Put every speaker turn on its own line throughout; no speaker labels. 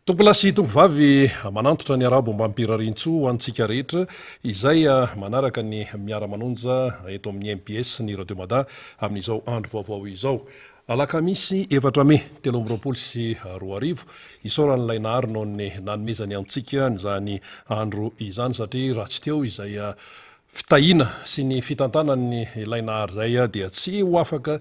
Tompolahy sy tompovavy, manantitra ny arabo ombam-pirariantsoa ho antsika rehetra izay manaraka ny miara-manonja eto amin'ny mbs ny Radio Mada amin'izao andro vaovao izao. Alakamisy efatra mey 2023, isaoran'ilay Nahary noho ny nanomezany antsika an'izany andro izany satria raha tsy teo izay fitahiana sy ny fitantanan'ny ilay Nahary izay dia tsy ho afaka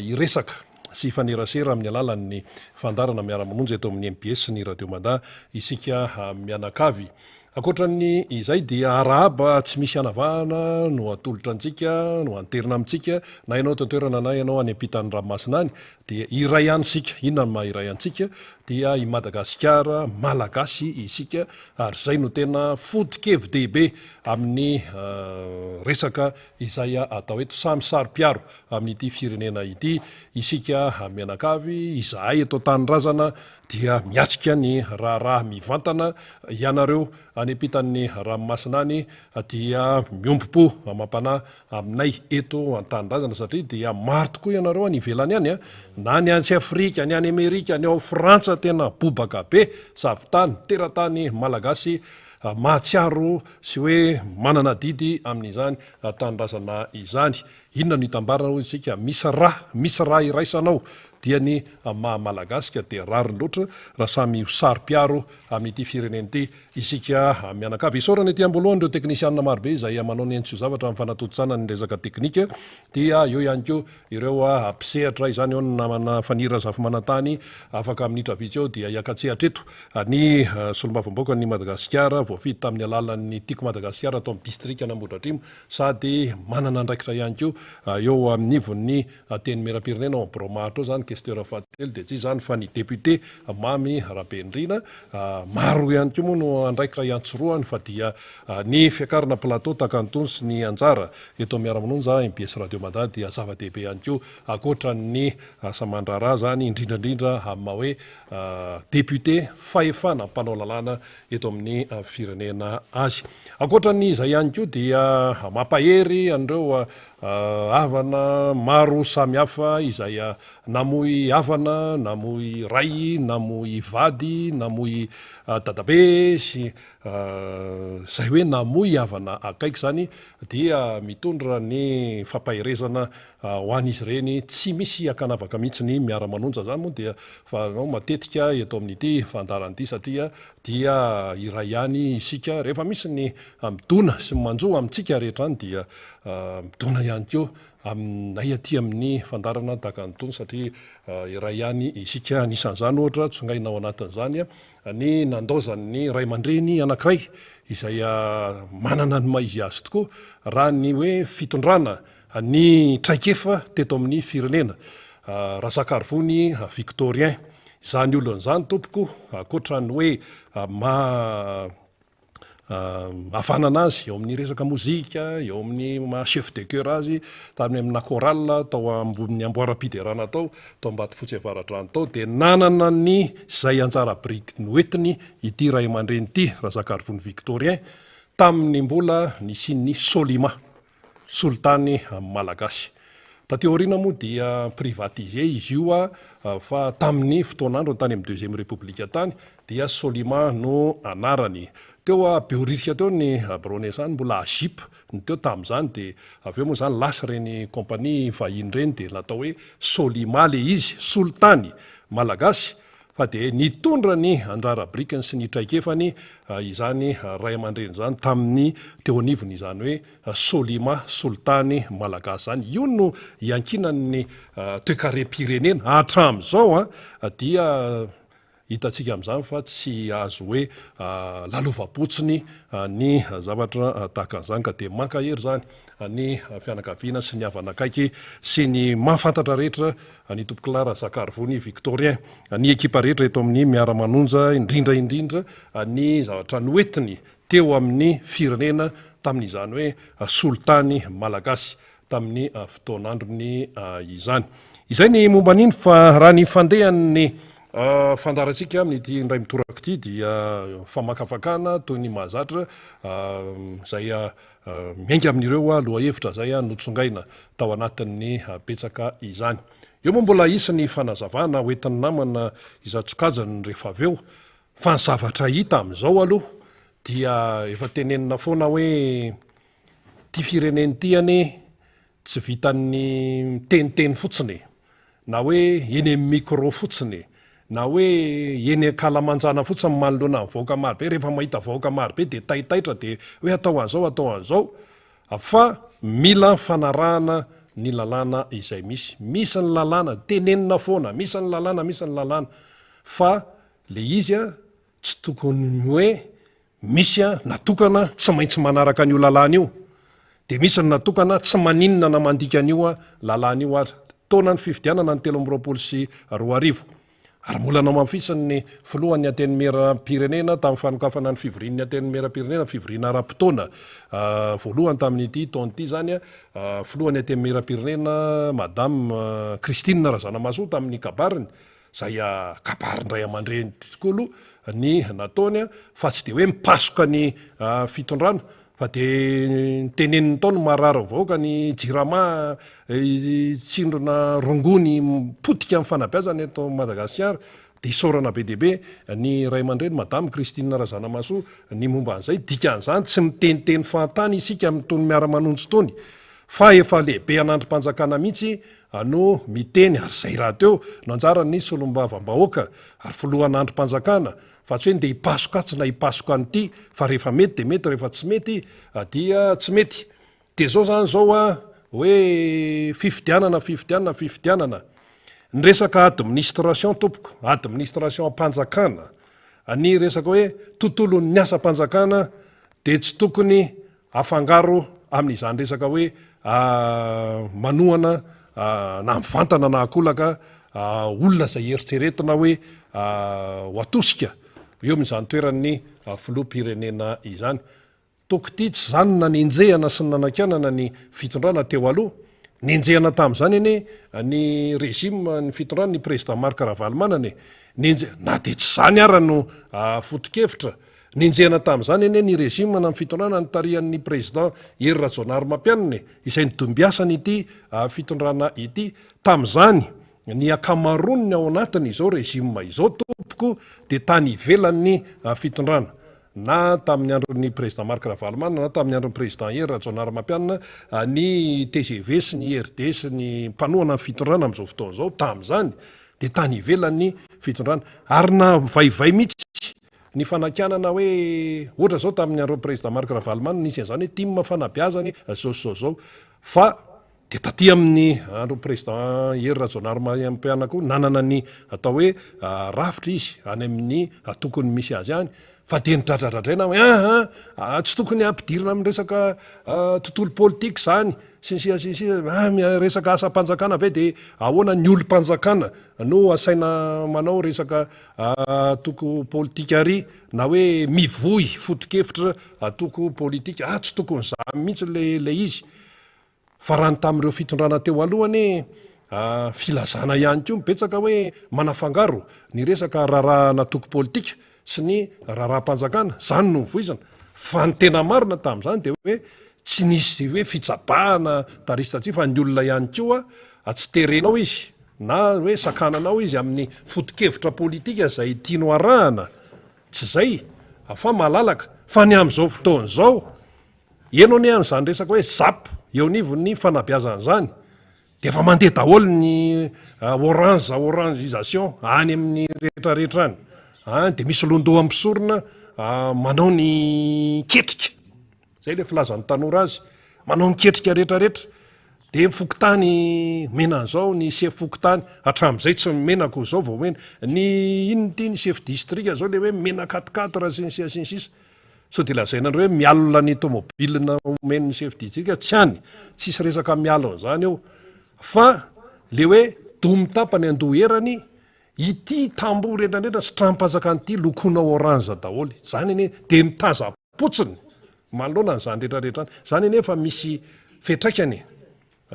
hiresaka sy hifanerasera amin'ny alalan'ny fandaharana miara-manonja eto amin'ny mbs sy ny Radio Mada isika mianakavy. Ankoatra ny izay dia arahaba tsy misy hanavahana no atolotra antsika, no anterina amintsika, na ianao eto an-toerana na ianao any ampitan'ny ranomasina any dia iray ihany isika. Inona no maha iray antsika? Dia i Madagasikara, Malagasy isika ary izay no tena foto-kevi-dehibe amin'ny resaka izay atao eto. Samy saro-piaro amin'ity firenena ity isika mianakavy, izahay eto an-tanindrazana dia miatrika ny raharaha mivantana, ianareo any ampitan'ny ranomasina any dia miombom-po amam-panahy aminay eto an-tanindrazana satria dia maro tokoa ianareo any ivelany any na ny any Afrika, ny any Amerika, ny ao Frantsa tena bobaka be, zavon-tany, teratany malagasy mahatsiaro sy hoe manana adidy amin'izany tanindrazana izany. Inona no itambarana hoy isika? Misy ra, misy ra iraisana ao dia ny maha malagasy ka dia rariny loatra raha samy ho saro-piaro amin'ity firenena ity isika mianakavy. Isaorana ety am-boalohany ireo teknisianina marobe izay manao ny ainy tsy ho zavatra amin'ny fanatontosana ny resaka teknika dia eo ihany koa ireo mpisehatra izany eo ny namana Faniry Razafimanantany afaka minitra vitsy eo dia hiaka-tsehatra eto ny solombavambahoakan'i Madagasikara voafidy tamin'ny alalan'ny Tiako Madagasikara tao amin'ny distrikan'Ambohidratrimo sady manana andraikitra ihany koa eo anivon'ny Antenimierampirenena ao amin'ny birao maharitra ao izany questeur fahatelo dia tsy iza izany fa ny député Mamy Rabenirina. Maro ihany koa moa no andraikitra iantsorohany fa dia ny fiakarana plateau tahaka an'itony sy ny anjara eto amin'ny Miara-manonja mbs Radio Mada dia zava-dehibe ihany koa ankoatra ny asa aman-draharaha izany indrindra indrindra amin'ny maha hoe député fahefana mpanao lalàna eto amin'ny firenena azy. Ankoatra ny izay ihany koa dia mampahery an'ireo havana maro samihafa izay namoy havana, namoy ray, namoy vady, namoy dadabe sy izay hoe namoy havana akaiky izany dia mitondra ny fampaherezana Ho an'izy ireny, tsy misy ankanavaka mihitsy ny miara-manonja. Izany moa dia fanao matetika eto amin'ity fandaharana ity satria dia iray ihany isika. Rehefa misy ny midona sy ny manjo amintsika rehetra any dia midona ihany koa aminay aty amin'ny fandaharana tahaka an'itony satria iray ihany isika. Anisan'izany ohatra, tsongaina ao anatin'izany ny nandaozan'ny ray aman-dreny anankiray izay manana ny maha izy azy tokoa raha ny hoe fitondrana Ny traikefa teto amin'ny firenena. Razakarivony Victorien. Izany olona izany tompoko, ankoatra ny hoe maha havanana azy eo amin'ny resaka mozika, eo amin'ny maha chef de chœur azy tany amina chorale tao ambonin'ny amboaram-piderana tao, tao Ambatofotsy Avaradrano tao, dia nanana ny izay anjara biriky noentiny ity ray aman-dreny ity, Razakarivony Victorien, tamin'ny mbola nisian'ny Solima. Solitany malagasy. Taty aoriana moa dia privatisé izy io fa tamin'ny fotoan'androny tany amin'ny deuxième république tany dia Solima no anarany. Teo Behoririka teo ny biraonay izany, mbola Agip no teo tamin'izany dia avy eo moa izany lasa ireny compagnie vahiny ireny dia natao hoe Solima ilay izy, solitany malagasy fa dia nitondra ny anjara birikiny sy ny traikefany izany ray aman-dreny izany tamin'ny teo anivony izany hoe Solima, solitany malagasy izany. Io no iankinan'ny toekarem-pirenena hatramin'izao dia hitantsika amin'izany fa tsy azo hoe lalovam-potsiny ny zavatra tahaka an'izany ka dia mankahery izany ny fianakaviana sy ny havana akaiky sy ny mahafantatra rehetra An' i Tompokolahy Razakarivony Victorien, ny ekipa rehetra eto amin'ny Miara-manonja, indrindra indrindra ny zavatra noentiny teo amin'ny firenena tamin'izany hoe solitany malagasy tamin'ny fotoan'androny izany. Izay ny momba an'iny fa raha ny fandehan'ny fandaharantsika amin'ity indray mitoraka ity dia famakafakana toy ny mahazatra izay Miainga amin'ireo lohahevitra izay notsongaina tao anatin'ny betsaka izany. Eo moa mbola hisy ny fanazavana hoentin'ny namana isan-tsokajiny rehefa avy eo. Fa ny zavatra hita amin'izao aloha dia efa tenenina foana hoe ity firenena ity anie tsy vitan'ny miteniteny fotsiny e, na hoe eny amin'ny micro fotsiny e, na hoe eny ankalamanjana fotsiny manoloana ny vahoaka marobe, rehefa mahita vahoaka marobe dia taitaitra dia hoe atao an'izao atao an'izao, fa mila fanarahana ny lalàna izay misy. Misy ny lalàna, tenenina foana, misy ny lalàna, misy ny lalàna, fa le izy a tsy tokony hoe misy a natokana tsy maintsy manaraka an'io lalàna io, de misy ny natokana tsy maninona na mandika an'io a lalàna io aza. Taona ny fifidianana ny 2023 ary mbola nohamafisin'ny filohan'ny Antenimierampirenena tamin'ny fanokafana ny fivorian'ny Antenimierampirenena, fivoriana ara-potoana voalohany tamin'ity taona ity izany, filohan'ny Antenimierampirenena Madame Christine Razanamahasoa tamin'ny kabariny Izay kabarin-dray aman-dreny tokoa aloha ny nataony fa tsy dia hoe mipasoka ny fitondrana fa dia ny teneniny tao no maharary ny vahoaka, ny jirama tsindrona rongony potika amin'ny fanabeazana eto Madagasikara. Dia isaorana be dia be ny ray aman-dreny Madame Christine Razanamahasoa ny momba an'izay. Dikan'izany tsy miteniteny fahatany isika amin'itony miara-manonja itony fa efa lehibe an'andrim-panjakana mihitsy no miteny ary izay rahateo no anjaran'ny solombavambahoaka ary filohan'andrim-panjakana fa tsy hoe ndeha hipasoka atsy na hipasoka an'ity fa rehefa mety dia mety rehefa tsy mety dia tsy mety. Dia izao izany izao a hoe fifidianana fifidianana fifidianana. Ny resaka administration tompoko, administration am-panjakana, ny resaka hoe tontolon'ny asam-panjakana dia tsy tokony Afangaro amin'izany resaka hoe manohana na mivantana na ankolaka olona izay eritreretina hoe ho atosika eo amin'izany toeran'ny filoham-pirenena izany. Toko ity tsy izany no nanenjehana sy nanakianana ny fitondrana teo aloha. Nenjehana tamin'izany anie ny régime ny fitondrana ny président Marc Ravalomanana e. Nenje-, na dia tsy izany ara no foto-kevitra Nenjehina tamin'izany anie ny régime na ny fitondrana notarihan'ny président Hery Rajaonarimampianina e, izay nodimbiasany ity fitondrana ity. Tamin'izany, ny ankamaroan'ny ao anatiny izao régime izao tompoko dia tany ivelan'ny fitondrana. Na tamin'ny andron'ny président Marc Ravalomanana na tamin'ny andron'ny président Hery Rajaonarimampianina, ny tgv sy ny IRD sy ny mpanohana ny fitondrana amin'izao fotoana izao tamin'izany dia tany ivelan'ny fitondrana. Ary navaivay mihitsy Ny fanakianana hoe ohatra zao tamin'ny andron'ny président Marc Ravalomanana nisy an'izany hoe tim fanabeazana zao sy zao zao fa dia taty amin'ny andron'ny président Hery Rajaonarimampianina koa nanana ny atao hoe rafitra izy any amin'ny tokony misy azy any fa dia nidradradradraina hoe aha tsy tokony hampidirina amin'ny resaka tontolo politika izany sy ny sisa sy ny sisa ah resaka asam-panjakana ve dia ahoana ny olom-panjakana no asaina manao resaka Antoko politika ary na hoe mivoy foto-kevitra antoko politika. Ah tsy tokony izany mihitsy ilay ilay izy. Fa raha ny tamin'ireo fitondrana teo aloha anie filazana ihany koa betsaka hoe manafangaro ny resaka raharahan'antoko politika sy ny raharaham-panjakana. Izany no novoizina. Fa ny tena marina tamin'izany dia hoe tsy nisy hoe fitsabahana tary sy tatsy fa ny olona ihany koa tsy terenao izy Na hoe sakananao izy amin'ny foto-kevitra politika izay tianao arahana, tsy izay fa malalaka. Fa ny amin'izao fotoana izao, heno anie an'izany resaka hoe zap eo anivon'ny fanabeazana izany, dia efa mandeha daholo ny orange, orangisation any amin'ny rehetra rehetra any. Any dia misy londoha mpisorona manao ny ketrika. Zay le filazan'ny tanora azy, manao ny ketrika rehetra rehetra, de ny fokontany omena an'izao, ny sefo fokontany hatramin'izay tsy nomena ko zao vao omena, ny inona ity ny chef district zao le hoe mena quatre quatre sy ny sisa sy ny sisa, sao de lazainareo hoe mialona ny tomobile omen'ny chef district, tsy any, tsisy resaka mialona zany eo, fa le hoe domy tapany andoha erany, Ity tamboho rehetra rehetra sy tranom-panjakana ity lokoina orange daholo. Izany anie dia mitazam-potsiny manoloana an'izany rehetra rehetra izany. Izany anie efa misy fiantraikany e.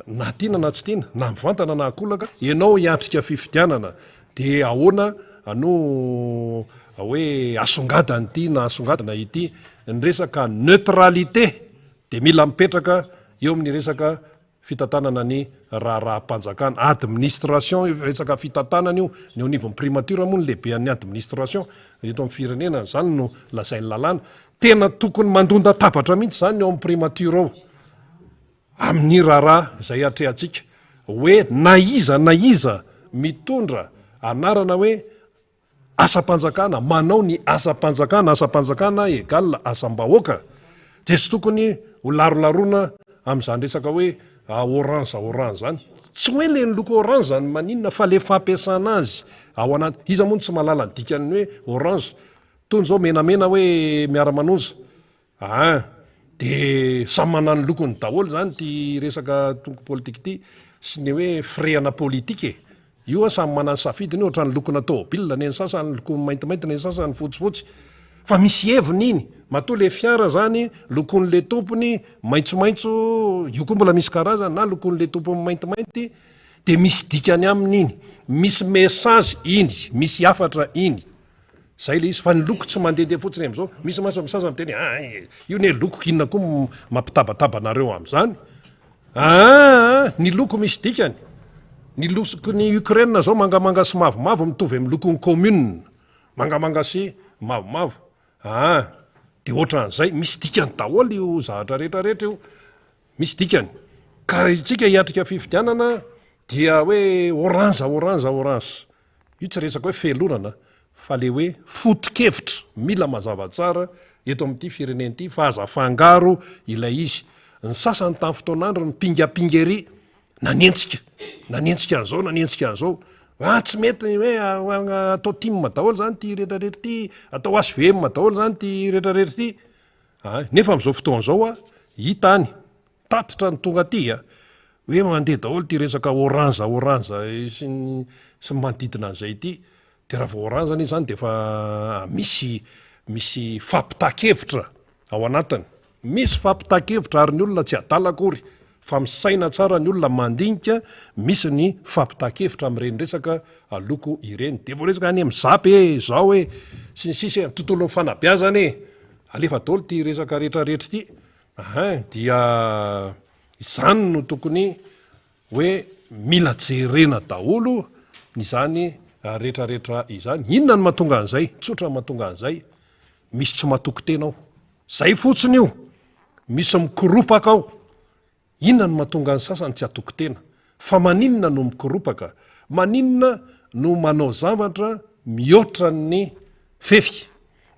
Na tiana na tsy tiana, na mivantana na ankolaka, ianao hiatrika fifidianana dia ahoana no hoe asongadina ity na asongadina ity. Ny resaka neutralité dia mila mipetraka eo amin'ny resaka. fitantanana ny raharaham-panjakana, administration, resaka fitantanana io, ny eo anivon'ny primature moa no lehibean'ny administration eto amin'ny firenena, izany no lazain'ny lalàna. Tena tokony mandon-databatra mihitsy izany ny ao amin'ny primature ao amin'ny raharaha izay atrehantsika hoe na iza na iza mitondra anarana hoe Asam-panjakana, manao ny asam-panjakana, asam-panjakana egal asam-bahoaka, dia tsy tokony ho larolaroana amin'izany resaka hoe orange orange izany. Tsy hoe le ny loko orange no maninona fa le fampiasana azy ao anaty, iza moa no tsy mahalala ny dikan'ny hoe orange? Tony izao menamena hoe miara-manonja. Aa de samy manana ny lokony daholo zany ty resaka toko politika ity sy ny hoe firehana politika e! Io a samy manana ny safidiny io ohatran'ny lokona tômôbila, ny an'ny sasany loko maintimainty, ny an'ny sasany fotsifotsy fa misy heviny iny, matoa le fiara zany lokon'le tompony maitsomaitso, io koa mbola misy karazany na lokon'le tompony maintimainty de misy dikany aminy iny, misy message iny, misy hafatra iny. Zay le izy fa ny loko tsy mandehandeha fotsiny amzao, misy mantsy ny sasany miteny hay io ne loko inona koa mampitabataba anareo amzany aa ny loko misy dikany, ny lokon'ny Ukraine zao mangamanga sy mavomavo mitovy amin'ny lokon'ny commune, mangamanga sy mavomavo aa de otran'izay, misy dikany daholo io zavatra rehetra rehetra io, misy dikany, ka itsika hiatrika fifidianana dia hoe orange orange orange. Io tsy resaka hoe felonana fa le hoe foto-kevitra mila mazava tsara eto amin'ity firenena ity fa aza afangaro ilay izy. Ny sasany tamin'ny fotoan'andro nipingapinga ery nanenjika, nanenjika an'izao, nanenjika an'izao. Ah tsy mety ny hoe atao tim daholo zany ity retraretra ity, atao HVM daholo zany ity retraretra ity. Ah, nefa amin'izao fotoana izao ah, hita any Tatitra no tonga aty a! Hoe mandeha daholo ity resaka orange orange sy ny sy ny manodidina an'izay ity. De raha vao orange anie zany de efa misy misy fampitan-kevitra ao anatiny. Misy fampitan-kevitra ary ny olona tsy adala akory fa misaina tsara ny olona mandinika, misy ny fampitan-kevitra amin'ireny resaka loko ireny. De vao resaka any amin'ny zap e, zao e, sy ny sisa e, tontolon'ny fanabeazana e, alefa daholo ity resaka retraretra ity. Ahin, dia izany no tokony hoe mila jerena daholo izany retraretra izany. Inona no mahatonga an'izay? Tsotra ny mahatonga an'izay, misy tsy matoky tena ao. Zay fotsiny io, misy mikoropaka ao. Inona no mahatonga ny sasany tsy hatoky tena? Fa maninona no mikoropaka? Maninona no manao zavatra mihoatra ny fefy?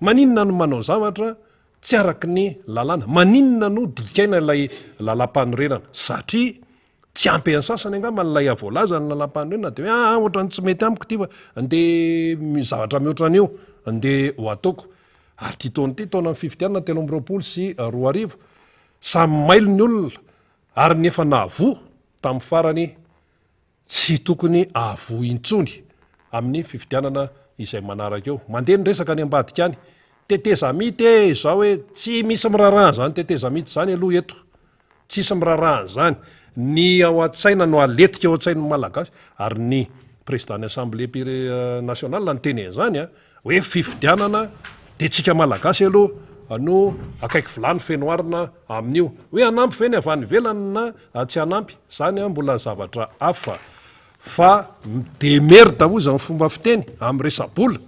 Maninona no manao zavatra Tsy araky ny lalàna. Maninona no dikaina ilay lalàmpanorenana? Satria tsy ampy an'ny sasany angamba ilay voalaza ny lalàmpanorenana dia hoe aa ohatran'ny tsy mety amiko ity fa andeha zavatra mihoatra an'io andeha ho ataoko. Ary ity taona ity, taonan'ny fifidianana 2023, samy mailo ny olona ary ny efa nahavoa tamin'ny farany Tsy tokony hahavoa intsony amin'ny fifidianana izay manaraka eo. Mandeha ny resaka any ambadika any. Tetezamita e, izao hoe tsy misy miraharaha an'izany tetezamita izany aloha eto. Tsisy miraharaha an'izany. Ny ao an-tsaina no aletika ao an-tsain'ny Malagasy ary ny président ny assemblée nationale niteny an'izany a. Hoe fifidianana dia tsika Malagasy aloha no akaiky vilany feno arina amin'io. Hoe hanampy ve ny avy any ivelany na tsy hanampy, zany an mbola zavatra hafa. Fa mi-demerde hozy ny fomba fiteny amin'ny resa-bola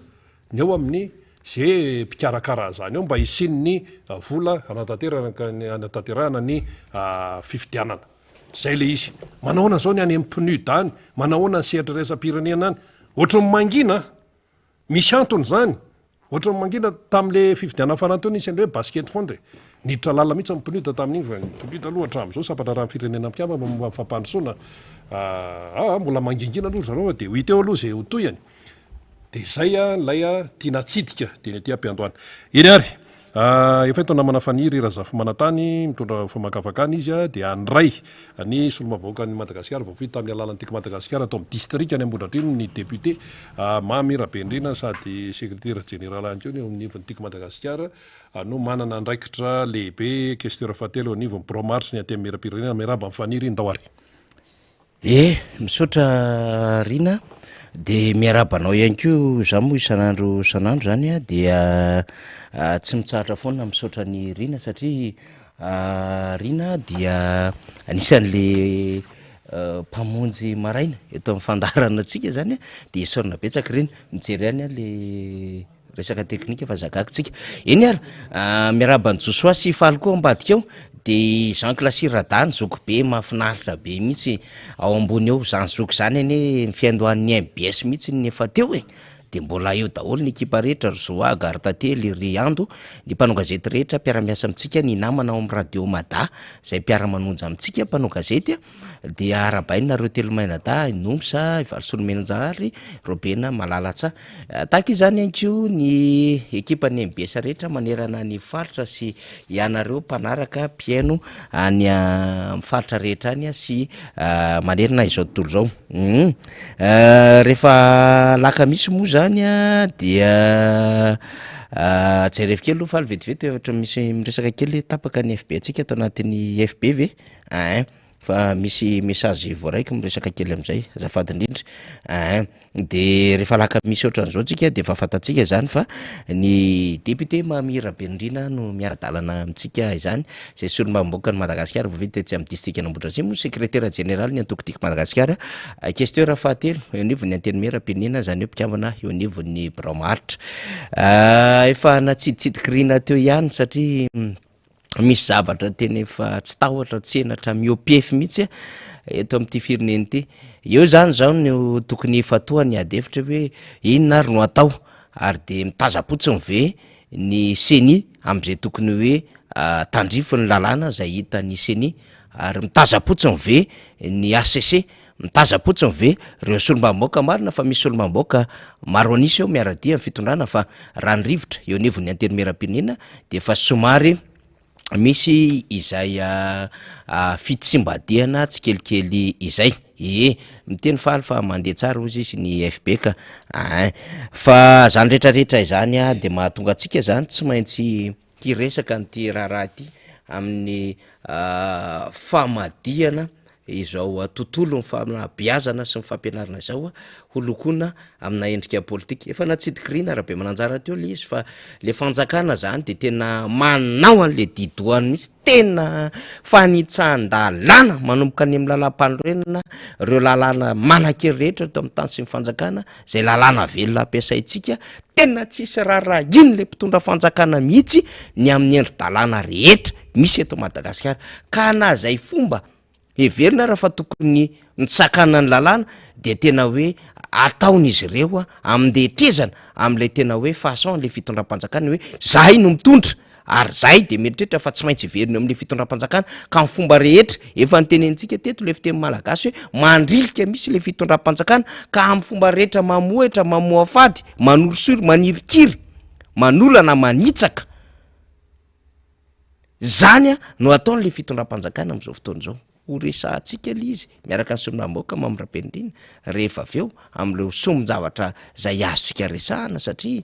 ny eo amin'ny ze mpikarakara an'izany eo mba hisian'ny vola hanatanterahana ny fifidianana. Zay le izy. Manahoana zao ny any amin'ny PNUD any? Manahoana ny sehatra iraisam-pirenena any? Ohatran'ny mangina an! Misy antony izany. Ohatran'ny mangina tamin'le fifidianana farany teo nisy an'le hoe basket fond e. Niditra lalina mihitsy ny PNUD tamin'iny fa ny PNUD aloha hatramin'izao sampan-draharahan'ny firenena mpikambana momba ny fampandrosoana. Aa mbola mangingina aloha ry zareo fa dia ho hita eo aloha izay ho tohiny. Dia izay ilay tiana hatsidika dia ny aty am-piandohana. Eny ary. Efa eto namana Faniry Razafimanantany mitondra famakafakana izy dia handray ny solombavambahoakan'i Madagasikara voafidy tamin'ny alalan'ny Tiako Madagasikara tao amin'ny distrikan'i Ambohidratrimo ny député Mamy Rabendrina sady sekretera jeneraly ihany koa ny eo anivon'ny Tiako Madagasikara no manana andraikitra lehibe questeur fahatelo eo anivon'ny birao maritry ny Antenimierampirenena. Miarahaba an'i Faniry, ndao ary.
Eh! Misaotra Rina a! De miarahaba anao ihany koa, za moa isan'andro isan'andro zany a dia tsy mitsahatra foana misaotra an'i Rina satria. Rina dia anisan'le mpamonjy maraina eto amin'ny fandaharana antsika zany a, de isaorana betsaka Rina, mijery ihany aho le resaka teknika fa aza gaga tsika. Eny ary, miarahaba an'i Josoa sy Faly koa ambadika ao, de Jean Classy Radany zoky be mahafinaritra be mihitsy ao ambony ao, zany zoky zany anie ny fiandohan'ny mbs mihitsy ny efa teo e. Dia mbola eo daholo ny ekipa rehetra, ry Zoaga, ry Tantely, ry Ando, ny mpanao gazety rehetra mpiara-miasa amintsika, ny namana ao amin'ny Radio Mada izay mpiara-manonja amintsika mpanao gazety, dia arahabaina nareo telo mianadahy, i Nomsa, i Valisoa Nomenanjahary, Robena Malalatsa. Tahaka izany ihany koa ny ekipan'ny mbs rehetra manerana ny faritra sy ianareo mpanaraka mpihaino any amin'ny faritra rehetra any sy manerana izao tontolo izao. Hum rehefa alakamisy moa zany a dia jerevo kely aloha faly vetivety ohatra misy miresaka kely tapaka ny FB antsika ato anatin'ny FB ve? Ein fa misy message voaraiko miresaka kely am'zay azafady indrindra, ein. De rehefa alakamisy ohatran'izao tsika de efa fantatsika zany fa ny député Mamy Rabenirina no miara-dalana amintsika izany, izay solombavambahoakan'i Madagasikara voafidy tetsy amin'ny distrikan'Ambohidratrimo, sekretera jeneralin'ny antoko Tiako Madagasikara, questeur fahatelo eo anivon'ny Antenimierampirenena, izany hoe mpikambana eo anivon'ny birao maharitra. Efa natsiditsidik'i Rina teo ihany satria misy zavatra tena efa tsy tahotra tsy henatra mihoa-pefy mihitsy eto amin'ity firenena ity. Eo zany zao no tokony hifantohan'ny ady hevitra hoe inona ary no atao ary de mitazam-potsiny ve ny ceni amin'izay tokony hoe tandrify ny lalàna izay hitan'ny ceni ary mitazam-potsiny ve ny HCC, mitazam-potsiny ve ireo solombavambahoaka, marina fa misy solombavambahoaka maro an'isa eo miara-dia amin'ny fitondrana fa raha ny rivotra eo anivon'ny antenimierampirenena dia efa somary misy izay fitsimbadihana tsikelikely izay, ee miteny faly fa mandeha tsara hozy izy ny FB ka ein, fa zany retraretra izany a de mahatonga antsika zany tsy maintsy hiresaka an'ity raharaha ity amin'ny famadihana izao tontolon'ny fanabeazana sy ny fampianarana izao ho lokoina amina endrika politika. Efa natsidik'i Rina Rabemananjara teo le izy fa le fanjakana zany de tena manao an'le didoany mihitsy, tena fanitsahan-dalàna manomboka any amin'ny lalàmpanorenana, ireo lalàna manan-kery rehetra eto amin'ny tany sy ny fanjakana, zay lalàna velona ampiasaintsika, tena tsisy raharahiany le mpitondra fanjakana mihitsy ny amin'ny endri-dalàna rehetra misy eto Madagasikara, ka na zay fomba heverina ara fa tokony nitsakana ny lalàna de tena hoe ataon'izy ireo amin-detrezana am'ilay tena hoe façon le fitondram-panjakana hoe zahay no mitondra ary zahay de mieritreritra fa tsy maintsy hiverina eo am'le fitondram-panjakana ka ny fomba rehetra efa notenenintsika teto le fiteny malagasy hoe mandrilika mihitsy le fitondram-panjakana ka amin'ny fomba rehetra mamohitra mamoafady manorisory manirikiry manolana manitsaka Zany no ataon'le fitondram-panjakana am'zao fotoana izao. Ho resahantsika le izy miaraka ny solombavambahoaka Mamy Rabenirina rehefa avy eo am'ireo sombin-javatra zay azontsika resahana satria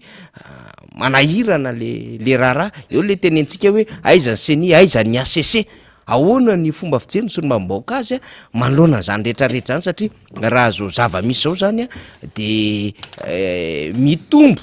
manahirana le le raharaha. Eo le tenentsika hoe aiza ny ceni, aiza ny HCC? Ahoana ny fomba fijerin'ny solombavambahoaka azy manoloana an'zany rehetrarehetra zany satria raha zao zava-misy zao zany de mitombo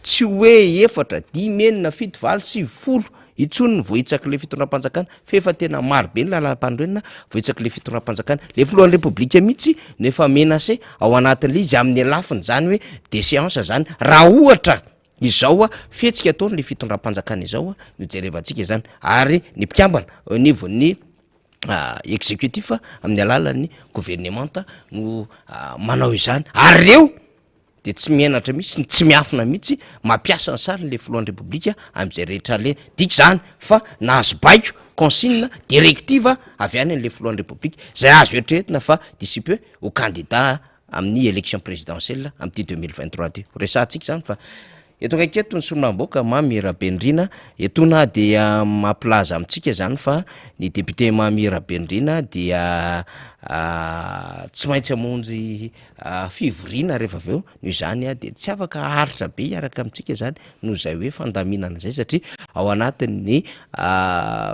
Tsy hoe efatra, dimy, enina, fito, valo, sivy, folo intsony ny voahitsak'ilay fitondram-panjakana fa efa tena maro be ny lalàm-panorenana voahitsak'ilay fitondram-panjakana. Ilay filohan'ny repoblika mihitsy no efa menacé ao anatin'ilay izy amin'ny lafiny izany hoe déchéance izany raha ohatra izao fihetsika ataon'ilay fitondram-panjakana izao no jerevantsika izany ary ny mpikambana eo anivon'ny exécutif amin'ny alalan'ny governemanta no manao izany ary ireo de tsy mihenatra mihitsy, tsy miafina mihitsy mampiasa ny sariny le filohan'ny repoblika am'zay rehetra alehany, dika zany fa nahazo baiko, consigne, directive avy any an'le filohan'ny repoblika zay azo eritreretina fa d'ici peu ho candidat amin'ny élection présidentielle am'ty 2023 ty, ho resahantsika zany fa eto akaiky eto ny solombavambahoaka Mamy Rabenirina, etoana dia mampilaza amintsika zany fa ny député Mamy Rabenirina dia tsy maintsy hamonjy fivoriana rehefa avy eo, noho izany dia tsy afaka haharitra be hiaraka amintsika izany noho izay hoe fandaminana izay satria ao anatin'ny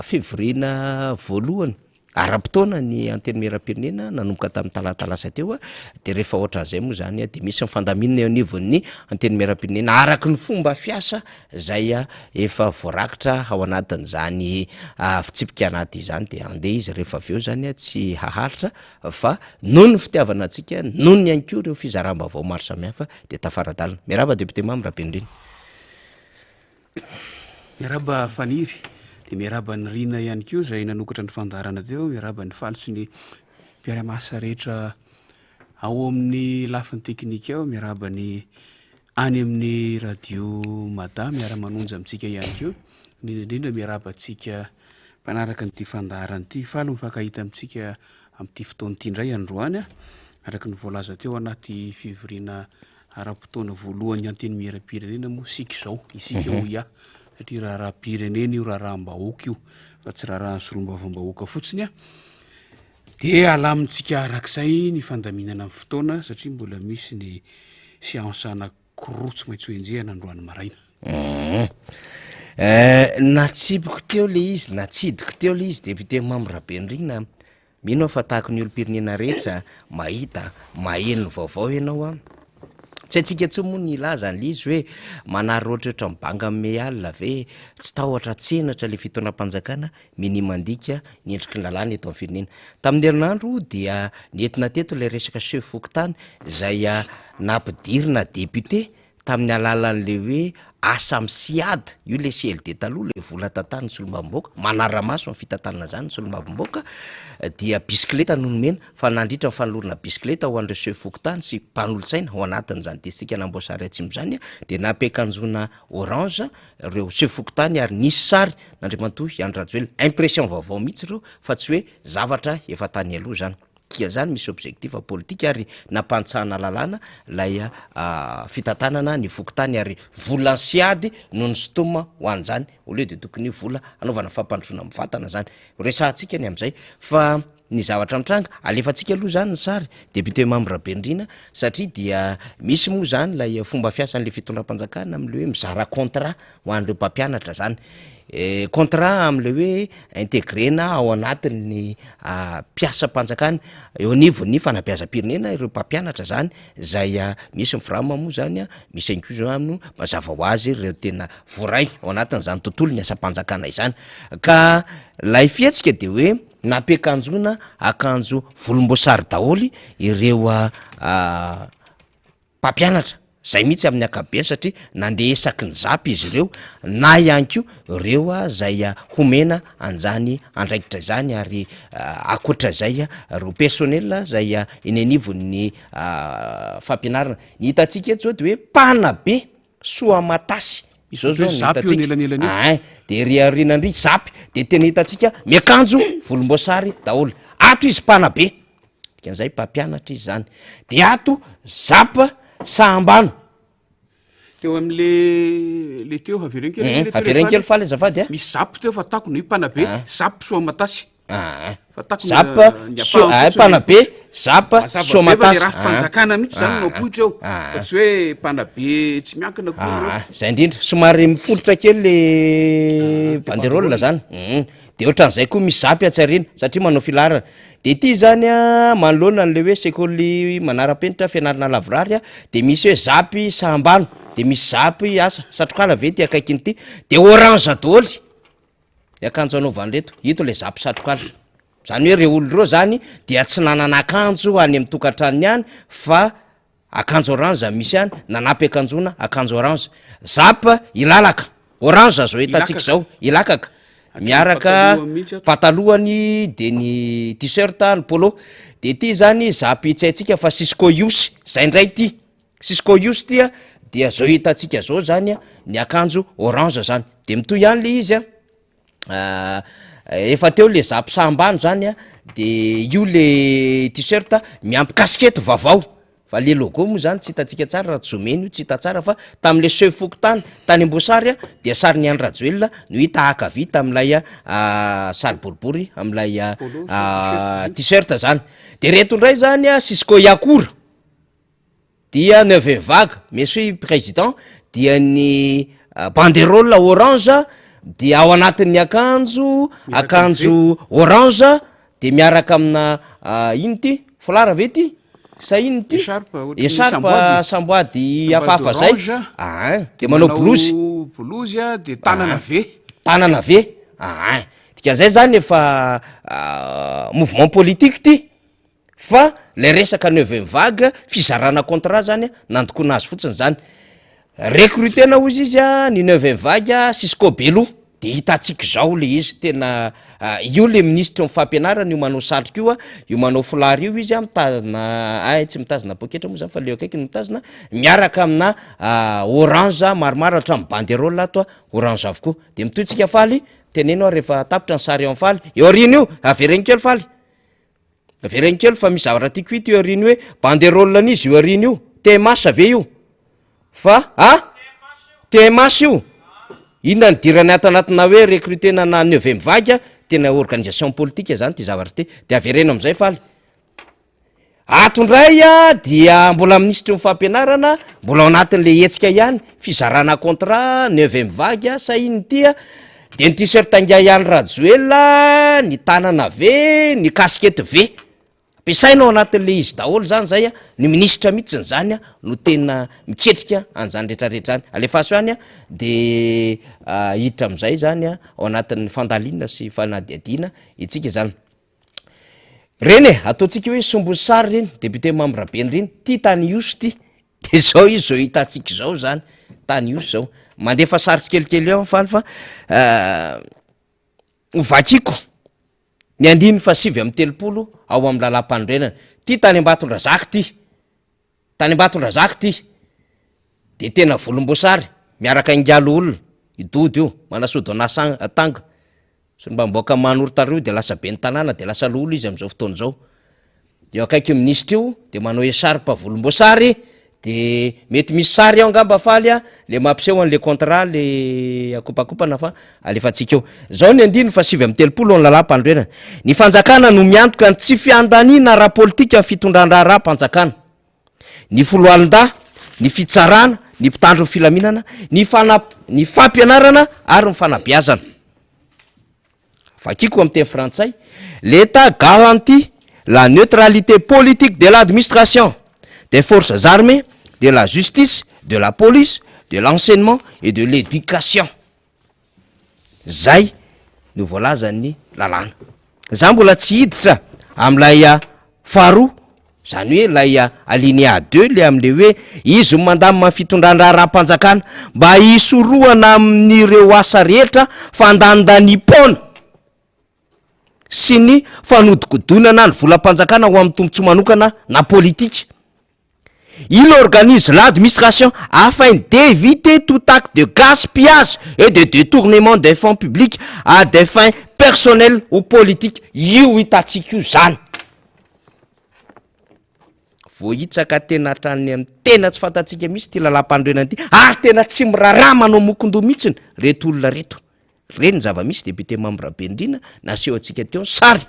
fivoriana voalohany. Ara-potoana ny Antenimierampirenena nanomboka tamin'ny talata lasa teo dia rehefa ohatran'izay moa izany dia misy ny fandaminana eo anivon'ny Antenimierampirenena araka ny fomba fiasa izay efa voarakitra ao anatin'izany fitsipika anaty izany dia handeha izy rehefa avy eo izany tsy haharitra fa noho ny fitiavana antsika noho ny ihany koa ireo fizaram-baovao maro samihafa dia tafara-dalana. Miarahaba Député Mamy Rabenirina.
Miarahaba Faniry, dia miarahaba an'i Rina ihany koa izay nanokatra ny fandaharana teo, miarahaba an'i Faly sy ny mpiara-miasa rehetra ao amin'ny lafiny teknika ao, miarahaba ny any amin'ny radio Mada miara-manonja amintsika ihany koa, indrindra indrindra miarahaba antsika mpanaraka an'ity fandaharana ity. Faly mifankahita amintsika amin'ity fotoana ity indray androany, araka ny voalaza teo anaty fivoriana Ara-potoana voalohan'ny Antenimierampirenena moa isika izao, isika hoy aho, satria raharaham-pirenena io, raharaham-bahoaka io, fa tsy raharahan'ny solombavambahoaka fotsiny an, dia alamintsika arak'izay ny fandaminana ny fotoana satria mbola misy ny séance anankiroa tsy maintsy ho enjehina androany maraina.
Natsipiko teo le izy, natsidiko teo le izy député Mamy Rabenirina a. Mino aho fa tahaka ny olom-pirenena rehetra mahita, maheno ny vaovao ianao an! Tsy haintsika intsony moa ny hilaza an'ilay izy hoe manararaotra ny banga amin'ny alina ve, tsy tahotra tsenatra ilay fitondram-panjakana minia mandika ny endriky ny lalàna eto amin'ny firenena. Tamin'ny herinandro dia nentina teto ilay resaka chef fokontany izay nampidirina député tamin'ny alalan'ilay hoe asa amin'ny SIAD, io ilay CLD taloha, ilay vola tantanin'ny solombavambahoaka, manara-maso ny fitantanana izany ny solombavambahoaka, dia bisikileta no nomena, fa nandritra ny fanolorana bisikileta ho an'ireo sefo fokontany sy mpanolotsaina ao anatin'izany distrikan'Amboasary Atsimo izany dia nampiakanjoana orange ireo sefo fokontany ary nisy sary n'Andriamatoa Andry Rajoelina, impression vaovao mihitsy ireo fa tsy hoe zavatra efa tany aloha izany. Dia zany misy objectif politika ary nampantsahana lalàna lay fitantanana ny fokontany ary vola sy ady no nisintomina ho an'izany au lieu de tokony vola hanaovana fampandrosoana mivantana zany. Resahantsika ny amin'izay fa ny zavatra mitranga alefantsika aloha zany ny sary député Mamy Rabenirina satria dia misy moa zany lay fomba fiasan'le fitondram-panjakana am'le hoe mizara contrat ho an'ireo mpampianatra zany. Contrat am'le hoe intégrena ao anatin'ny mpiasam-panjakana eo anivon'ny fanabeazam-pirenena ireo mpampianatra zany zay misy ny fram moa zany a, misy ihany koa zany mazava ho azy ireo tena voaray ao anatin'izany tontolon'ny asam-panjakana izany ka lay fihetsika de hoe nampiakanjoana akanjo volomboasary daholo ireo mpampianatra, zay mihitsy amin'ny ankapobeny satria nandeha isaky ny zap izy ireo na ihany koa ireo zay homena an'izany andraikitra izany ary ankoatra izay ireo personnel zay eny anivon'ny fampianarana. Ny hitantsika eto zao de hoe mpanabe Soamatasy izao zao no hitantsika, ein de ery aoriana ndry zapy de tena hitantsika miakanjo volomboasary daholo, ato izy mpanabe dikan'izay mpampianatra izy zany, de ato zap sahambano.
Teo am'le le teo avereno kely aloha le teo
Avereno kely faly azafady a.
Misy zap teo fa takona io mpanabe, zap Soamatasy.
Aa. Fa takona Zap ny so ampahany fotsiny mpanabe zap
Mazava be fa le
Soamatasy.
rafi-panjakana mihitsy zany no apoitra eo fa tsy hoe mpanabe tsy miankina akory ireo.
Aa, zay indrindra, somary miforitra kely le
le
banderole
banderole.
zany, hum, de ohatran'izay koa misy zap atsy aoriana satria manao filaharana, de ity zany a manoloana an'le hoe sekoly manara-penitra fianarana lavorary a de misy hoe zap Sahambano, de misy zap asa satrokala ve ty akaikin'ity, de orange daholo ny akanjo anaovan'ireto, ito le zap satroka ala, zany hoe reo olona reo zany dia tsy nanana akanjo any amin'ny tokantranony any fa akanjo orange misy any, nanampy akanjona akanjo orange, zap ilalaka, orange zao hitantsika zao, ilakaka, miaraka patalohany de ny t-shirt ny polo, de ty zany zap tsy haintsika fa cisco ihosy, zay ndray ty. Cisco Ihosy ty a dia zao hitantsika zao zany a ny akanjo orange zany de mitohy ihany le izy a efa teo le zap sahambano zany a de io le t-shirt miampy kasikety vaovao fa le logo moa zany tsy hitantsika tsara raha tsy zomer-na io tsy hita tsara fa tam'le chef fokontany tany Amboasary a dia sarin'i Andry Rajoelina no hita ankavia tam'ilay sary boribory am'ilay t-shirt zany de reto ndray zany a Cisco Iakora. Dia neuvième vague, monsieur président, dia ny banderole orange dia ao anatin'ny akanjo, akanjo orange. de miaraka amina ino ty? Foulard ve ty? Sa ino ty?
Écharpe, ohatran'ny
Écharpe
samboady.
samboady
Samboady
hafahafa zay.
orange.
Ain, de manao blouse.
Blouse a, de tanana V.
Tanana V. Ain. Dikan'izay zany efa mouvement politique ty. Fa le resaka neuvième vague, fizarana contrat zany nandokoana azy fotsiny zany. Recruter-na hozy izy a, ny neuvième vague Cisco Belou, de hitantsika izao le izy tena io le minisitry ny fampianarana io manao satroka io a, io manao foulard io izy a, mitazona ay tsy mitazona poketra moa zany fa le eo akaikiny mitazona, miaraka amina orange maromaro hatramin'ny banderole ato a, orange avokoa. De mitohy tsika faly, teneno aho rehefa tapitra ny sary eo am'faly, eo aoriana io, avereno kely faly. Avereno kely fa misy zavatra tiako hita io aoriana io hoe banderole an'iza io aoriana io? TMH ve io? Fa a? TMH io? Inona ny idirany ato anatina hoe recruter-na na neuvième vague? Tena organisation politique zany ty zavatra ty. De avereno am'zay faly. Ato indray a dia mbola minisitry ny fampianarana, mbola ao anatin'le hetsika ihany, fizarana contrat neuvième vague sa inona ty a? De ny t-shirt ingahy Andry Rajoelina, ny tanana V, ny casquette V. Ampiasaina ao anatin'le izy daholo zany zay a, ny minisitra mihitsiny zany a no tena miketrika an'zany retraretra zany. Alefaso ihany a, de hiditra am'zay zany a ao anatin'ny fandalinana sy fanadihadiana itsika zany. Reny e, ataontsika hoe sombin'ny sary reny, député Mamy Rabeny reny, ty tany Ihosy ty, de zao izy zao hitantsika zao zany, tany Ihosy zao. Mandefa sary tsikelikely eo aho faly fa hovakiko ny andininy fahasivy amby 30 ao amin'ny lalàmpanorenana. Ty tany Ambatondrazaka ty, tany Ambatondrazaka ty, de tena volomboasary miaraka ingalo olona, i Dodo io, manasoa Donat Tanga. Solombavambahoaka Manoro io de lasa ben'ny tanàna de lasa loholona izy am'zao fotoana zao. Eo akaiky minisitra io de manao écharpe volomboasary de mety misy sary ao angamba faly a le mampiseho an'le contrat le akopakopana fa alefantsika eo. Zao ny andininy fa 39 ny lalàm-panorenana. Ny fanjakana no miantoka ny tsy fiandaniana ara-politika ny fitondran-draharaham-panjakana. Ny foloalindahy, ny fitsarana, ny mpitandro ny filaminana, ny fanap- ny fampianarana ary ny fanabeazana. Vakiko amin'ny teny frantsay, l'État garantit la neutralité politique de l'administration, des forces armées, de la justice, de la police, de l'enseignement et de l'éducation. Zay no voalazan'ny lalàna. Za mbola tsy hiditra am'ilay faharoa, zany hoe lay alinéa deux le am'le hoe izy no mandamina ny fitondran-draharaham-panjakana mba hisorohana amin'ireo asa rehetra fandanindaniam-poana sy ny fanodikodonana ny volam-panjakana ho amin'ny tombontsoa manokana na politika. Il organise l'administration afin d'éviter tout acte de gaspillage et de détournement des fonds publics à des fins personnelles ou politiques. Io hitantsika io zany. Voahitsaka tena hatrany amin'ny tena tsy fantatsika mihitsy ty lalàm-panorenana ty ary tena tsy miraharaha manao mokondoha mihitsiny reto olona reto. Reny ny zava-misy député Mamy Rabendrina naseho antsika teo ny sary.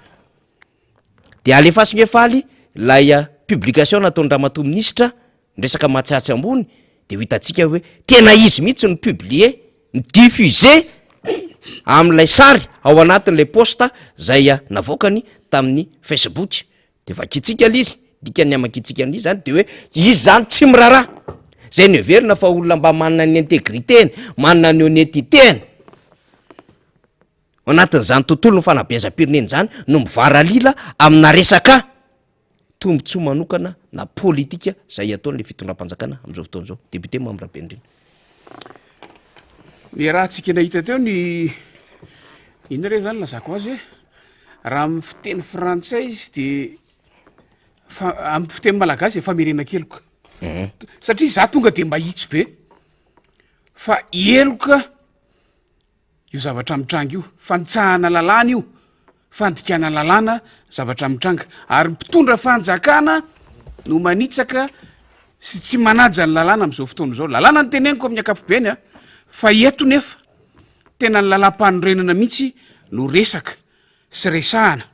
De alefaso nge faly lay publication nataon'ny ramatoa minisitra miresaka Matsiatsy ambony de ho hitantsika hoe tena izy mihitsy no publier mi-diffuser am'ilay sary ao anatin'ilay post zay navoakany tamin'ny Facebook de vakintsika le izy dikan'ny amakintsika an'izy zany de hoe izy zany tsy miraharaha zay no heverina fa olona mba manana ny intégrité-ny manana ny honnêteté-ny ao anatin'izany tontolo ny fanabeazam-pirenena zany no mivaralila amina resaka tombontsoa manokana na politika zay ataon'le fitondram-panjakana am'izao fotoana zao. Député Mamy Rabendrina.
Ny raha tsika nahita teo ny inona re zany lazako azy e, raha amin'ny fiteny frantsay izy de fa amin'ny fiteny malagasy de famerenan-keloka satria za tonga de mahitsy be fa heloka io zavatra mitranga io, fanitsahana lalàna io, fandikana lalàna zavatra mitranga ary mpitondra fanjakana no manitsaka sy tsy manaja ny lalàna am'izao fotoana izao. Lalàna no teneniko amin'ny ankapobeny a, fa eto nefa tena ny lalàm-panorenana mihitsy no resaka sy resahana.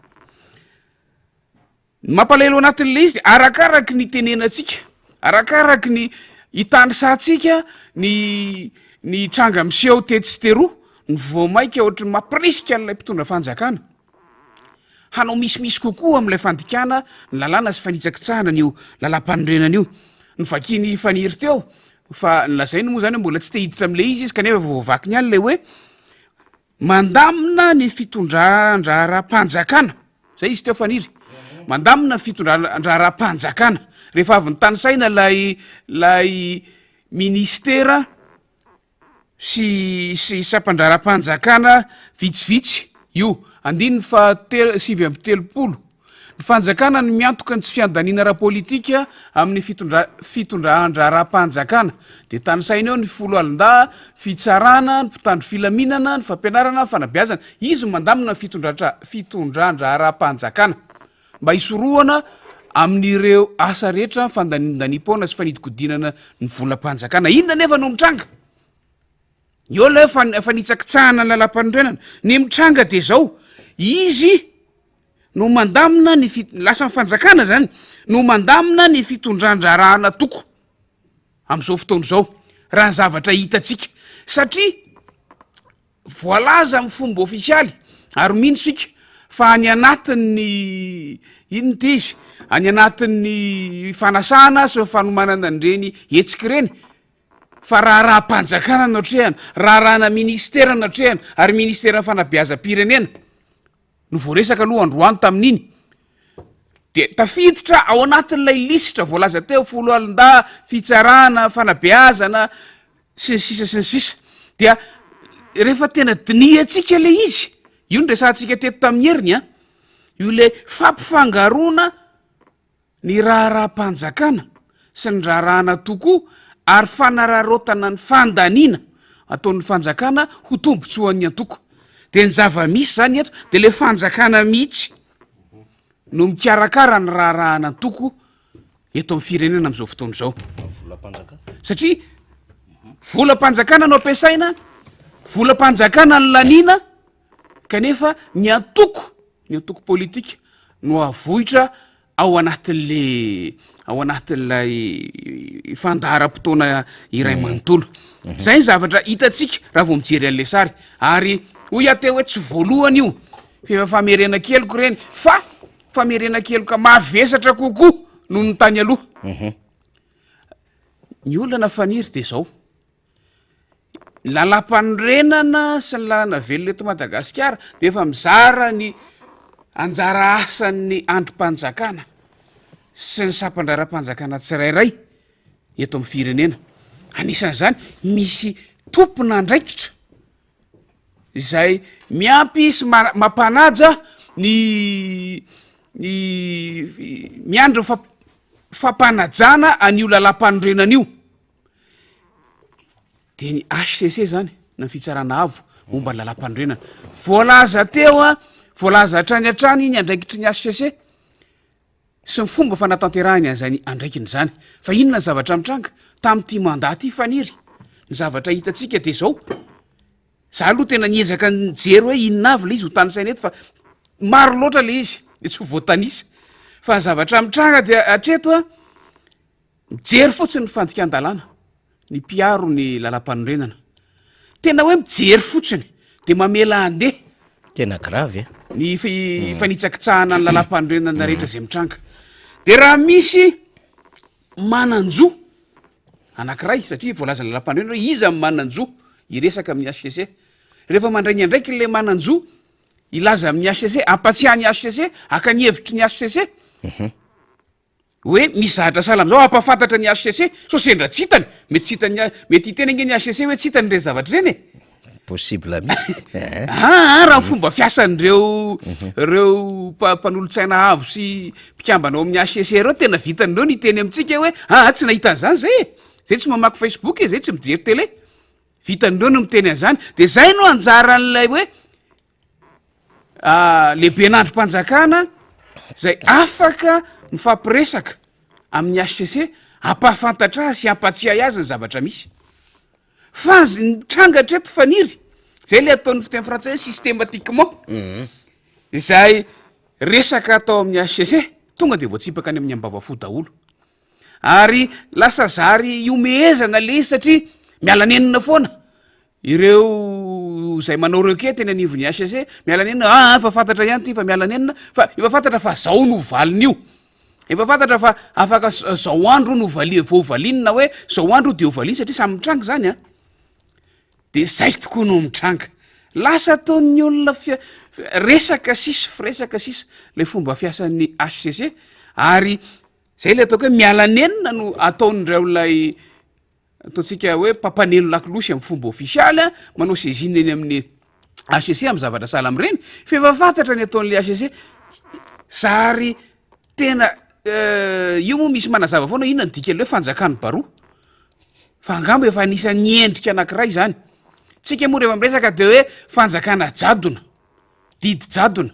Ny mampalahelo anatin'ilay izy de arakaraky ny itenenantsika, arakaraky ny itanisantsika ny ny tranga miseho tetsy sy teroa no vao mainka ohatry ny mampirisika an'ilay mpitondra fanjakana. hanao misimisy kokoa amin'ilay fandikana ny lalàna sy fanitsakitsahana an'io lalàmpanorenana io. Novakian'i Faniry teo fa nolazainy moa zany hoe mbola tsy te hiditra amin'ilay izy izy kanefa efa voavakiny ihany ilay hoe mandamina ny fitondran-draharaham-panjakana. Zay izy teo Faniry. Mandamina ny fitondran-draharaham-panjakana. Rehefa avy nitanisaina ilay ilay ministera sy sy sampan-draharaham-panjakana vitsivitsy io. Andininy faha te- 39. Ny fanjakana no miantoka ny tsy fiandaniana ara-politika amin'ny fitondra- fitondran-draharaham-panjakana. Dia tanisaina eo ny foloalindahy, fitsarana, ny mpitandro filaminana, ny fampianarana, ny fanabeazana. Izy no mandamina ny fitondran-dra- fitondran-draharaham-panjakana. Mba hisorohana amin'ireo asa rehetra fandanindaniam-poana sy fanidinkodinana ny volam-panjakana. Inona anefa no mitranga? Eo ilay hoe fanitsakitsahana ny lalàmpanorenana. Ny mitranga dia izao, izy no mandamina ny fi-, lasa ny fanjakana zany no mandamina ny fitondran-draharahana toko amin'izao fotoana izao, raha ny zavatra hitantsika. Satria Voalaza amin'ny fomba ofisialy ary mino isika fa any anatin'ny, inona ity izy, any anatin'ny fanasana sy ny fanomanana an'ireny hetsika ireny fa raharaham-panjakana no atrehana, raharahana minisitera no atrehana ary minisiteran'ny fanabeazam-pirenena. no voaresaka aloha androany tamin'iny de tafiditra ao anatin'ilay lisitra voalaza teo foloalindahy, fitsarana, fanabeazana sy ny sisa sy ny sisa dia rehefa tena dinihantsika le izy io no resahantsika teto tamin'ny heriny a io le fampifangaroana ny raharaham-panjakana sy ny raharahana tokoa ary fanararaotana ny fandaniana ataon'ny fanjakana ho tombontsoan'ny antoko. Dia ny zava-misy izany eto dia ilay fanjakana mihitsy no mikarakara ny raharahan'antoko eto amin'ny firenena amin'izao fotoana izao. Satria volam-panjakana no ampiasaina, volam-panjakana no laniana kanefa ny antoko Ny antoko politika no avoitra ao anatin'le ao anatin'ilay fandaharam-potoana iray mm. manontolo. Mhm. Zay ny zavatra hitantsika raha vao mijery an'le sary. Ary hoy aho teo hoe tsy voalohany io fa efa famerenan-keloka ireny fa famerenan-keloka mavesatra kokoa noho ny tany aloha. Mhm. Ny olana faniry de zao. Ny lalàmpanorenana sy ny lalàna velona eto Madagasikara dia efa mizara ny anjara asan'ny andrim-panjakana sy ny sampan-draharaham-panjakana tsirairay eto amin'ny firenena. Anisan'izany misy tompon'andraikitra izay miampy sy mampanaja ny ny miandry ny fampanajana an'io lalàmpanorenana io. De ny HCC zany na ny fitsarana avo momba ny lalàmpanorenana. Voalaza teo a, voalaza hatrany hatrany ny andraikitry ny HCC sy ny fomba fanatanterahany an'izany andraikiny izany. Fa inona ny zavatra mitranga tamin'ity mandat ity Faniry? Ny zavatra hitantsika de zao, za aloha tena niezaka nijery hoe inona avy le izy ho tanisaina eto fa maro loatra le izy de tsy ho voatanisa. Fa ny zavatra mitranga de hatreto a, Mijery fotsiny ny fandikan-dalàna ny mpiaro ny lalàmpanorenana. Tena hoe mijery fotsiny de mamela handeha.
Tena grave e.
Ny fanitsakitsahana ny lalàmpanorenana rehetra izay mitranga. De raha misy manan-jo anankiray, satria voalazan'ny lalàmpanorenana hoe iza no manan-jo hiresaka amin'ny HCC. Rehefa mandray ny andraikiny le manan-jo hilaza amin'ny HCC, hampatsiahy ny HCC, haka ny hevitry ny HCC. Hoe misy zavatra sahala amin'izao hampahafantatra ny HCC sao sendra tsy hitany, mety tsy hitan'ny mety hiteny ange ny HCC hoe tsy hitany ireny zavatra ireny e.
Possible mihitsy.
Eh. Ah, ah, raha ny fomba fiasan'ireo mhm. ireo mpanolotsaina avo sy mpikambana ao amin'ny HCC ireo tena vitan'ireo ny hiteny amintsika hoe ah, ah tsy nahita an'izany zay e. Zay tsy mamaky Facebook e, zay tsy mijery télé. Vitan'ireo no miteny an'izany. De zay no anjaran'ilay hoe Lehiben'andrim-panjakana zay afaka mifampiresaka amin'ny HCC hampahafantatra azy sy hampatsiahy azy ny zavatra misy. Fa ny mitranga hatreto Faniry, zay le ataon'ny fiteny frantsay hoe systématiquement, mhm. izay resaka atao amin'ny HCC tonga de voatsipaka any amin'ny ambavafo daholo. Ary lasa zary ihomehezana le izy satria miala nenina foana. Ireo izay manao requête eny anivon'ny HCC, miala nenina, aa efa fantatra ihany ity fa miala nenina fa efa fantatra fa zao no valin'io. Efa fantatra fa afaka zao andro no vali- vao valiany na hoe zao andro de ho valiany satria samy mitranga zany an. De zay tokoa no mitranga. Lasa ataon'ny olona fia- resaka sisa, firesaka sisa le fomba fiasan'ny HCC ary zay le ataoko hoe miala nenina no ataon'ireo ilay ataontsika hoe mpampaneno lakolosy amin'ny fomba ofisialy a, manao saisine eny amin'ny HCC amin'ny zavatra sahala amin'ireny, fa efa fantatra ny ataon'le HCC, zary tena io moa misy manazava foana hoe inona ny dikan'le hoe fanjakan'ny baroa, fa angamba efa anisan'ny endrika anankiray izany, tsika moa rehefa miresaka de hoe fanjakana jadona, didy jadona,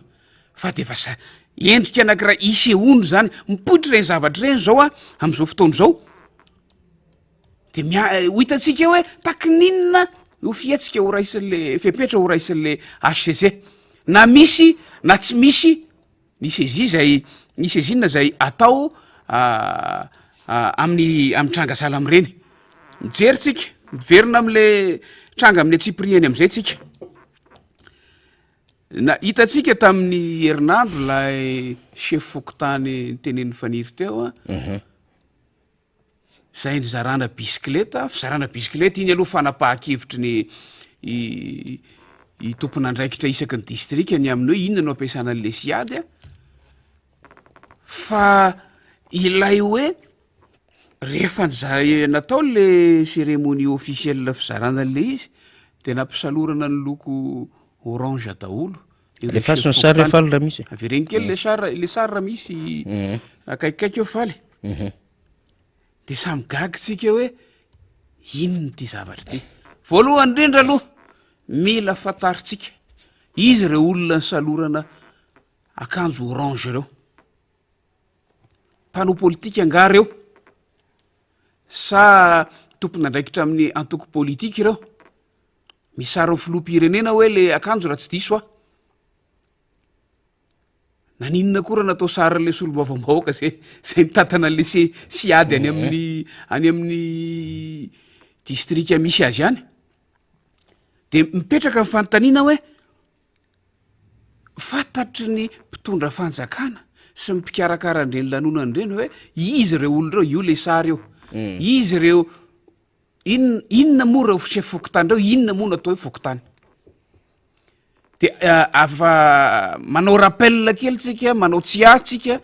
fa de efa sa- endrika anankiray isehoany zany, mipoitra ireny zavatra ireny zao a am'izao fotoana izao. De mia- ho hitantsika eo hoe takininona no fihetsika ho raisin'le fepetra ho raisin'le HCC na misy na tsy misy ny saisie zay ny saisine zay atao amin'ny amy tranga sahala am'ireny. Mijery tsika, miverina am'le tranga amin'ny antsipiriany am'izay tsika. Na hitantsika tamin'ny herinandro ilay chef fokontany nitenenin'i Faniry teo a. Izay nizarana bisikileta, fizarana bisikileta iny aloha fanapahan-kevitry ny i i tompon'andraikitra isaky ny distrika ny amin'ny hoe inona no ampiasana an'le siady a, fa ilay hoe rehefa niza- natao le cérémonie officielle fizarana an'le izy de nampisalorana ny loko orange daholo ireo
Alefaso ny
chef
sary
fokontany.
faly raha misy e.
Avereno kely le sary le sary raha misy akaikikaiky eo faly. De samy gaga tsika hoe inona ity zavatra ity. Voalohany indrindra aloha, mila fantarintsika iza ireo olona nisalorana akanjo orange ireo. Mpanao politika angaha ireo? Sa tompon'andraikitra amin'ny antoko politika ireo? Misy sarin'ny filoham-pirenena hoe le akanjo raha tsy diso aho. Naninona koa raha natao sarin'ilay solombavambahoaka zay zay mitantana an'le se- siady any amin'ny any amin'ny distrika misy azy any? De mipetraka ny fanontaniana hoe fantatry ny mpitondra fanjakana sy ny mpikarakara an'ireny lanonana ireny hoe iza ireo olona ireo, io le sary io, iza ireo Inona, inona moa ireo chef fokontany ireo, inona moa no atao hoe fokontany? De afa manao rappel kely tsika, manao tsiahy tsika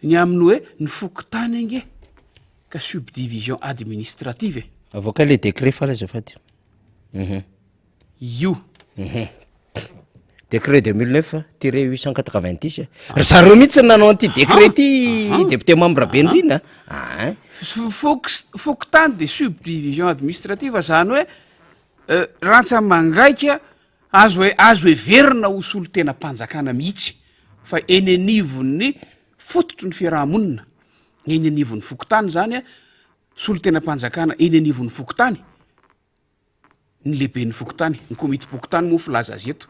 ny amin'ny hoe ny fokontany ange ka subdivision administrative e.
Avoaka le décret faly azafady.
Io.
Décret 2009 tiret 890. Ry zareo mihitsy no nanao an'ity décret ity député membre be indrindra. Ein.
Fokontany de subdivision administrative zany hoe rantsa-mangaika azo azo heverina ho solontenam-panjakana mihitsy fa eny anivon'ny fototry ny fiaraha-monina, eny anivon'ny fokontany zany a, solontenam-panjakana eny anivon'ny fokontany. ny lehiben'ny fokontany, ny komitim-pokontany moa filaza azy eto.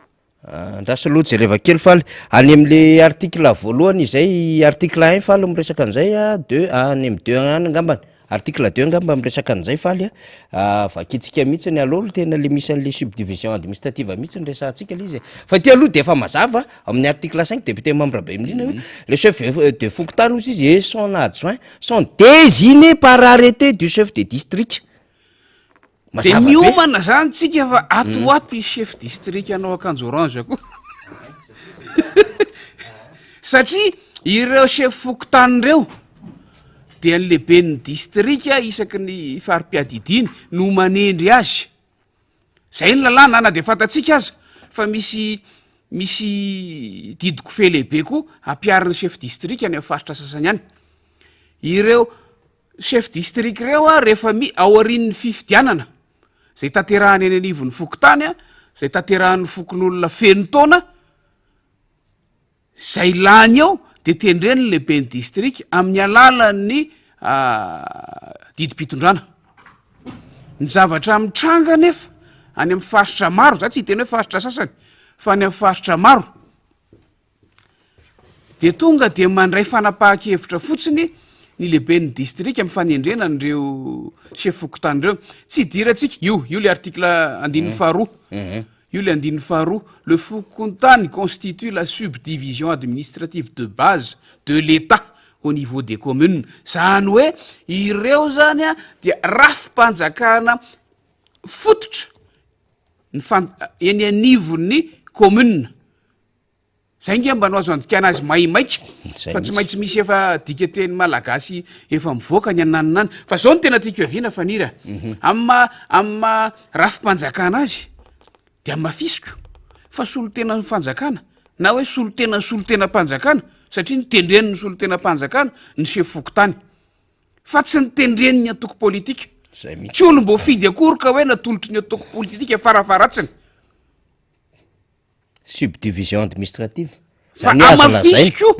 Andraso aloha jereva kely faly, any am'le article voalohany izay, article un faly miresaka an'izay a, deux, any am deux any angambany, article deux angamba miresaka an'izay faly a, vakintsika mihitsy ny aloha tena le misy an'le subdivision administrative mihitsy ny resahantsika le izy e, fa ity aloha de efa mazava amin'ny article cinq député membre be indrindra hoe le chef de fokontany hozy izy et son adjoint sont désignés par arrêté du chef de district.
De
Mazava be.
miomana zany tsika fa ato ho ato hisy chef district hanao akanjo orange koa. Satria ireo chef fokontany ireo dia ny lehiben'ny distrika isaky ny fari-piadidiany no manendry azy. Zay ny lalàna na de fantatsika aza fa misy misy didy kofehy lehibe koa ampiharin'ny chef district any amin'ny faritra sasany any. Ireo Chef district ireo a rehefa mi aorian'ny fifidianana zay tanterahana eny anivon'ny fokontany a, zay tanterahan'ny fokonolona feno taona, zay lany eo de tendreny ny lehiben'ny district amin'ny alalan'ny didim-pitondrana. Ny zavatra mitranga anefa any amin'ny faritra maro, za tsy hiteny hoe faritra sasany fa any amin'ny faritra maro, Dia tonga dia mandray fanapahan-kevitra fotsiny ny lehiben'ny distrika amin'ny fanendrena an'ireo chef fokontany ireo. Tsy idirantsika, io, io le article andininy faharoa. Io le andininy faharoa, le fokontany constitue la subdivision administrative de base de l'Etat au niveau des communes. Zany hoe ireo zany a dia rafi-panjakana fototra ny fan- eny anivon'ny commune. Zay nge mba no azo andikana azy maimaika
Zay
fa tsy
mihitsy.
maintsy misy efa dika teny malagasy efa mivoaka ny ananona any. Fa zao no tena tiako hiaviana Faniry a. Amin'ny maha amin'ny maha rafi-panjakana azy de hamafisiko fa solontenan'ny fanjakana na hoe solontenan'ny solontenam-panjakana satria notendren'ny solontenam-panjakana ny sefo fokontany fa tsy notendren'ny antoko politika.
Zay mihitsy.
Tsy olom-boafidy akory ka hoe natolotry ny antoko politika farafaharatsiny.
Subdivision administrative.
Fa
Zany hoe azo lazaina.
hamafisiko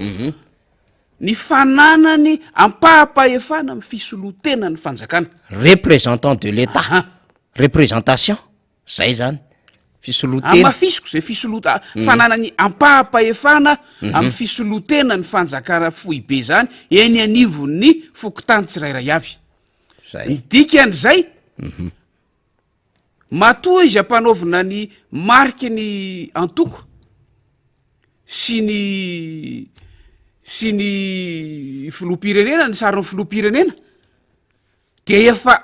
ny fananany ampaham-pahefana amin'ny fisoloan-tenan'ny fanjakana.
Représentant de l'Etat.
Aha.
Représentation. Zay zany. Fisoloan-tena.
Hamafisiko zay fisoloa- fananany ampaham-pahefana amin'ny fisoloan-tenan'ny fanjakana foibe zany eny anivon'ny fokontany tsirairay avy.
Zay.
Ny dikan'izay, Matoa izy ampanaovina ny mariky ny antoko sy ny sy ny filoham-pirenena, ny sarin'ny filoham-pirenena dia efa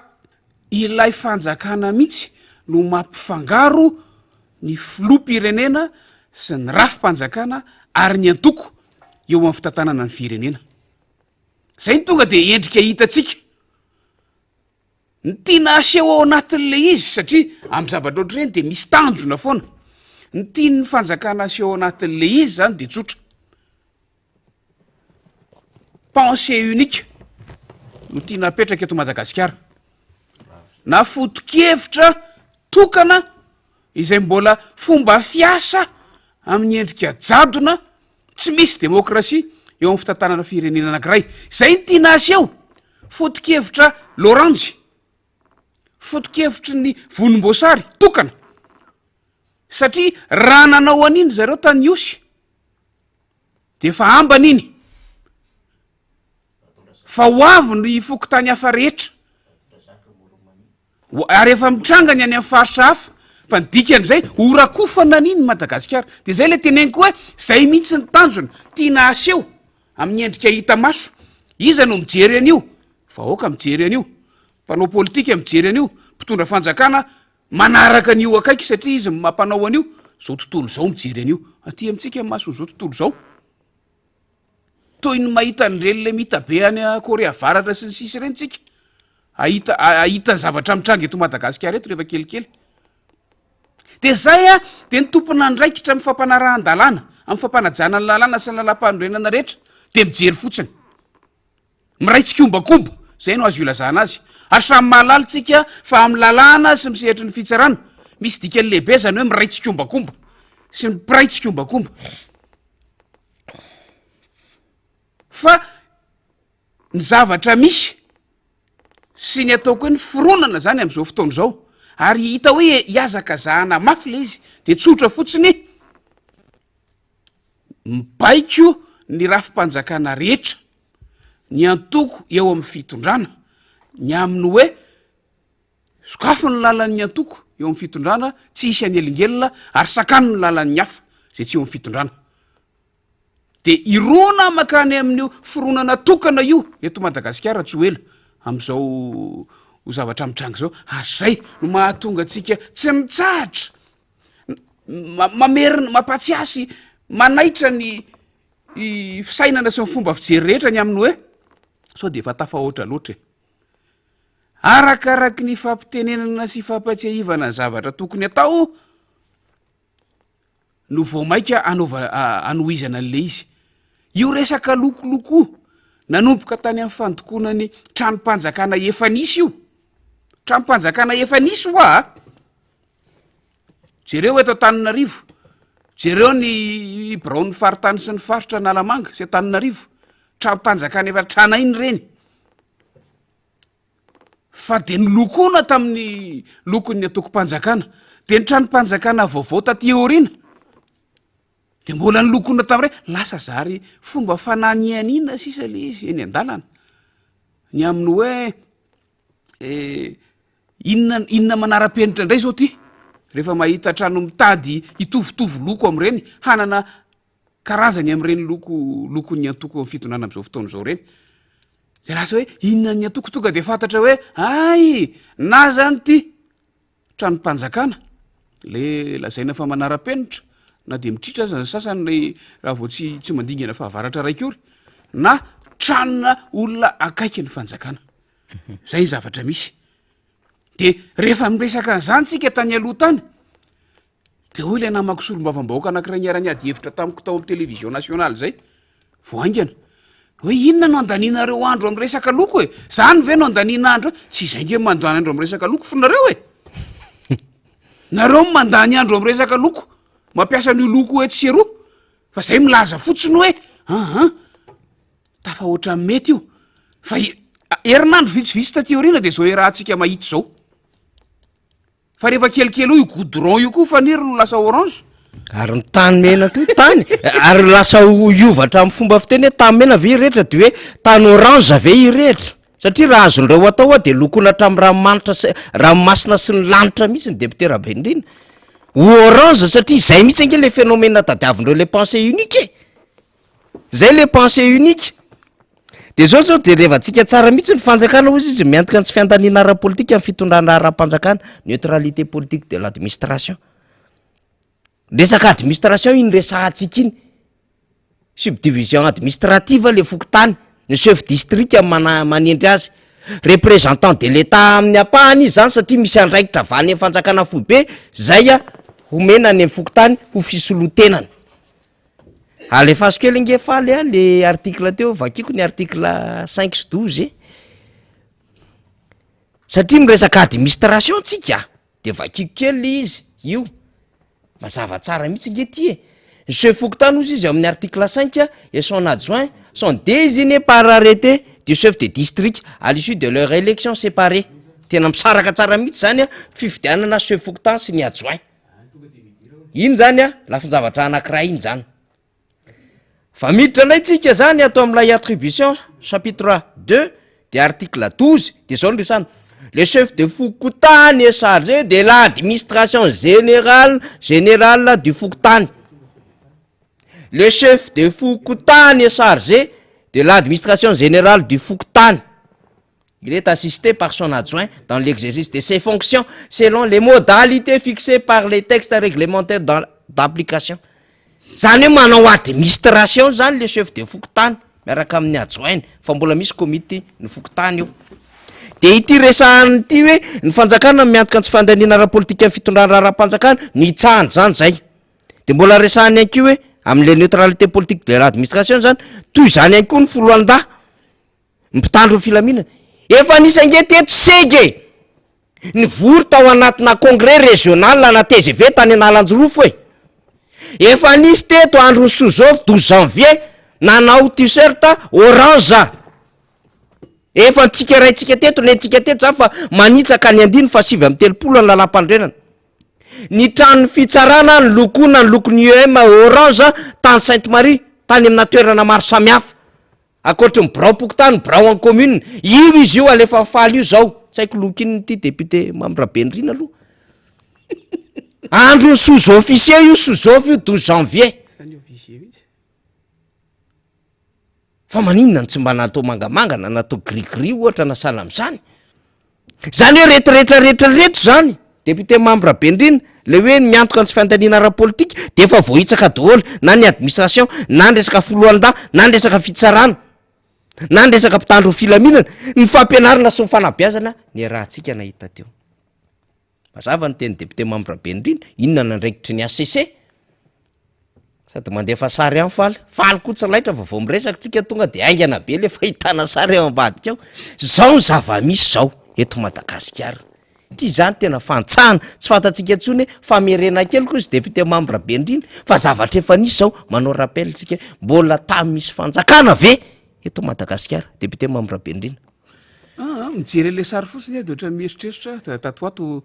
ilay fanjakana mihitsy no mampifangaro ny filoham-pirenena sy ny rafi-panjakana ary ny antoko eo amin'ny fitantanana ny firenena. Zay no tonga dia endrika hitantsika. Ny tiana aseho ao anatin'ilay izy, satria amin'ny zavatra ohatr'ireny dia misy tanjona foana, ny tian'ny fanjakana aseho ao anatin'ilay izy zany de tsotra, pensée unique no tiana apetraka eto Madagasikara, na foto-kevitra tokana izay mbola fomba fiasa amin'ny endrika jadona, tsy misy demokrasia eo amin'ny fitantanana firenena anankiray, zay ny tiana aseho. Foto-kevitra loranjy, foto-kevitry ny volomboasary tokana, satria raha nanao an'iny zareo tany Ihosy de efa ambany iny, fa ho avy ny fokontany hafa rehetra, ary efa mitranga ny any amin'ny faritra hafa, fa ny dikan'izay ho rakofana an'iny Madagasikara, de zay le teneniko hoe zay mihitsy ny tanjona tiana aseho Amin'ny endrika hita maso. Iza no mijery an'io? Vahoaka mijery an'io. Mpanao politika mijery an'io. Mpitondra fanjakana manaraka an'io akaiky satria izy no mampanao an'io. Izao tontolo izao mijery an'io. Aty amintsika ny mason'izao tontolo izao. Toy ny mahita an'ireny le mita be any Korea Avaratra sy ny sisa ireny tsika. Ahita, ahita ny zavatra mitranga eto Madagasikara eto rehefa kelikely. De zay a, de ny tompon'andraikitra amin'ny fampanarahan-dalàna, amin'ny fampanajana ny lalàna sy ny lalàm-panorenana rehetra de mijery fotsiny. Miray tsikombakomba, zay no azo ilazana azy. Ary samy mahalala tsika fa amin'ny lalàna sy misehatry ny fitsarana, misy dikany lehibe zany hoe miray tsikombakomba sy ny mpiray tsikombakomba. Fa ny zavatra misy sy ny ataoko hoe ny fironana zany am'izao fotoana izao, ary hita hoe hihazakazahana mafy le izy, de tsotra fotsiny, mibaiko ny rafi-panjakana rehetra, ny antoko eo amin'ny fitondrana, ny amin'ny hoe sokafy ny lalan'ny antoko eo amin'ny fitondrana, tsy hisy hanelingelina, ary sakano ny lalan'ny hafa zay tsy eo amin'ny fitondrana. De hirona mankany amin'io fironana tokana io eto Madagasikara tsy ho ela amin'izao ho zavatra mitranga izao, ary zay no mahatonga antsika tsy mitsahatra mamerina, mampatsiahy sy manaitra ny fisainana sy ny fomba fijery rehetra ny amin'ny hoe sao de efa tafahoatra loatra e. Arakaraky ny fampitenenana sy fampatsiahivana ny zavatra tokony atao no vao maika anaova anohizana an'le izy. Io resaka lokoloko io nanomboka tany amin'ny fandokoana ny tranom-panjakana efa nisy io. Tranom-panjakana efa nisy hoa a! Jereo eto Antananarivo, jereo ny biraon'ny faritany sy ny faritra Analamanga sy Antananarivo, tranom-panjakana efa tranainy ireny. Fa dia nolokoana tamin'ny lokon'ny antokom-panjakana. Dia ny tranom-panjakana vaovao taty aoriana dia mbola nolokoana tamin'ireny. Lasa zary fomba fananianiana sisa ilay izy eny an-dalana. Ny amin'ny hoe eh, inona, inona manara-penitra indray izao ity? Rehefa mahita trano mitady hitovitovy loko amin'ireny, hanana karazany amin'ireny loko lokon'ny antoko amin'ny fitondrana amin'izao fotoana izao ireny. De lasa hoe inona ny antoko tonga de fantatra hoe hay na zany ity tranom-panjakana le lazaina fa manara-penitra na de mitritra aza ny sasany le raha vao tsy tsy mandingana fahavaratra raiky ory na tranona olona akaiky ny fanjakana. Zay ny zavatra misy. De rehefa miresaka an'izany tsika tany aloha tany de hoy ilay namako solombavambahoaka anankiray niara-niady hevitra tamiko tao amin'ny télévision nationale zay vao haingana hoe inona no andanianareo andro amin'ny resaka loko e? Zany ve no andaniana andro? Tsy izay nge mandany andro amin'ny resaka loko f'nareo e! Nareo no mandany andro amin'ny resaka loko, mampiasa an'io loko etsy sy eroa, fa zay milaza fotsiny hoe aha, tafahoatra mety io, fa herinandro vitsivitsy taty aoriana de zao iarahantsika mahita izao. Fa rehefa kelikely eo io goudron io koa faniry no lasa orange.
Ary ny tany mena koa tany ary lasa ho hiova hatramin'ny fomba fiteny hoe tany mena ve irehitra de hoe tany orange ve irehitra? Satria raha azon'ireo atao hoa de lokoina hatramin'ny ranomanitra sy ranomasina sy ny lanitra mihitsy ny député Rabenirina. Ho orange satria izay mihitsy ange le phénomène tadiavin'ireo le pensée unique e! Zay le pensée unique. De zao zao de revantsika tsara mihitsy ny fanjakana hozy izy miantoka ny tsy fiandaniana ara-politika ny fitondrana raharaham-panjakana, neutralité politique de l'administration. Resaka administration iny resahantsika iny, subdivision administrative le fokontany, ny chef district mana- manendry azy, représentant de l'Etat amin'ny ampahany izy zany satria misy andraikitra avy any amin'ny fanjakana foibe zay homena any amin'ny fokontany ho fisolotenana. Alefaso kely nge faly a le article teo vakiko ny article cinq sy 12 e. Satria miresaka administration tsika de vakiko kely le izy io, mazava tsara mihitsy nge ty e, ny chef fokontany hozy izy ao amin'ny article cinq et son adjoint sont désignés par arrêté du chef de district à l'issue de leur élection séparée, tena misaraka tsara mihitsy zany a fifidianana chef fokontany sy ny adjoint. Iny zany a, lafin-javatra anankiray iny zany. Fa miditra indray tsika zany ato amin'ilay attribution chapitre deux de article 12 de zao no resahana, le chef de fokontany est chargé de l'administration générale générale du fokontany, le chef de fokontany est chargé de l'administration générale du fokontany. Il est assisté par son adjoint dans l'exercice de ses fonctions selon les modalités fixées par les textes réglementaires dans d'application. Zany hoe manao administration zany le chef de fokontany miaraka amin'ny adjoint-ny fa mbola misy komity ny fokontany eo. De ity resahana ity hoe ny fanjakana no miantoka ny tsy fandaniana ara-politika ny fitondrana raharaham-panjakana, nitsahana zany zay. De mbola resahana ihany koa hoe amin'le neutralité politique de l'administration zany, toy izany ihany koa ny foloalindahy. Mpitandro ny filaminana. Efa nisy ange teto sega e! Nivory tao anatina congrès régional ana tgv tany Analanjirofo e! Efa nisy teto andron'ny sous-off 12 janvier nanao t-shirt orange. Efa nitsikeraintsika teto, nentsika teto zany fa manitsaka ny andininy faha 39 ny lalàmpanorenana. Ny tranon'ny fitsarana nolokoina ny lokon'ny UEM orange tany Sainte Marie, tany amina toerana maro samihafa. Ankoatry ny biraom-pokontany, birao an'ny commune, io izy io alefa faly io zao, tsy haiko loka inona ity député Mamy Rabenirina aloha. Andron'ny sous officier io, sous of io 12 janvier. Fa maninona no tsy mba natao mangamanga na natao gris gris ohatra na sahala amin'izany? Zany hoe reto rehetra rehetra reto zany, député Mamy Rabenirina, le hoe miantoka ny tsy fandaniana ara-politika de efa voahitsaka daholo na ny administration na ny resaka foloalindahy na ny resaka fitsarana na ny resaka mpitandro ny filaminana, ny fampianarana sy ny fanabeazana niarahantsika nahita teo. Mazava ny tenin'ny député Mamy Rabenirina, inona ny andraikitry ny HCC? Sady mandefa sary ihany faly, faly koa tsy laitra fa vao miresaka tsika tonga de haingana be le fahitana sary ao ambadika ao, zao ny zava-misy zao eto Madagasikara, ty zany tena fantsahana, tsy fantatsika intsony hoe famerena kely koa izy député Mamy Rabenirina fa zavatra efa nisy zao, manao rappel tsika hoe mbola tany misy fanjakana ve eto Madagasikara, député Mamy Rabenirina.
Aa, mijery an'ilay sary fotsiny aho de ohatran'ny mieritreritra aho, tato ho ato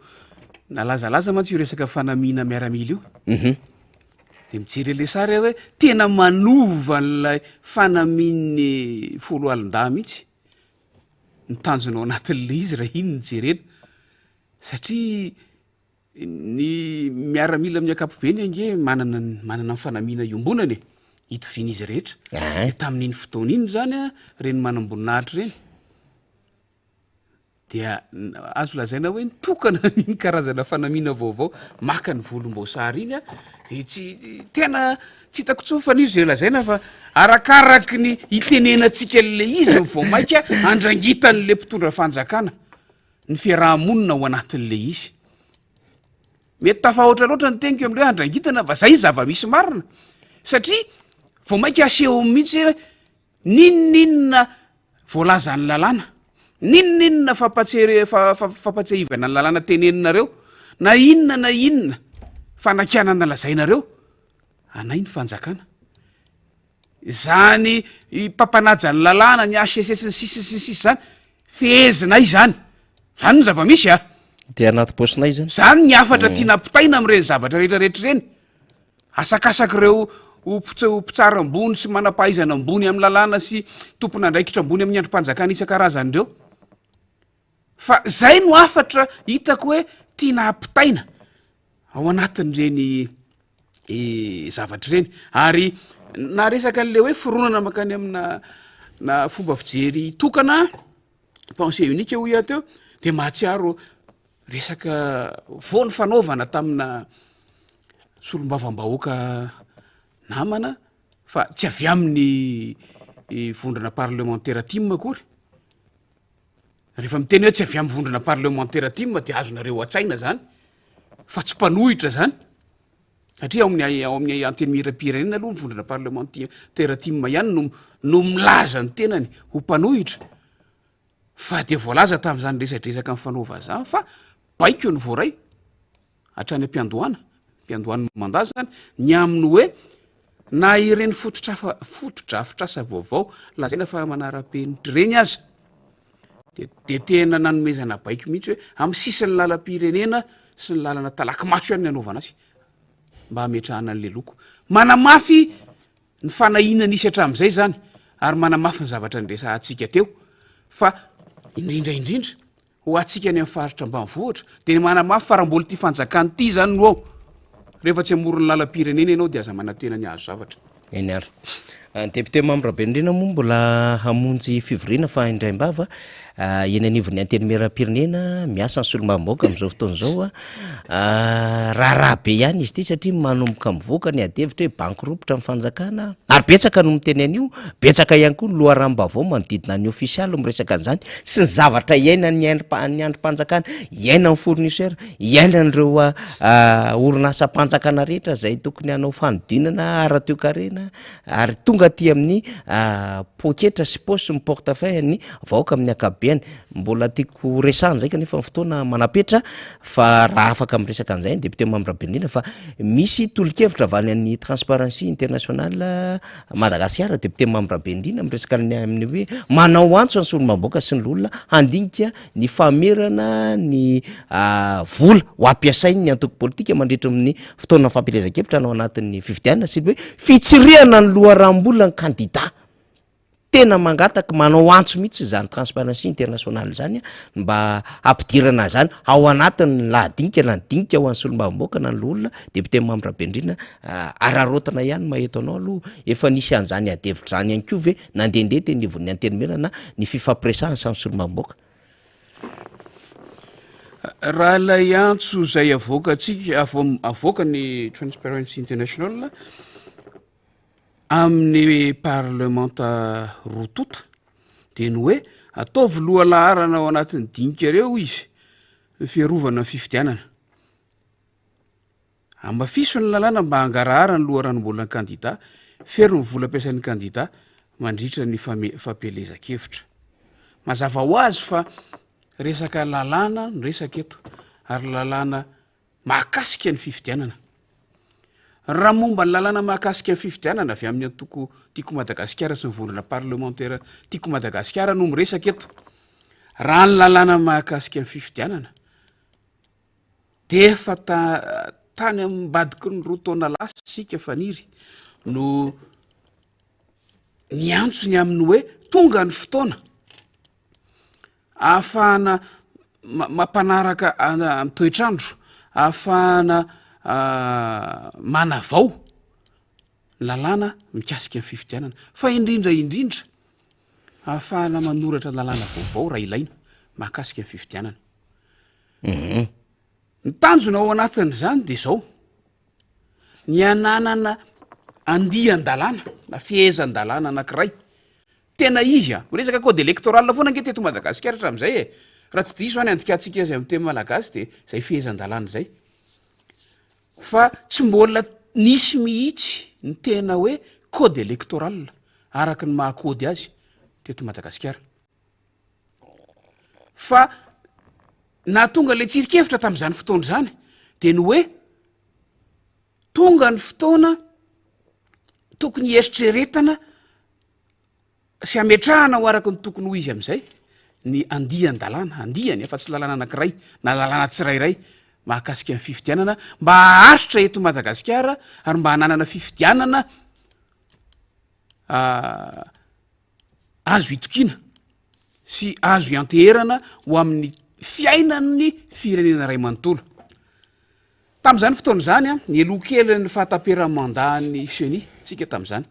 nalazalaza mantsy io resaka fanamiana miaramila io. De mijery an'ilay sary aho hoe tena manova an'ilay fanamian'ny foloalindahy mihitsy ny tanjona ao anatin'ilay izy raha iny no jerena, satria. Ny miaramila amin'ny ankapobeny ange manana ny manana ny fanamiana iombonana e, itovian'izy rehetra.
Ahay.
De tamin'iny fotoana iny zany a, ireny manamboninahitra ireny dia azo lazaina hoe nitokana an'iny karazana fanamiana vaovao maka ny volomboasary iny a, de tsy tena tsy hitako intsony fa n'iza izay lazaina fa arakaraky ny itenenantsika an'le izy no vao mainka andrangitan'le mpitondra fanjakana ny fiaraha-monina ao anatin'le izy. Mety tafahoatra loatra ny teniko am'le hoe andrangitana fa zay ny zava-misy marina satria vao mainka aseho mihitsy hoe n'inon'inona voalazan'ny lalàna, n'inon'inona fampatsere- fa- fa- fampatsiahivana ny lalàna teneninareo, na inona na inona fanakianana lazainareo, anay ny fanjakana. Izany mpampanaja ny lalàna, ny HCC sy ny sisa sy ny sisa zany, fehezinay izany, zany ny zava-misy a.
De anaty paosinay zany.
Zany ny hafatra tiana ampitaina amin'ireny zavatra rehetrarehetra ireny. Asakasak'ireo ho mpitsara ambony sy manam-pahaizana ambony amin'ny lalàna sy tompon'andraikitra ambony amin'ny andrim-panjakana isan-karazany ireo. Fa zay no hafatra hitako hoe tiana ampitaina ao anatin'ireny zavatra ireny. Ary na resaka an'le hoe fironana mankany amina na fomba fijery tokana, pensée unique hoy aho teo, de mahatsiaro resaka vao nifanaovana tamina solombavambahoaka namana fa tsy avy amin'ny vondrona parlemantera tim akory, rehefa miteny hoe tsy avy amin'ny vondrona parlemantera tim de azonareo an-tsaina zany fa tsy mpanohitra zany satria ao amin'ny ao amin'ny antenimieram-pirenena aloha ny vondrona parlemantera tim ihany no no milaza ny tenany ho mpanohitra fa de voalaza tamin'izany resadresaka nifanaovana zany fa baiko ny voaray hatrany am-piandohana, am-piandohan'ny mandat zany, ny amin'ny hoe na ireny fototrafa- fotodrafitrasa vaovao lazaina fa manara-penitra ireny aza de de tena nanomezana baiko mihitsy hoe amin'ny sisin'ny lalam-pirenena sy ny lalana talaky maso ihany ny anaovana azy mba hametrahana an'le loko. Manamafy ny fanahiana nisy hatramin'izay zany ary manamafy ny zavatra niresahantsika teo fa indrindra indrindra Ho antsika any amin'ny faritra ambanivohitra dia ny manamafy fa raha mbola ity fanjakana ity izany no ao, rehefa tsy amoron'ny lalam-pirenena ianao dia aza manantena ny hahazo zavatra.
Eny ary. Ny député Mamy Rabenirina moa mbola hamonjy fivoriana fa indraim-bava eny anivon'ny Antenimierampirenena miasa ny solombavambahoaka amin'izao fotoana izao. Raharaha be ihany izy ity satria manomboka mivoaka ny adihevitra hoe banky ropitra ny fanjakana ary betsaka no miteny an'io, betsaka ihany koa ny loharanom-baovao manodidina ny ofisialy miresaka an'izany sy ny zavatra iainan'ny andrim- ny andrim-panjakana, iainan'ny fournisseur, iainan'ireo orinasam-panjakana rehetra izay tokony hanao fanodinana ara-toekarena ary tonga aty amin'ny poketra sy paosy ny portefeuille ny vahoaka amin'ny ankapobeny. Mbola tiako ho resahana izay kanefa ny fotoana manapetra fa raha afaka miresaka an'izay ny député Mamy Rabenirina fa misy tolo-kevitra avy any amin'ny Transparency International Madagasikara député Mamy Rabenirina miresaka ny amin'ny hoe manao antso ny solombavambahoaka sy ny loholona handinika ny famerana ny vola ho ampiasain'ny antoko politika mandritra ny fotoana fampielezan-kevitra na ao anatin'ny fifidianana sy ny hoe fitsirihana ny loharanom-bolan'ny kandida. Tena mangataka, manao antso mihitsy izany Transparency International izany mba hampidirana izany ao anatin'ny lahadinika na ny dinika ho an'ny solombavambahoaka na ny loholona, député Mamy Rabenirina, araraotina ihany maha eto anao aloha, efa nisy an'izany adihevitra izany ihany koa ve nandehandeha teny anivon'ny antenimiera na ny fifampiresahana samy solombavambahoaka?
Raha ilay antso izay avoakantsika, avo- avoakan'ny Transparency International, Amin'ny parlemanta roa tonta dia ny hoe ataovy lohalaharana ao anatin'ny dinikareo izy ny fiarovana ny fifidianana. Hamafiso ny lalàna mba hangarahara ny loharanom-bolan'ny kandida, fero ny vola ampiasain'ny kandida mandritra ny fampielezan-kevitra. Mazava ho azy fa resaka lalàna no resaka eto ary lalàna mahakasika ny fifidianana. Raha momba ny lalàna mahakasika ny fifidianana avy amin'ny antoko Tiako Madagasikara sy ny vondrona parlemantera Tiako Madagasikara no miresaka eto. Raha ny lalàna mahakasika ny fifidianana dia efa ta- tany ambadiky ny roa taona lasa isika Faniry no niantso ny amin'ny hoe tonga ny fotoana Ahafahana mampanaraka amin'ny toetr'andro, ahafahana manavao ny lalàna mikasika ny fifidianana, fa indrindra indrindra ahafahana manoratra lalàna vaovao raha ilaina mahakasika ny fifidianana.
Mhm.
Ny tanjona ao anatin'izany de zao, ny ananana andian-dalàna na fehezan-dalàna anankiray tena izy a, miresaka code électoral foana ange teto Madagasikara hatramin'izay e, raha tsy diso aho ny andikantsika azy amin'ny teny malagasy de zay fehezan-dalàna zay. Fa tsy mbola nisy mihitsy ny tena hoe code électoral araka ny maha code azy teto Madagasikara. Fa nahatonga ilay tsirinkevitra tamin'izany fotoana izany dia ny hoe tonga ny fotoana tokony hieritreretana sy hametrahana ho araka ny tokony ho izy amin'izay ny andian-dalàna, andiany fa tsy lalàna anankiray na lalàna tsirairay mahakasika ny fifidianana mba haharitra eto Madagasikara ary mba hananana fifidianana azo itokiana sy azo ianteherana ho amin'ny fiainan'ny firenena iray manontolo. Tamin'izany fotoana izany, nialoha kelin'ny fahataperan'ny mandat-n'ny CENI tsika tamin'izany.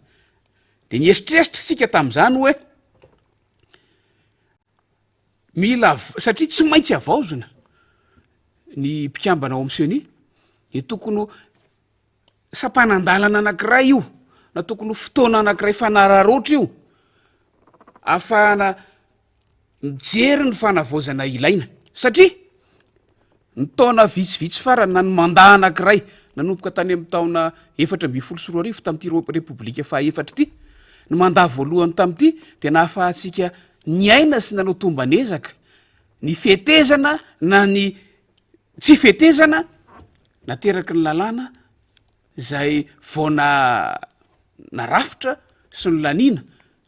De nieritreritra isika tamin'izany hoe mila satria tsy maintsy havaozina ny mpikambana ao amin'ny CENI de tokony ho sampanan-dalana anankiray io na tokony ho fotoana anankiray fanararaotra io ahafahana mijery ny fanavaozana ilaina satria ny taona vitsivitsy farany na ny mandat anankiray nanomboka tany amin'ny taona 2014 tamin'ity repoblika fahaefatra ity, ny mandat voalohany tamin'ity dia nahafahantsika niaina sy nanao tomban'ezaka ny fetezana na ny tsy fetezana nateraky ny lalàna izay vao na narafitra sy nolaniana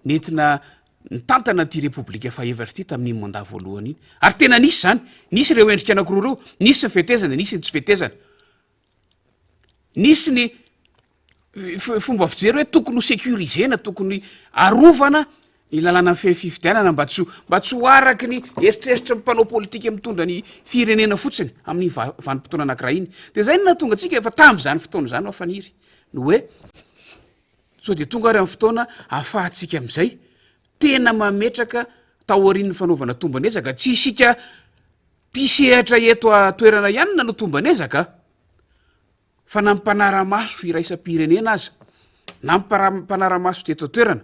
nentina nitantana ity repoblika fahefatra ity tamin'iny mandat voalohany iny. Ary tena nisy izany, nisy ireo endrika anankiroa ireo, nisy ny fetezana, nisy ny tsy fetezana. Nisy ny fomba fijery hoe tokony ho sécurisena, tokony arovana ny lalàna mifehy fifidianana mba tsy mba tsy ho araky ny eritreritry ny mpanao politika mitondra ny firenena fotsiny amin'ny vanim-potoana anankiray iny. De zay no nahatonga antsika efa tamin'izany fotoana izany aho faniry ny hoe sao de tonga ary amin'ny fotoana ahafahantsika amin'izay tena mametraka taorian'ny fanaovana tomban'ezaka, tsy isika mpisehatra eto an-toerana ihany no nanao tomban'ezaka fa na ny mpanara-maso iraisam-pirenena aza na ny mpanara-maso teto an-toerana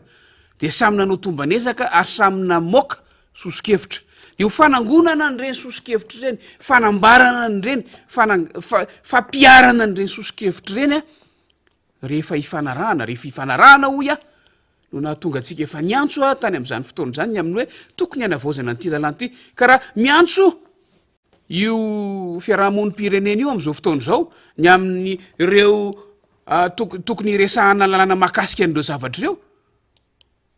dia samy nanao tomban'ezaka ary samy namoaka soso-kevitra. Dia ho fanangonana an'ireny soso-kevitra ireny, fanambarana an'ireny, fanang-, fa-, fampiharana an'ireny soso-kevitra ireny an, rehefa ifanarahana, rehefa ifanarahana hoy aho, no nahatonga antsika efa niantso aho tany amin'izany fotoana izany ny amin'ny hoe tokony hanavaozana an'ity lalàna ity. Ka raha miantso io fiarahamonim-pirenena io amin'izao fotoana izao ny amin'ny ireo tokony hiresahana lalàna mahakasika an'ireo zavatra ireo,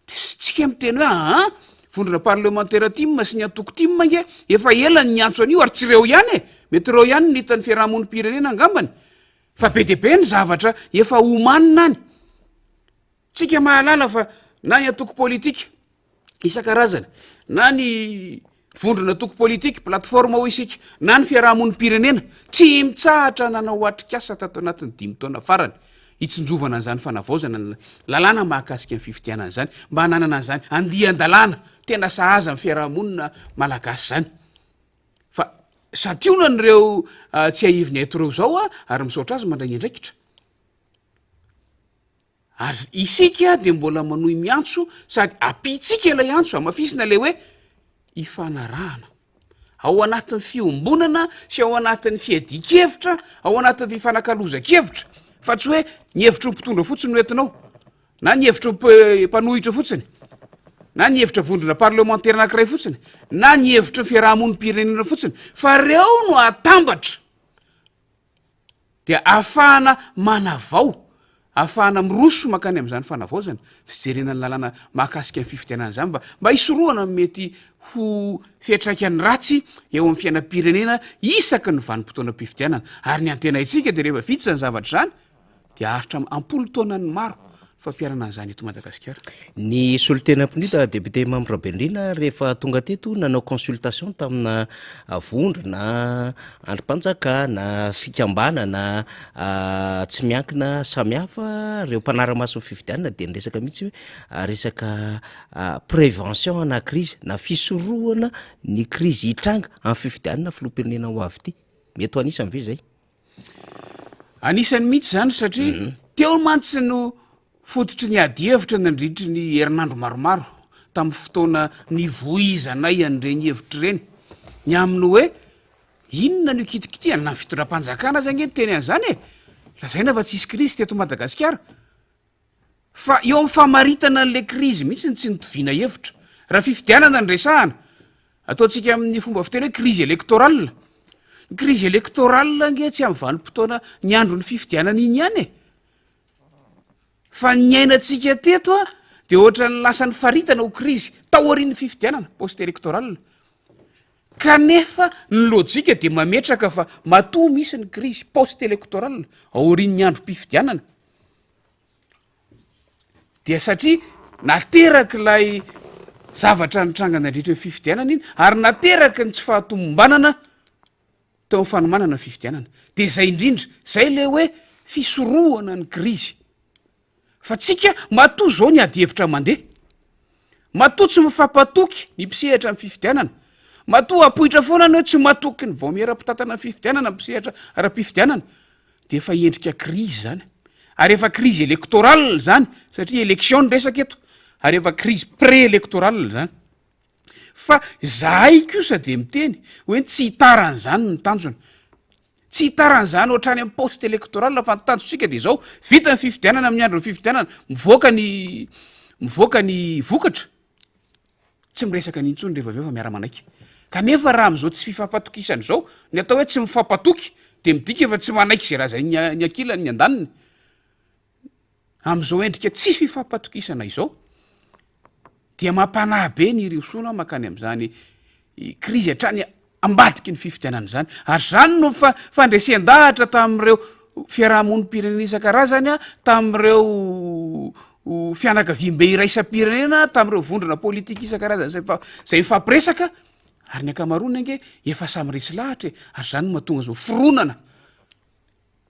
de tsika miteny hoe aa vondrona parlemantera tim sy ny antoko tim ange efa ela ny niantso an'io ary tsy ireo ihany e, mety ireo ihany no hitan'ny fiarahamonim-pirenena angambany fa be dia be ny zavatra efa omanina any. Tsika mahalala fa na ny antoko politika isan-karazany na ny vondrona antoko politika, plateforme hoy isika, na ny fiarahamonim-pirenena, tsy mitsahatra nanao atrikasa tato anatin'ny dimy taona farany hitsinjovana an'izany fanavaozana ny lalàna mahakasika ny fifidianana izany, mba hananana an'izany andian-dalàna tena sahaza ny fiarahamonina malagasy izany. Fa santionany ireo tsiahiviny eto ireo izao ary misaotra azy mandray ny andraikitra. Ary isika dia mbola manohy miantso sady ampiantsika ilay antso, hamafisina ilay hoe ifanarahana. Ao anatin'ny fiombonana sy ao anatin'ny fiadian-kevitra, ao anatin'ny fifanakalozan-kevitra, fa tsy hoe ny hevitry ny mpitondra fotsiny no entinao, na ny hevitry ny mpanohitra fotsiny, na ny hevitra vondrona parlemantera anankiray fotsiny, na ny hevitry ny fiarahamonim-pirenena fotsiny, fa ireo no atambatra. dia ahafahana manavao, ahafahana miroso mankany amin'izany fanavaozana, fijerena ny lalàna mahakasika ny fifidianana izany mba mba hisorohana ny mety ho fiantraikany ratsy eo amin'ny fiainam-pirenena isaky ny vanim-potoanam-pifidianana. Ary ny antenaintsika dia rehefa vita izany zavatra izany dia haharitra am-polo taonany maro. fampiharana an'izany eto Madagasikara.
Ny solontena PNUD, député Mamy Rabenirina, rehefa tonga teto nanao consultation tamina vondrona andrim-panjakana, fikambanana tsy miankina samihafa, ireo mpanara-maso ny fifidianana dia niresaka mihitsy hoe resaka prévention ana crise na fisorohana ny krizy hitranga amin'ny fifidianana filoham-pirenena ho avy ity. Mety ho anisany ve izay?
Anisany mihitsy izany satria teo mantsy no fototry ny adihevitra nandritry ny herinandro maromaro tamin'ny fotoana nivoizanay an'ireny hevitra ireny ny amin'ny hoe inona no ikitikitihana, na ny fitondram-panjakana aza ange niteny an'izany e, lazaina fa tsisy krizy teto Madagasikara. Fa eo amin'ny famaritana an'ilay krizy mihitsy no tsy nitoviana hevitra. Raha fifidianana no resahana, ataontsika amin'ny fomba fiteny hoe crise électorale. Ny crise électorale ange tsy amin'ny vanim-potoana ny andron'ny fifidianana iny ihany e. Fa ny niainantsika teto a, dia ohatran'ny lasa nifaritana ho krizy taorian'ny fifidianana, post électorale. Kanefa ny lojika dia mametraka fa matoa misy ny krizy post électorale aorian'ny androm-pifidianana, dia satria naterak'ilay zavatra nitranga nandritra ny fifidianana iny ary nateraky ny tsy fahatomombanana teo amin'ny fanomanana ny fifidianana. De zay indrindra, zay le hoe fisorohana ny krizy. Fa tsika matoa zao ny ady hevitra mandeha, matoa tsy mifampatoky ny mpisehatra amin'ny fifidianana, matoa apoitra foana ny hoe tsy matoky ny vaomiera mpitantana ny fifidianana ny mpisehatra ara-pifidianana, de efa endrika krizy zany, ary efa krizy électorale zany satria élection ny resaka eto, ary efa krizy pré-électorale zany. Fa zahay kosa de miteny hoe tsy hitaran'izany ny tanjona, tsy hitaran'izany ohatrany amin'ny poste électorale fa ny tanjontsika de zao, vita ny fifidianana amin'ny andron'ny fifidianana, mivoaka ny mivoaka ny vokatra, Tsy miresaka an'iny intsony rehefa avy eo fa miara-manaiky. Kanefa raha amin'izao tsy fifampatokisana izao, ny atao hoe tsy mifampatoky dia midika fa tsy manaiky izay lazain'ny ny ankilany ny andaniny. Amin'izao endrika tsy fifampatokisana izao dia mampanahy be ny hirosoana mankany amin'izany krizy hatrany ambadiky ny fifidianana izany. Ary izany no fa- fandresen-dahatra tamin'ireo fiarahamonim-pirenena isan-karazany, tamin'ireo fianakaviambe iraisam-pirenena, tamin'ireo vondrona politika isan-karazany izay mifa- izay mifampiresaka, ary ny ankamaroany ange efa samy resy lahatra e, ary izany no mahatonga izao fironana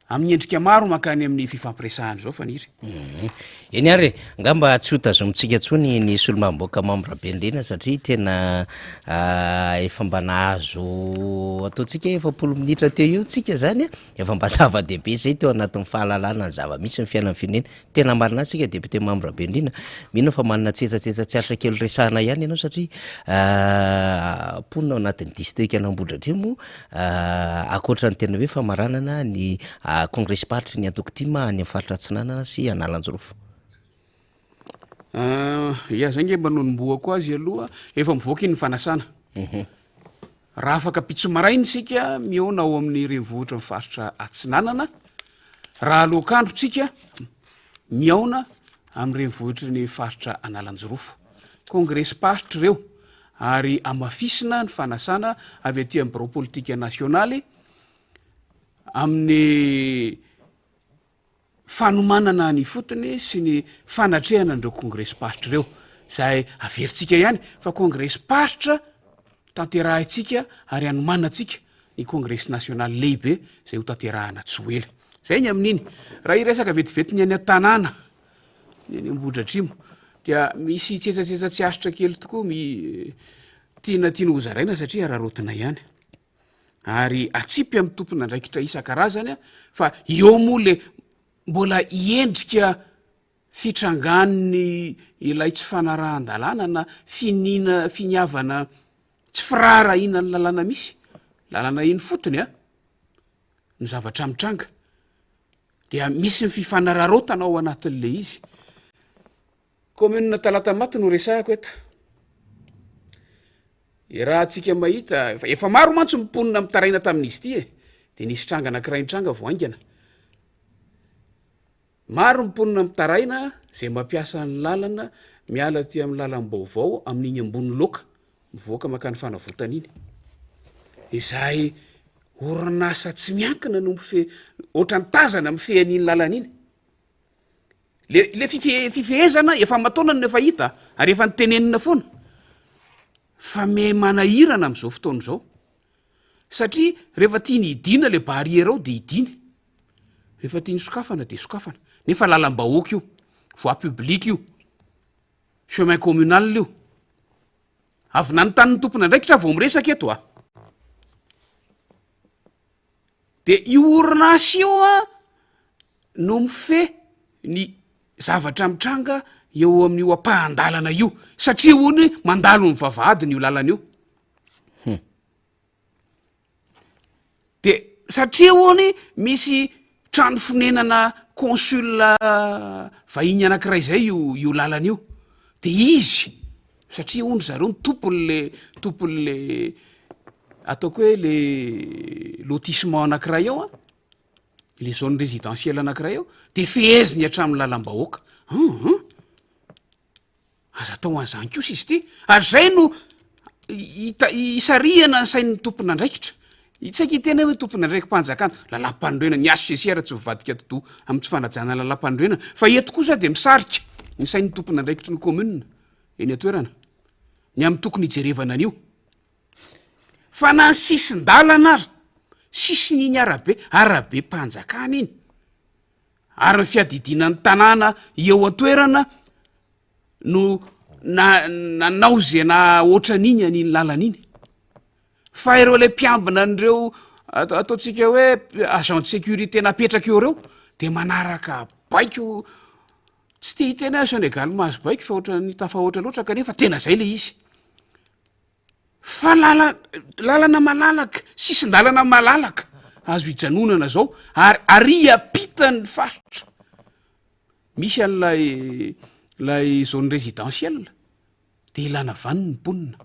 Amin'ny endrika maro mankany amin'ny fifampiresahana izao Faniry.
Mhm. Eny ary e, angamba tsy ho tazomintsika intsony ny solombavambahoaka Mamy Rabenirina satria tena ah, efa mba nahazo ataontsika hoe 40 minitra teo eo tsika zany a, efa mba zava-dehibe izay teo anatin'ny fahalalana ny zava-misy ny fiainan'ny firenena. Tena marina azy tsika député Mamy Rabenirina, mino aho fa manana tsetsatsetsa tsy aritra kely resahana ihany ianao satria ah, mponina ao anatin'ny distrikan'Ambohidratrimo Ankoatra ny tena hoe famaranana ny kongresim-paritry ny antoko tim any amin'ny faritra Atsinanana sy Analanjirofo.
Ya, zay nge mba nonombohako azy aloha, efa mivoaka iny ny fanasana. Raha afaka ampitso maraina isika mihaona ao amin'ny renivohitry ny faritra Atsinanana, raha aloakandro tsika mihaona amin'ny renivohitry ny faritra Analanjirofo. Kongresim-paritra ireo ary hamafisina ny fanasana avy aty amin'ny birao politika nasionaly amin'ny fanomanana any ifotony sy ny fanatrehana an'ireo kongresim-paritra ireo, izay averintsika ihany fa kongresim-paritra tanterahintsika ary hanomanantsika ny kongresy nasionaly lehibe izay ho tanterahana tsy ho ela. Izay ny amin'iny. Raha hiresaka vetivety ny any an-tanàna, ny any Ambohidratrimo, dia misy tsetsatsetsa tsy aritra kely tokoa mi tiana tiana hozaraina satria araraotina ihany. Ary atsipy amin'ny tompon'andraikitra isan-karazany fa eo moa le mbola endrika fitrangan'ny ilay tsy fanarahan-dalàna na finiana finiavana tsy firaharahiana ny lalàna misy, lalàna eny fotony a, ny zavatra mitranga dia misy ny fifanararaotana ao anatin'le izy. Commune Talatamaty no resahako eto. Iarahantsika mahita, efa maro mantsy ny mponina mitaraina tamin'izy ity e, de nisy tranga anankiray nitranga vao haingana. Maro ny mponina mitaraina izay mampiasa ny lalana miala aty amin'ny lalam-baovao amin'iny ambony loaka mivoaka mankany Fanavotana iny. Izay orinasa tsy miankina no mifehy, ohatran'ny tazana mifehy an'iny lalana iny. Le le fife- fifehezana efa aman-taonany no efa hita ary efa notenenina foana fa me manahirana am'zao fotoana izao satria rehefa tiany hidiana le barrière ao de hidiany, rehefa tiany sokafana de sokafana, nefa lalam-bahoaka io, voie publique io, chemin communal io. Avy nanontany ny tompon'andraikitra aho vao miresaka eto a. De io orinasa io a no mifehy ny zavatra mitranga eo amin'io ampahan-dalana io satria hono mandalo ny vavahadiny io lalana io. De satria hono misy trano fonenana consul vahiny anankiray zay io io lalana io, de izy satria hono zareo no tompon'le tompon'le ataoko hoe le lotissement anankiray ao an, le zone résidentielle anankiray ao, de feheziny hatramin'ny lalam-bahoaka, hum. Aza atao an'izany kosa izy ity, ary izay no hita- hisarihana ny sain'ny tompon'andraikitra. Tsy haiko hiteny hoe tompon'andraiki-panjakana, lalàmpanorenana, ny HCC ary tsy mivadika atidoha amin'ny tsy fanajana ny lalàmpanorenana, fa eto kosa dia misarika ny sain'ny tompon'andraikitry ny commune eny an-toerana, ny amin'ny tokony hijerevana an'io. Fa na ny sisin-dalana ary, sisin'iny arabe, arabem-panjakana iny, ary ny fiadidiana ny tanàna eo an-toerana no na nanao ze na ohatran'iny an'iny lalana iny fa ireo le mpiambina an'ireo ataontsika hoe agent de sécurité napetraka eo ireo de manaraka baiko tsy te hiteny aho Sénégal mahazo baiko fa ohatran'ny tafahoatra loatra kanefa tena zay le izy Fa lala- lalana malalaka, sisin-dalana malalaka azo ijanonana zao ary ary ampitan'ny faritra misy an'ilay lay zone résidentielle de ilana vaniny ny mponina.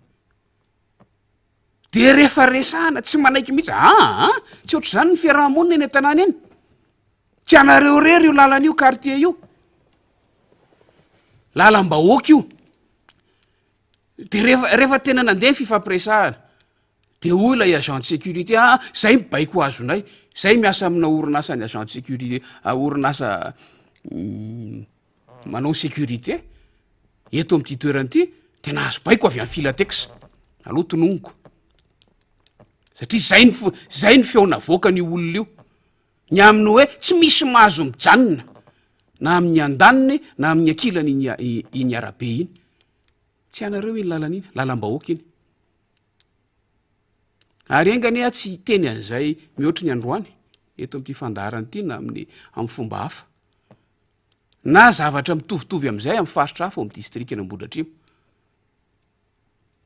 De rehefa resahana tsy manaiky mihitsy, aa tsy ohatr'izany ny fiaraha-monina eny an-tanàna eny, tsy anareo irery io lalana io quartier io, lalam-bahoaka io. De rehefa rehefa tena nandeha ny fifampiresahana de hoy ilay agent de sécurité ah zay ny baiko azonay, zay miasa amina orinasan'ny agent de sécurité orinasa manao sécurité eto amin'ity toerana ity de nahazo baiko avy any filatex, aleo tononiko satria zay ny f- zay ny feo navoakan'io olona io, ny amin'ny hoe tsy misy mahazo mijanona na amin'ny andaniny na amin'ny ankilany iny iny arabe iny. Tsy anareo iny lalana iny, lalam-bahoaka iny. Ary enga anie aho tsy hiteny an'izay mihoatry ny androany eto amin'ity fandaharana ity na amin'ny amin'ny fomba hafa. Na zavatra mitovitovy amin'izay amin'ny faritra hafa ao amin'ny distrikan'Ambohidratrimo.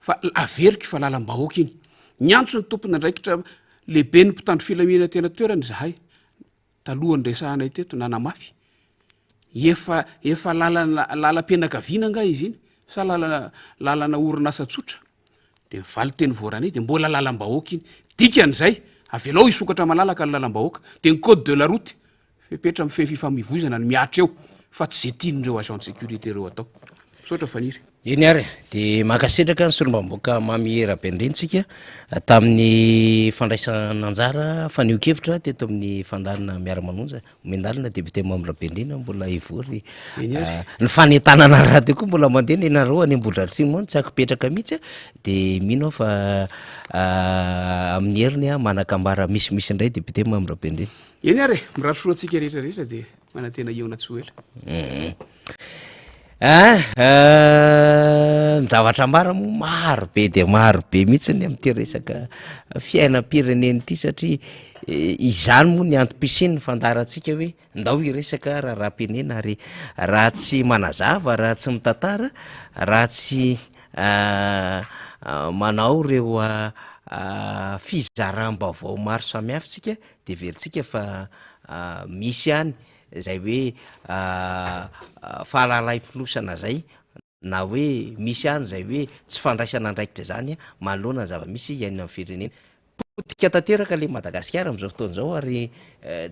Fa averiko fa lalam-bahoaka iny. Niantso ny tompon'andraikitra lehiben'ny mpitandro filaminana tena toerana izahay. Talohan'ny niresahanay teto, nanamafy. Efa efa lalana lalam-pianakaviana angaha izy iny sa lalana lalana orinasa tsotra? De ny valin-teny voaranay de mbola lalam-bahoaka iny. Dikan'izay, avelao hisokatra malalaka ny lalam-bahoaka. De ny code de la route, fepetra mifehy fifamoivoizana no mihatra eo fa tsy ze tian'ireo agent de sécurité ireo atao. Misaotra Faniry.
Eny ary, de mankasitraka ny solombavambahoaka Mamy Rabenirina tsika tamin'ny fandraisana anjara fanehoan-kevitra teto amin'ny fandaharana Miara-manonja. Omen-dalana député Mamy Rabenirina mbola hivory.
Eny ary.
Ny fanentanana rahateo koa mbola mandeha ny anareo any Ambohidratrimo any, tsy ankipetraka mihitsy de mino aho fa amin'ny heriny manan-kambara misimisy indray député Mamy Rabenirina.
Eny ary e, mirary soa antsika rehetra rehetra de manantena hihaona tsy ho ela.
Ah, ny zavatra ambara moa maro be dia maro be mihitsy ny amin'ity resaka fiainam-pirenena ity satria izany moa ny antom-pisian'ny fandaharantsika hoe ndao hiresaka raharaham-pirenena ary raha tsy manazava, raha tsy mitantara, raha tsy manao ireo fizaram-baovao maro samihafa isika de heverintsika fa misy ihany zay hoe fahalalahim-pinosana zay na hoe misy ihany zay hoe tsy fandraisana andraikitra zany manoloana ny zava-misy iainan'ny firenena. Potika tanteraka le Madagasikara am'zao fotoana zao ary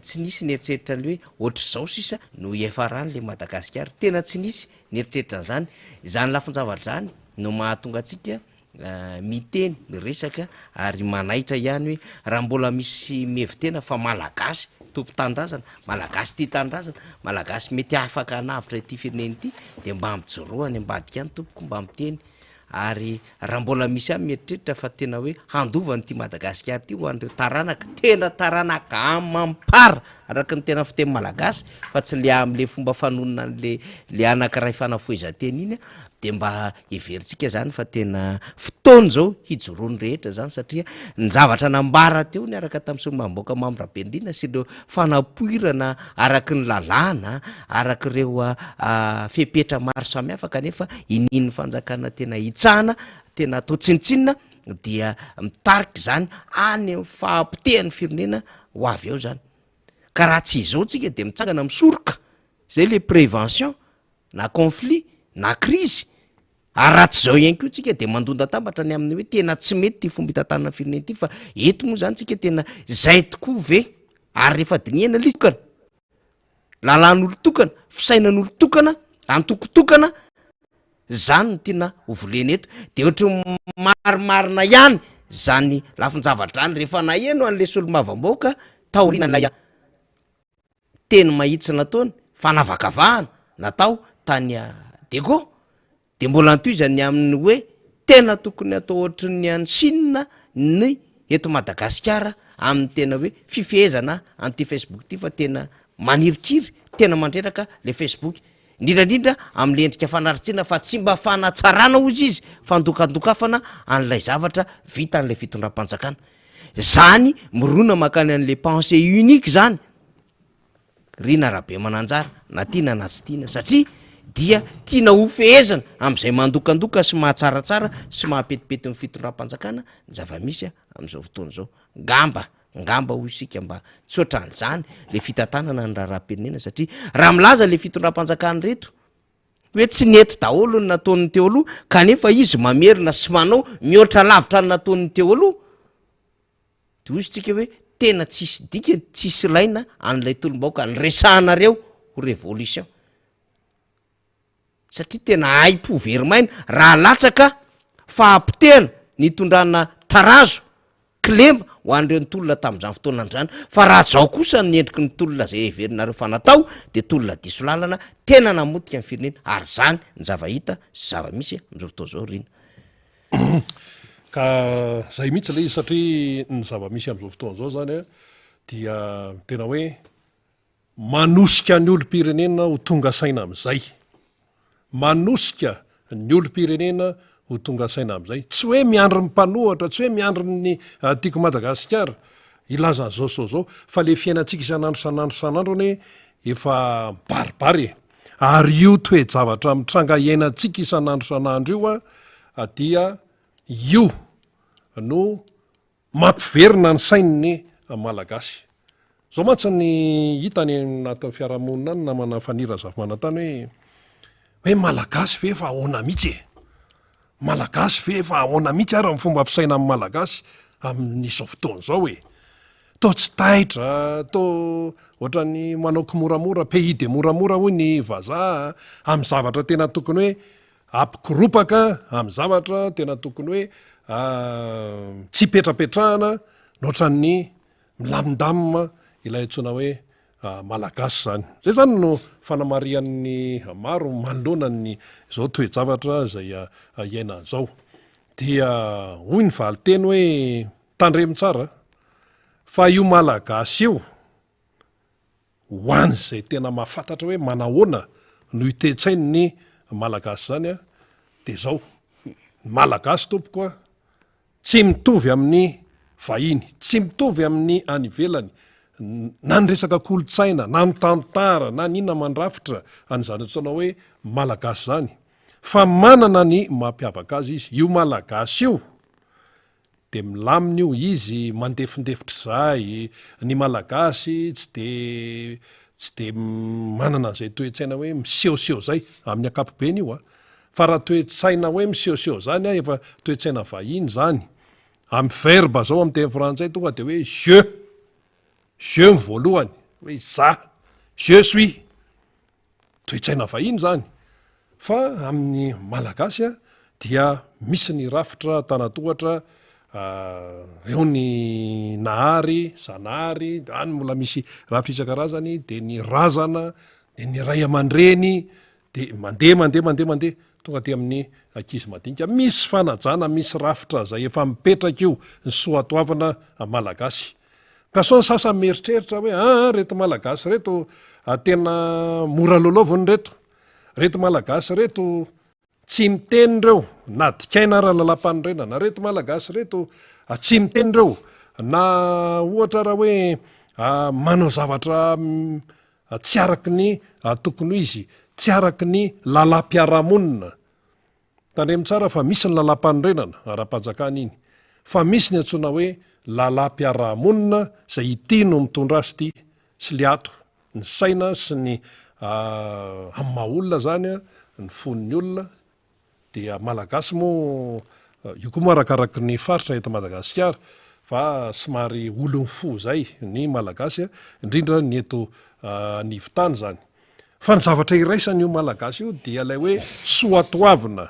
tsy nisy nieritreritra ny hoe ohatr'izao sisa no hiafarany le Madagasikara, tena tsy nisy nieritreritra an'zany, izany lafin-javatra zany no mahatonga antsika miteny, miresaka ary manaitra ihany hoe raha mbola misy mihevi-tena fa Malagasy. tompon-tanindrazana, Malagasy tia tanindrazana, Malagasy mety afaka hanavotra ity firenena ity de mba mijoroa any ambadika any tompoko mba miteny ary raha mbola misy ihany mieritreritra fa tena hoe handova an'ity Madagasikara ity ho an'ireo taranaka, tena taranaka amam-para araka ny tena fiteny malagasy fa tsy le am'le fomba fanonona an'le le anankiray fanafohezan-teny iny de mba heverintsika zany fa tena fotoana izao hijoroan'ny rehetra zany satria ny zavatra nambara teo niaraka tamin'ny solombavambahoaka Mamy Rabenirina sy ireo fanapoirana araky ny lalàna, araka ireo fepetra maro samihafa kanefa inian'ny fanjakana tena hitsahana, tena atao tsinontsinona dia mitarika izany any amin'ny fahapotehan'ny firenena ho avy eo zany. Ka raha tsy izao tsika de mitsangana misoroka, zay le prévention na conflit na crise, ary raha tsy izao ihany koa tsika de mandondatambatra ny amin'ny hoe tena tsy mety ity fomba itantanana ny firenena ity fa eto moa zany tsika tena zay tokoa ve ary rehefa dinihana le izy tokana, lalàn'olon-tokana, fisainan'olon-tokana, antoko tokana, zany no tiana ho volena eto, de ohatry ny marimarina ihany zany lafin-javatra zany rehefa naheno an'le solombavambahoaka taorian'ilay teny mahitsy nataony, fanavakavahana natao tany Diego, de mbola notohizany ny amin'ny hoe tena tokony atao ohatry ny any Chine ny eto Madagasikara amin'ny tena hoe fifehezana an'ity Facebook ity fa tena manirikiry, tena mandreraka le Facebook, indrindra indrindra amin'le endrika fanaratsiana fa tsy mba fanatsarana hozy izy fandokandokafana an'ilay zavatra vitan'ilay fitondram-panjakana. Zany mirona mankany an'le pensée unique zany Rina Rabemananjara na tiana na tsy tiana satria dia tiana ho fehezina am'izay mandokandoka sy mahatsaratsara sy mahapetipety ny fitondram-panjakana ny zava-misy am'izao fotoana izao. Ngamba, ngamba hoy isika mba tsy ohatran'izany le fitantanana ny raharaham-pirenena satria raha milaza le fitondram-panjakana ireto hoe tsy nety daholo ny nataon'ny teo aloha kanefa izy mamerina sy manao mihoatra lavitra ny nataon'ny teo aloha de hoy isika hoe tena tsisy dikany, tsisy ilaina an'ilay tolom-bahoaka niresahanareo ho révolution satria tena haim-po very maina raha latsaka fahapotehana nitondrana tarazo kilema ho an'ireo nitolona tamin'izany fotoana izany, fa raha zao kosa ny endriky ny tolona izay heverinareo fa natao dia tolona diso lalana tena namotika ny firenena ary izany ny zava-hita sy zava-misy amin'izao fotoana izao Rina.
Ka zay mihitsy ilay izy satria ny zava-misy amin'izao fotoana izao zany a dia tena hoe Manosika ny olom-pirenena ho tonga saina amin'izay. Manosika ny olom-pirenena ho tonga saina amin'izay. Tsy hoe miandry ny mpanohatra, tsy hoe miandry ny Tiako Madagasikara hilaza an'izao sy izao, fa le fiainantsika isan'andro isan'andro isan'andro anie efa mibaribary e. Ary io toe-javatra mitranga iainantsika isan'andro isan'andro io dia io no Mampiverina ny sain'ny Malagasy. Izao mantsy ny hita any anatin'ny fiarahamonina any namana Faniry Razafimanantany hoe hoe Malagasy ve efa ahoana mihitsy e? Malagasy ve efa ahoana mihitsy ary ny fomba fisainan'ny Malagasy amin'izao fotoana izao e? Toa tsy taitra, toa ohatran'ny manao kimoramora, pays de moramora hoy ny vazaha, amin'ny zavatra tena tokony hoe Ampikoropaka amin'ny zavatra tena tokony hoe tsy ipetrapetrahana ny ohatran'ny milamindamina ilay antsoina hoe Malagasy izany. Izay izany no fanamarihan'ny maro manoloana ny izao toe-javatra izay iainana izao. Dia hoy ny valinteny hoe tandremo tsara fa io Malagasy io Ho an'izay tena mahafantatra hoe manahoana no iten-tsain'ny Malagasy izany an, dia izao, ny Malagasy tompoko an, tsy mitovy amin'ny vahiny, tsy mitovy amin'ny any ivelany, na ny resaka kolontsaina, na ny tantara, na ny inona mandrafitra an'izany antsoina hoe Malagasy izany, fa manana ny mampiavaka azy izy. Io Malagasy io De milamina io, izy mandefindefitra izahay, ny Malagasy tsy de tsy de manana an'izay toe-tsaina hoe misehoseho zay, amin'ny ankapobeny io an, fa raha toe-tsaina hoe misehoseho zany an, efa toe-tsaina vahiny zany, amin'ny verbe zao amin'ny teny frantsay tonga de hoe je, je ny voalohany, hoe za, je suis. Toe-tsaina vahiny izany fa amin'ny Malagasy dia misy ny rafitra antanatohatra. Eo ny Nahary, Zanahary, any mbola misy rafitra isan-karazany, de ny razana, de ny ray aman-dreny, de mandeha mandeha mandeha mandeha tonga aty amin'ny ankizy madinika. Misy fanajana, misy rafitra zay efa mipetraka io, ny soatoavina malagasy. Ka sao ny sasany mieritreritra hoe aa reto malagasy reto tena mora lalaovina reto, reto malagasy reto Tsy miteny reo na dikaina ara lalampanorenana reto malagasy reto tsy miteny reo na ohatra ara hoe manao zavatra tsy araky ny tokony ho izy tsy araky ny lalam-piarahamonina tandremo tsara fa misy ny lalampanorenana ara-panjakana iny fa misy ny antsoina hoe lalam-piarahamonina zay ity no mitondra azy ity sy le ato ny saina sy ny amin'ny maha olona zany ny fon'ny olona dia malagasy moa io koa moa arakaraky ny faritra eto Madagasikara fa somary olon'ny fo zay ny malagasy indrindra ny eto anivon-tany zany fa ny zavatra iraisan'io malagasy io dia ilay hoe soatoavina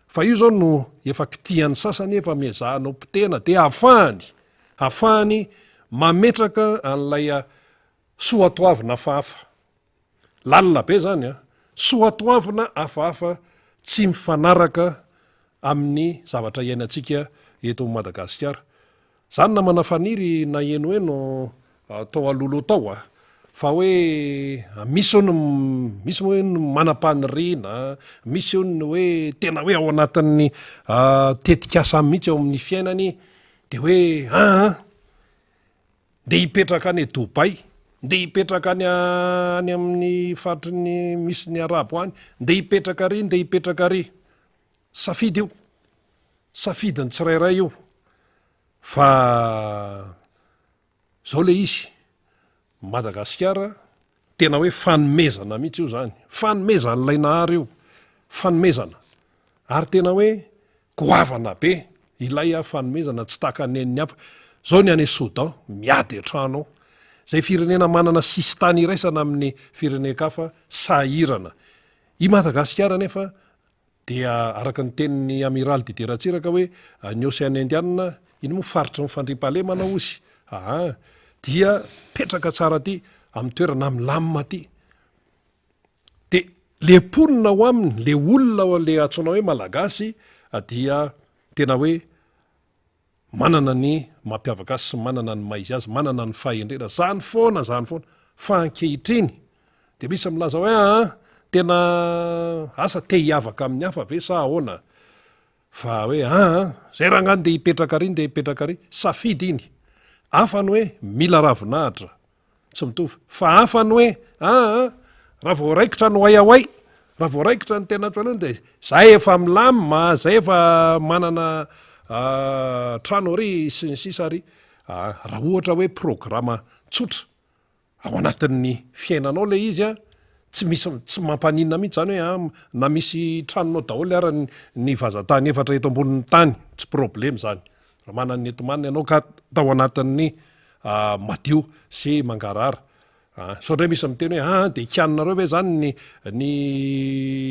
fa io zao no efa kitihan'ny sasany efa miezahana ho potehina dia ahafahany ahafahany mametraka an'ilay Soatoavina hafahafa. Lalina be zany an! Soatoavina hafahafa tsy mifanaraka amin'ny zavatra iainantsika eto Madagasikara. Zany namana Faniry nahenoheno tao alohaloha tao a! Fa hoe misy hono misy moa hoe ny manam-paniriana, misy hono ny hoe tena hoe ao anatin'ny tetikasa mihitsy ao amin'ny fiainany de hoe aa! Ndeha hipetraka any Dubaï, ndeha hipetraka any any amin'ny faritry ny misy ny arabo any, ndeha hipetraka ary, ndeha hipetraka ary. Safidy io, safidin'ny tsirairay io. Fa zao le izy, Madagasikara Tena hoe fanomezana mihitsy io zany, fanomezan'ilay Nahary io, fanomezana, ary tena hoe goavana be ilay fanomezana tsy tahaka ny an'ny hafa. Zao ny any Soudan, miady an-trano ao, izay firenena manana sisintany iraisana amin'ny firenen-kafa sahirana. I Madagasikara anefa Dia araka ny tenin'ny Amiraly Didier Ratsiraka hoe ny Ocean Indiana, iny moa faritry ny fandriampahalemana hozy aa, dia mipetraka tsara aty amin'ny toerana milamina aty. Dia le mponina ao aminy, le olona ao le antsoina hoe Malagasy dia tena hoe Manana ny mampiavaka azy sy manana ny maha izy azy, manana ny fahendrena, zany foana zany foana, fa ankehitriny de misy milaza hoe aa tena asa te hiavaka amin'ny hafa ve sa ahoana, fa hoe aa zay rangahy ndeha hipetraka ary ndeha hipetraka ary, safidy iny, hafa ny hoe mila ravinahitra, Tsy mitovy. Fa hafa ny hoe aa raha vao raikitra ny oay raha vao raikitra ny tena ato aloha dia zay efa milamina, zay efa manana trano ary sy ny sisa ary raha ohatra hoe programa tsotra ao anatin'ny fiainanao le izy an, tsy misy tsy mampaninona mihitsy zany hoe an na misy tranonao daholo ara ny vazantany efatra eto ambonin'ny tany, tsy problema zany. Raha manana ny enti-manana ianao ka tao anatin'ny madio sy mangarahara. Sao indray misy miteny hoe ah dia kianinareo ve zany ny ny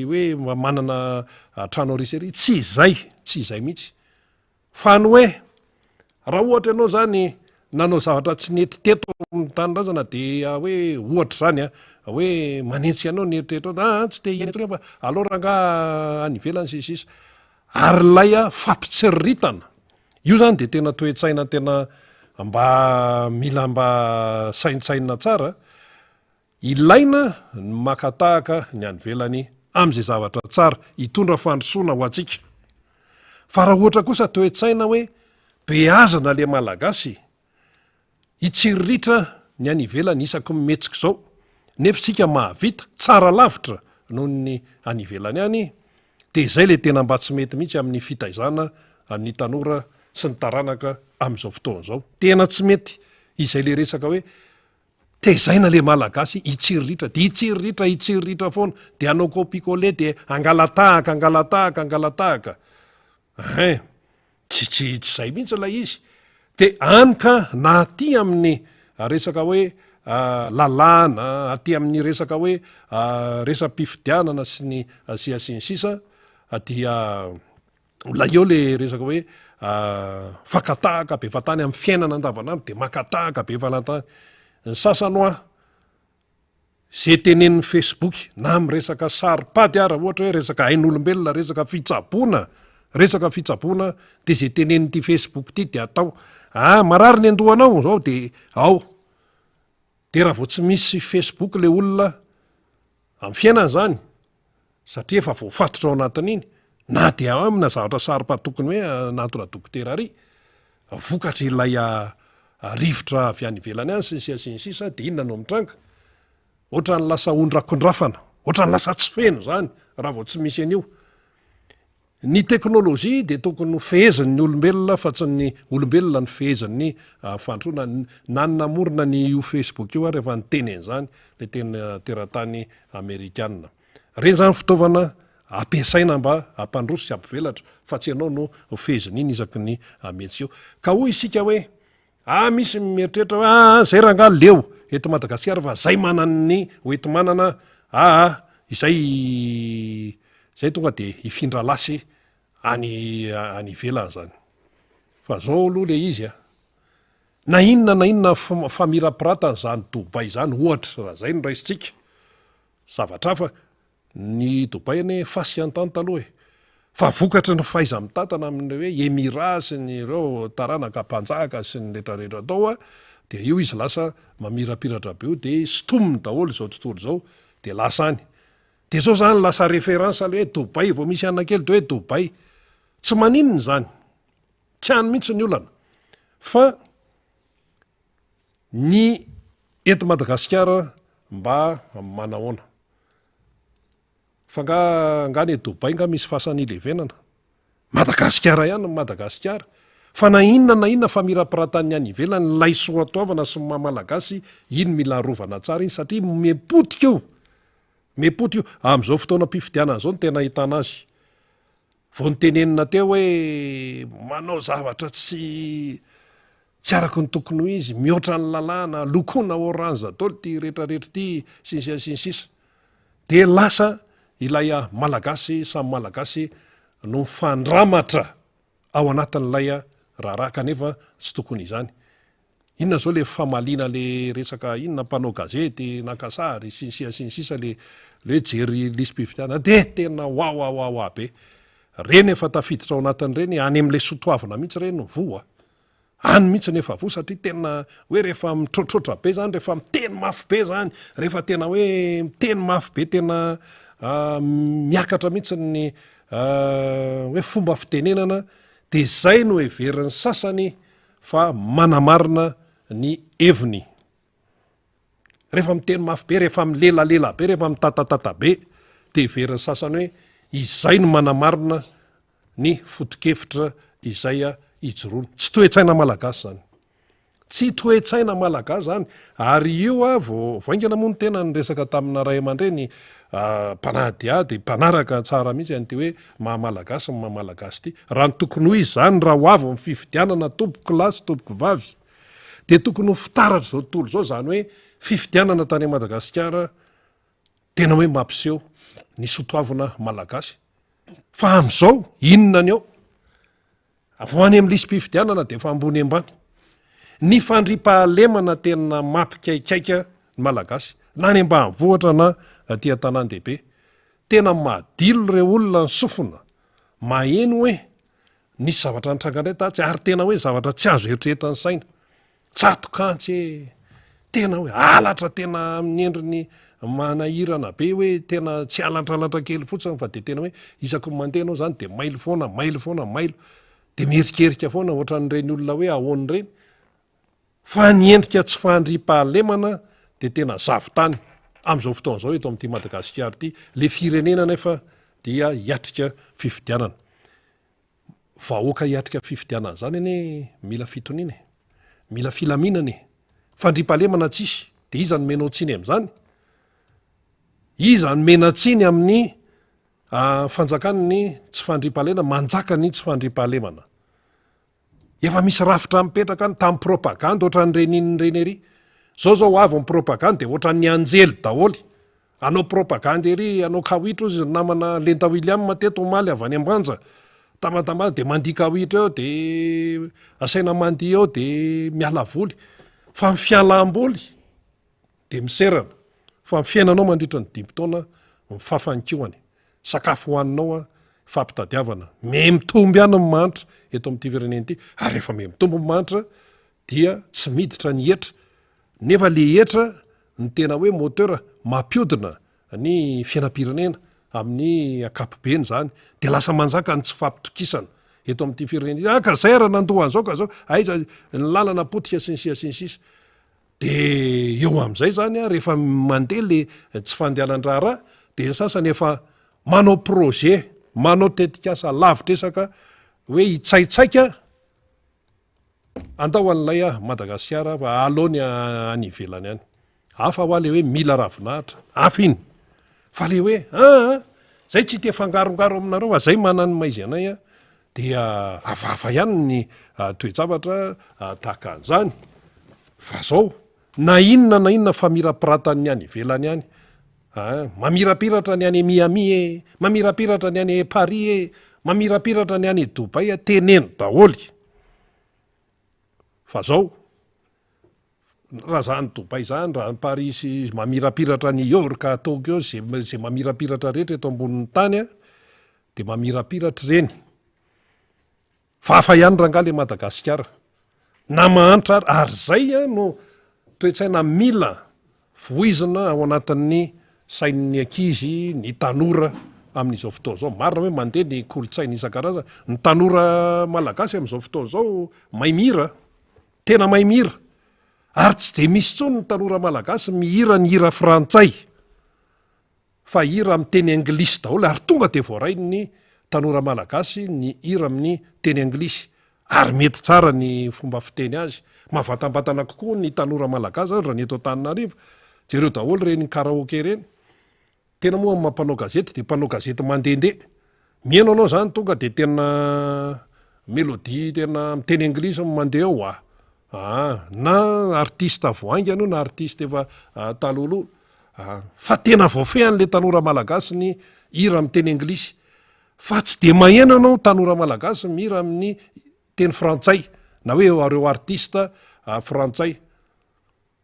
hoe manana trano ary sy ery? Tsy izay, tsy izay mihitsy. Fa ny hoe raha ohatra ianao zany nanao zavatra tsy nety teto amin'ny tanindrazana dia hoe ohatra izany an, hoe manenjika anao ny eritreritrao ah tsy te hiaina intsony aho fa aleo rangaha any ivelany sy ny sisa. Ary ilay fampitsiriritana, io zany dia tena toe-tsaina tena mba mila mba saintsainina tsara, ilaina ny maka tahaka ny any ivelany amin'izay zavatra tsara hitondra fandrosoana ho antsika. Fa raha ohatra kosa toe-tsaina hoe beazina le Malagasy, Hitsiriritra ny any ivelany isaky ny mihetsika izao, nefa isika mahavita tsara lavitra noho ny any ivelany any, dia izay ilay tena mba tsy mety mihitsy amin'ny fitaizana ny tanora sy ny taranaka amin'izao fotoana izao. Tena tsy mety izay ilay resaka hoe tezaina ilay Malagasy hitsiriritra, dia hitsiriritra, hitsiriritra foana, dia hanao copie coller, dia hangala-tahaka, hangala-tahaka, hangala-tahaka. Hein! Tsy tsy tsy zay mihitsy ilay izy. De any ka na aty amin'ny resaka hoe lalàna, aty amin'ny resaka hoe resa-pifidianana sy ny sia sy ny sisa dia. Mbola eo le resaka hoe fakatahaka be fahatany amin'ny fiainana andavanandro de maka tahaka be fahatany. Ny sasany hoa ze tenenin'ny facebook na amin'ny resaka saro-pady ara ohatra hoe resaka ain'olombelona, resaka fitsaboana, resaka fitsaboana de ze tenenin'ity facebook ty de atao. Ah marary ny andohanao zao de ao. De raha vao tsy misy facebook le olona amin'ny fiainana zany satria efa voafatotra ao anatin'iny na dia amina zavatra saro-pady tokony hoe hanantona dokotera ary vokatry ilay rivotra avy any ivelany any sy ny sisa sy ny sisa de inona no mitranga? Ohatran'ny lasa ondrakondrafana, ohatran'ny lasa tsy feno zany raha vao tsy misy an'io. Ny teknolojia dia tokony ho fehezin'ny olombelona fa tsy ny olombelona no fehezin'ny fandrosoana. Na ny namorona ny io Facebook io ary efa niteny an'izany ilay tena teratany amerikana. Ireny izany fitaovana ampiasaina mba hampandroso sy hampivelatra fa tsy ianao no fehezin'iny isaky ny mihetsika eo. Ka hoy isika hoe Ah misy mieritreritra hoe aa zay rangaha leo eto Madagasikara fa zay manana ny hoenti-manana aa izay zay tonga de hifindra lasy any any ivelany zany. Fa zao aloha le izy a, na inona na inona famirapiratana zany Dubaï zany ohatra raha zay no raisintsika, zavatra hafa, Ny Dubaï anie fasika an-tany taloha e! Fa vokatry ny fahaiza-mitantana amin'ilay hoe Emirats sy ny ireo taranaka mpanjaka sy ny retraretra tao dia io izy lasa mamirapiratra be io dia sintominy daholo izao tontolo izao dia lasa any. Dia izao izany lasa référence ilay hoe Dubaï vao misy anona kely dia hoe Dubaï. Tsy maninona izany. Tsy any mihitsy ny olana. Fa ny eto Madagasikara mba manahoana? Fa nga nga any Dubaï nga misy fasana ilevenana? Madagasikara ihany ny Madagasikara. Fa na inona na inona famirapiratan'ny any ivelany, ilay soatoavina sy ny maha malagasy, iny mila arovana tsara iny satria mipotika io. Mipotika io. Amin'izao fotoanam-pifidianana izao no tena ahitana azy. Vao notenenina teo hoe manao zavatra tsy tsy araka ny tokony ho izy, mihoatra ny lalàna, lokoina orange daholo ity retraretra ity, sy ny sisa sy ny sisa. Dia lasa ilay Malagasy samy Malagasy no mifandramatra ao anatin'ilay raharaha kanefa tsy tokony izany. Inona zao le famaliana le resaka inona mpanao gazety naka sary sy ny sisa sy ny sisa le le hoe jery lisi-pifidianana de tena wawawawa be. Reny efa tafiditra ao anatin'ireny any am'le sotoavina mihitsy reny no voa. Any mihitsy no efa voa satria tena hoe rehefa mitroatroatra be zany, rehefa miteny mafy be zany, rehefa tena hoe miteny mafy be tena miakatra mihitsy ny hoe fomba fitenenana de zay no heverin'ny sasany fa manamarina ny heviny. Rehefa miteny mafy be, rehefa milelalela be, rehefa mitatatata be, dia heverin'ny sasany hoe izay no manamarina ny foto-kevitra izay ijoroany. Tsy toe-tsaina malagasy izany. Tsy toe-tsaina malagasy izany. Ary io vao vao haingana moa ny tena niresaka tamina ray aman-dreny mpanadihady, mpanaraka tsara mihitsy an'ity hoe maha malagasy ny maha malagasy ity. Raha ny tokony ho izy izany, raha ho avy ny fifidianana tompoko lahy sy tompoko vavy, dia tokony ho fitaratra izao tontolo izao izany hoe fifidianana tany Madagasikara tena hoe mampiseho ny sotoavina malagasy. Fa amin'izao, inona ny ao? Vao any amin'ny lisi-pifidianana dia efa ambony ambany. Ny fandriampahalemana tena mampikaikaika ny Malagasy, na any ambanivohitra na aty an-tanàn-dehibe. Tena madilo ireo olona ny sofina maheno hoe nisy zavatra nitranga indray tatsy ary tena hoe zavatra tsy azo eritreretin'ny saina. Tsatokantsy e! Tena hoe halatra tena amin'ny endriny manahirana be hoe tena tsy halatralatra kely fotsiny fa de tena hoe isaky ny mandeha ianao zany de mailo foana, mailo foana, mailo. De miherikerika foana ohatran'ireny olona hoe ahoana ireny. Fa ny endrika tsy fandriampahalemana de tena zavon-tany amin'izao fotoana izao eto amin'ity Madagasikara ity. Le firenena nefa dia hiatrika fifidianana. Vahoaka hiatrika fifidianana zany anie mila fitoniana e! Mila filaminana e! Fandriampahalemana tsisy de iza no menao tsiny amizany? Iza no mena tsiny amin'ny fanjakany ny tsy fandriampahalemana, manjaka ny tsy fandriampahalemana? Efa misy rafitra mipetraka any tamin'ny propagandy ohatran'ireny inona ireny ery. Zao zao avy ny propagandy dia ohatran'ny anjely daholo. Hanao propagandy ery, hanao kawitry ozy ny namana Lenta William teto omaly avy any Ambanja. Tambatambazana de mandihy kawitra eo de asaina mandihy eo de miala voly. Fa ny fialam-boly de miserana. Fa ny fiainanao mandritra ny dimy taona mifafa ny kihony. Sakafo hohaninao an, fampitadiavana. Miha mitombo ihany ny mahantra eto amin'ity firenena ity ary rehefa miha mitombo ny mahantra dia tsy miditra ny hetra nefa le hetra no tena hoe moteur mampiodina ny fiainam-pirenena amin'ny ankapobeny izany de lasa manjaka ny tsy fampitokisana eto amin'ity firenena ity, ah ka zay ary nandoa an'izao ka zao, aiza ny lalana potika sy ny sisa sy ny sisa. De eo amin'izay zany an, rehefa mandeha le tsy fandehanan-draharaha de ny sasany efa manao projet, manao tetikasa lavitr'ezaka hoe hitsaitsaika Andao an'ilay ah Madagasikara fa aleo ny any ivelany any. Hafa hoa le hoe mila ravinahitra, hafa iny. Fa le hoe aa zay tsy te fangarongaro aminareo fa zay manana ny maizy anay a dia hafahafa ihany ny toe-javatra tahaka an'izany. Fa zao na inona na inona famirapiratan'ny any ivelany any a, mamirapiratra ny any Miami e, mamirapiratra ny any Paris e, mamirapiratra ny any Dubaï a, teneno daholo. Fa zao, raha za any Dubaï zany, raha any Paris sy mamirapiratra any York, Tokyo, ze ze mamirapiratra rehetra eto ambonin'ny tany a, de mamirapiratra ireny. Fa hafa ihany rangahy le Madagasikara. Na mahantra ary, ary zay a no toe-tsaina mila Voizina ao anatin'ny sain'ny ankizy ny tanora amin'izao fotoana izao. Marina hoe mandeha ny kolontsaina isan-karazany. Ny tanora malagasy amin'izao fotoana izao mahay mihira, tena mahay mihira. Ary tsy dia misy intsony ny tanora malagasy mihira ny hira frantsay. Fa hira amin'ny teny anglisy daholo ary tonga dia voarain'ny tanora malagasy ny hira amin'ny teny anglisy ary mety tsara ny fomba fiteny azy. Mahavantambantana kokoa ny tanora malagasy zany raha ny eto Antananarivo. Jereo daholo ireny karaoke ireny. Tena moa amin'ny maha mpanao gazety dia mpanao gazety mandehandeha. Mihaino anao zany tonga dia tena melodie tena amin'ny teny anglisy no mandeha ao a. Aa na artiste vao haingana io na artiste efa talohaloha. Aa fa tena voafehan'le tanora malagasy ny hira amin'ny teny anglisy. Fa tsy dia maheno ianao tanora malagasy mihira amin'ny teny frantsay na hoe ireo artiste frantsay.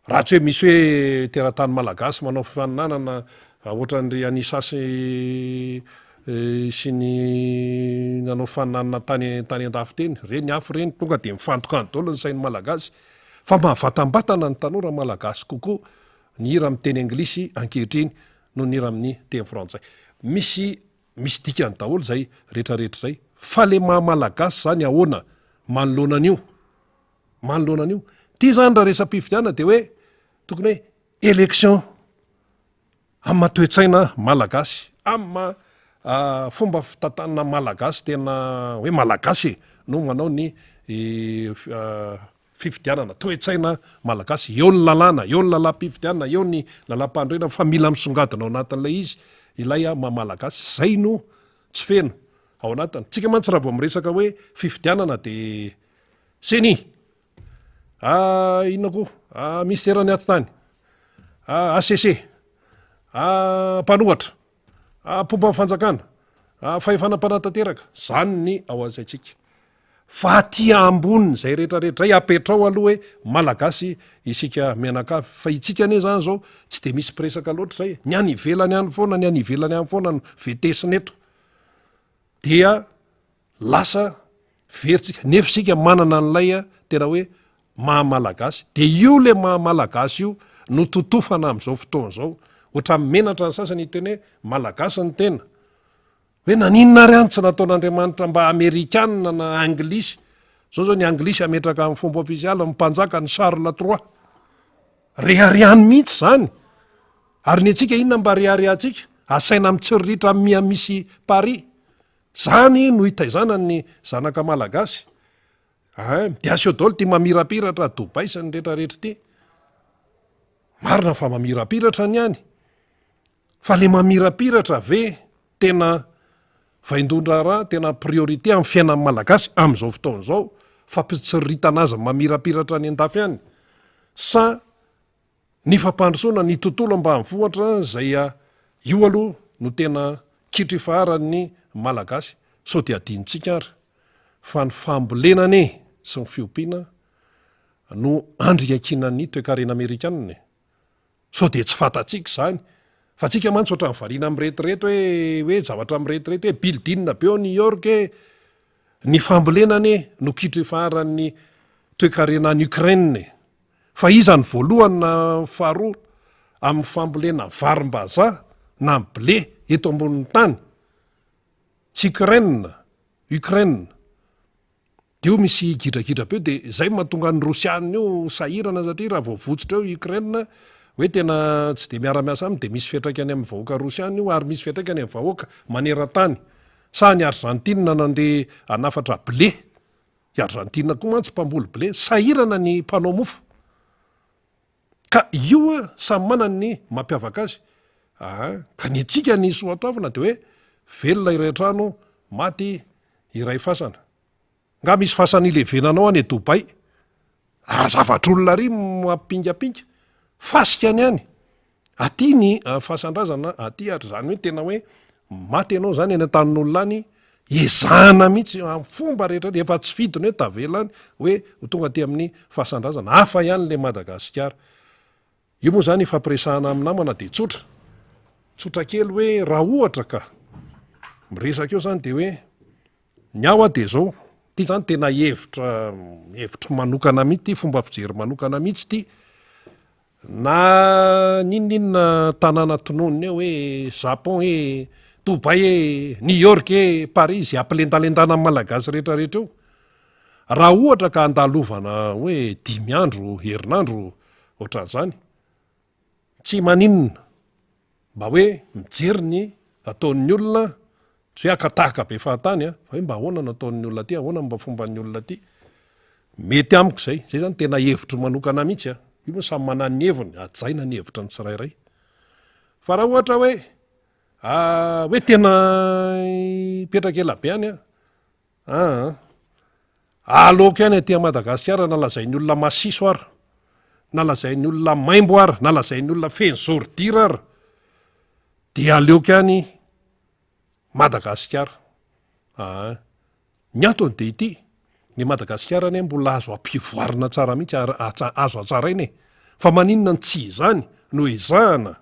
Raha tsy hoe misy hoe teratany malagasy manao fifaninanana ohatran'ry Anissa sy sy ny nanao fifaninanana tany tany andafy teny, reny hafa ireny tonga dia mifantoka any daholo ny sain'ny malagasy. Fa mahavantambatana ny tanora malagasy kokoa ny hira amin'ny teny anglisy ankehitriny noho ny hira amin'ny teny frantsay. Misy misy dikany daholo izay rehetrarehetra izay. Fa le maha malagasy izany ahoana manoloana an'io? Manoloana an'io. Ity zany raha resa-pifidianana dia hoe tokony hoe élection amin'ny maha toe-tsaina malagasy, amin'ny maha fomba fitantanana malagasy tena hoe malagasy e no manao ny fifidianana, toe-tsaina malagasy. Eo ny lalàna, eo ny lalàm-pifidianana, eo ny lalàm-panorenana fa mila misongadina ao anatin'ilay izy ilay maha malagasy. Zay no tsy feno ao anatiny. Tsika mantsy raha vao miresaka hoe fifidianana dia Ceni, ah inona koa, ah minisiteran'ny atitany, ah HCC, ah mpanohatra, ah mpomba ny fanjakana, ah fahefana mpanatanteraka, zany ny ao an-tsaintsika. Fa aty ambonin'izay rehetrarehetra izay apetrao aloha hoe malagasy isika mianakavy, fa itsika anie zany zao tsy de misy mpiresaka loatra izay e, ny any ivelany any foana, ny any ivelany any foana no vetesina eto, dia Lasa very tsika, nefa isika manana an'ilay tena hoe maha malagasy, de io le maha malagasy io no totofana amin'izao fotoana izao, ohatran'ny menatra ny sasany hiteny hoe malagasy ny tena, hoe naninona ary any tsy nataon'Andriamanitra mba amerikana na anglisy, zao zao ny anglisy hametraka amin'ny fomba ofisialy ny mpanjaka ny Charles trois, reharehany mihitsy zany, ary ny antsika inona mba reharehantsika, asaina mitsiriritra amin'ny Miami sy Paris. Zany no itaizana ny zanaka malagasy ah, de aseo daholo ty mamirapiratra Dubaï sy ny retraretra ty. Marina fa mamirapiratra ny any, fa le mamirapiratra ve tena vaindohan-draharaha, tena priorité amin'ny fiainan'ny malagasy amin'izao fotoana izao, fampitsiriritana azy mamirapiratra any an-dafy any, sa Ny fampandrosoana ny tontolo ambanivohitra izay io aloha no tena kitro ifaharan'ny Malagasy. Sao dia adinontsika ary fa ny fambolena anie sy ny fiompiana no andry iankinan'ny toekarena amerikanina e! Sao dia tsy fantatsika izany? Fa tsika mantsy ohatran'ny variana miretireto hoe hoe zavatra miretireto hoe building be ao New York e! Ny fambolena anie no kitro ifaharan'ny toekarena any Ukraine e! Fa iza no voalohany na faharoa amin'ny fambolena varim-bazaha na blé eto ambonin'ny tany? Tsy Ukraine, Ukraine. Dia io misy gidragidra be dia izay no mahatonga ny Rosiana io sahirana satria raha vao votsotra eo i Ukraine hoe tena tsy dia miara-miasa aminy dia misy fiantraikany amin'ny vahoaka Rosiana io ary misy fiantraikany amin'ny vahoaka maneran-tany. Sa ny Argentine nandeha hanafatra blé? I Argentine koa mantsy mpamboly blé. Sahirana ny mpanao mofo. Ka io a, samy manana ny mampiavaka azy. Aa, ka ny antsika ny soatoavina dia hoe velona iray trano, maty iray fasana. Nga misy fasana ilevenanao any Dubaï? Ah, zavatr'olona ary mampingapinga. Fasika ny any. Aty ny fasan-drazana, aty ary zany hoe tena hoe maty ianao zany any an-tanin'olona any, ezahana mihitsy amin'ny fomba rehetra, efa tsy fidiny hoe tavela any hoe ho tonga aty amin'ny fasan-drazana. Hafa ihany le Madagasikara. Io moa zany ifampiresahana amin'ny namana dia tsotra. Tsotra kely hoe raha ohatra ka miresaka eo zany dia hoe ny ahy hoa dia zao, ity zany tena hevitra, hevitro manokana mihitsy ity, fomba fijery manokana mihitsy ity. Na n'inon'inona tanàna tononina eo hoe Japon e, Dubaï e, New York e, Paris, izay ampilendalendana ny Malagasy rehetrarehetra eo. Raha ohatra ka andalovana hoe dimy andro, herinandro, ohatran'izany, tsy maninona. Mba hoe mijery ny ataon'ny olona, tsy hoe haka tahaka be fahatany an, fa hoe mba ahoana no ataon'ny olona aty, ahoana mba fomban'ny olona aty. Mety amiko izay, izay izany tena hevitro manokana mihitsy an, io moa samy manana ny heviny, hajaina ny hevitra ny tsirairay. Fa raha ohatra hoe hoe tena hipetraka ela be any an, Aa. Aleoko ihany aty Madagasikara na lazain'ny olona masiso ara, na lazain'ny olona maimbo ara, na lazain'ny olona feno zôridira ara, dia aleoko ihany Madagasikara. Aa. Ny antony dia ity, ny Madagasikara anie mbola azo ampivoarina tsara mihitsy ary azo hatsaraina e. Fa maninona no tsy izany no ezahana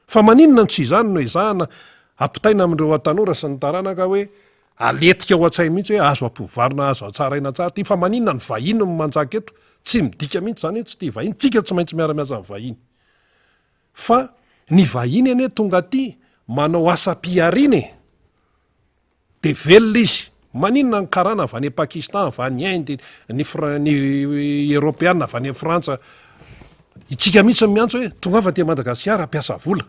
Fa maninona no tsy izany no ezahana ampitaina amin'ireo tanora sy ny taranaka hoe aletika ao an-tsainy mihitsy hoe azo ampivoarina azo hatsaraina tsara ity fa maninona ny vahiny no manjaka eto? Tsy midika mihitsy izany hoe tsy tia vahiny, tsika tsy maintsy miara-miasa amin'ny vahiny. Fa ny vahiny anie tonga aty manao asam-pihariana e! Dia velona izy. Maninona ny karana avy any Pakistan, avy any Inde, ny Fra- ny Eoropeana avy any Frantsa. Itsika mihitsy no miantso hoe tongava aty Madagasikara hampiasa vola.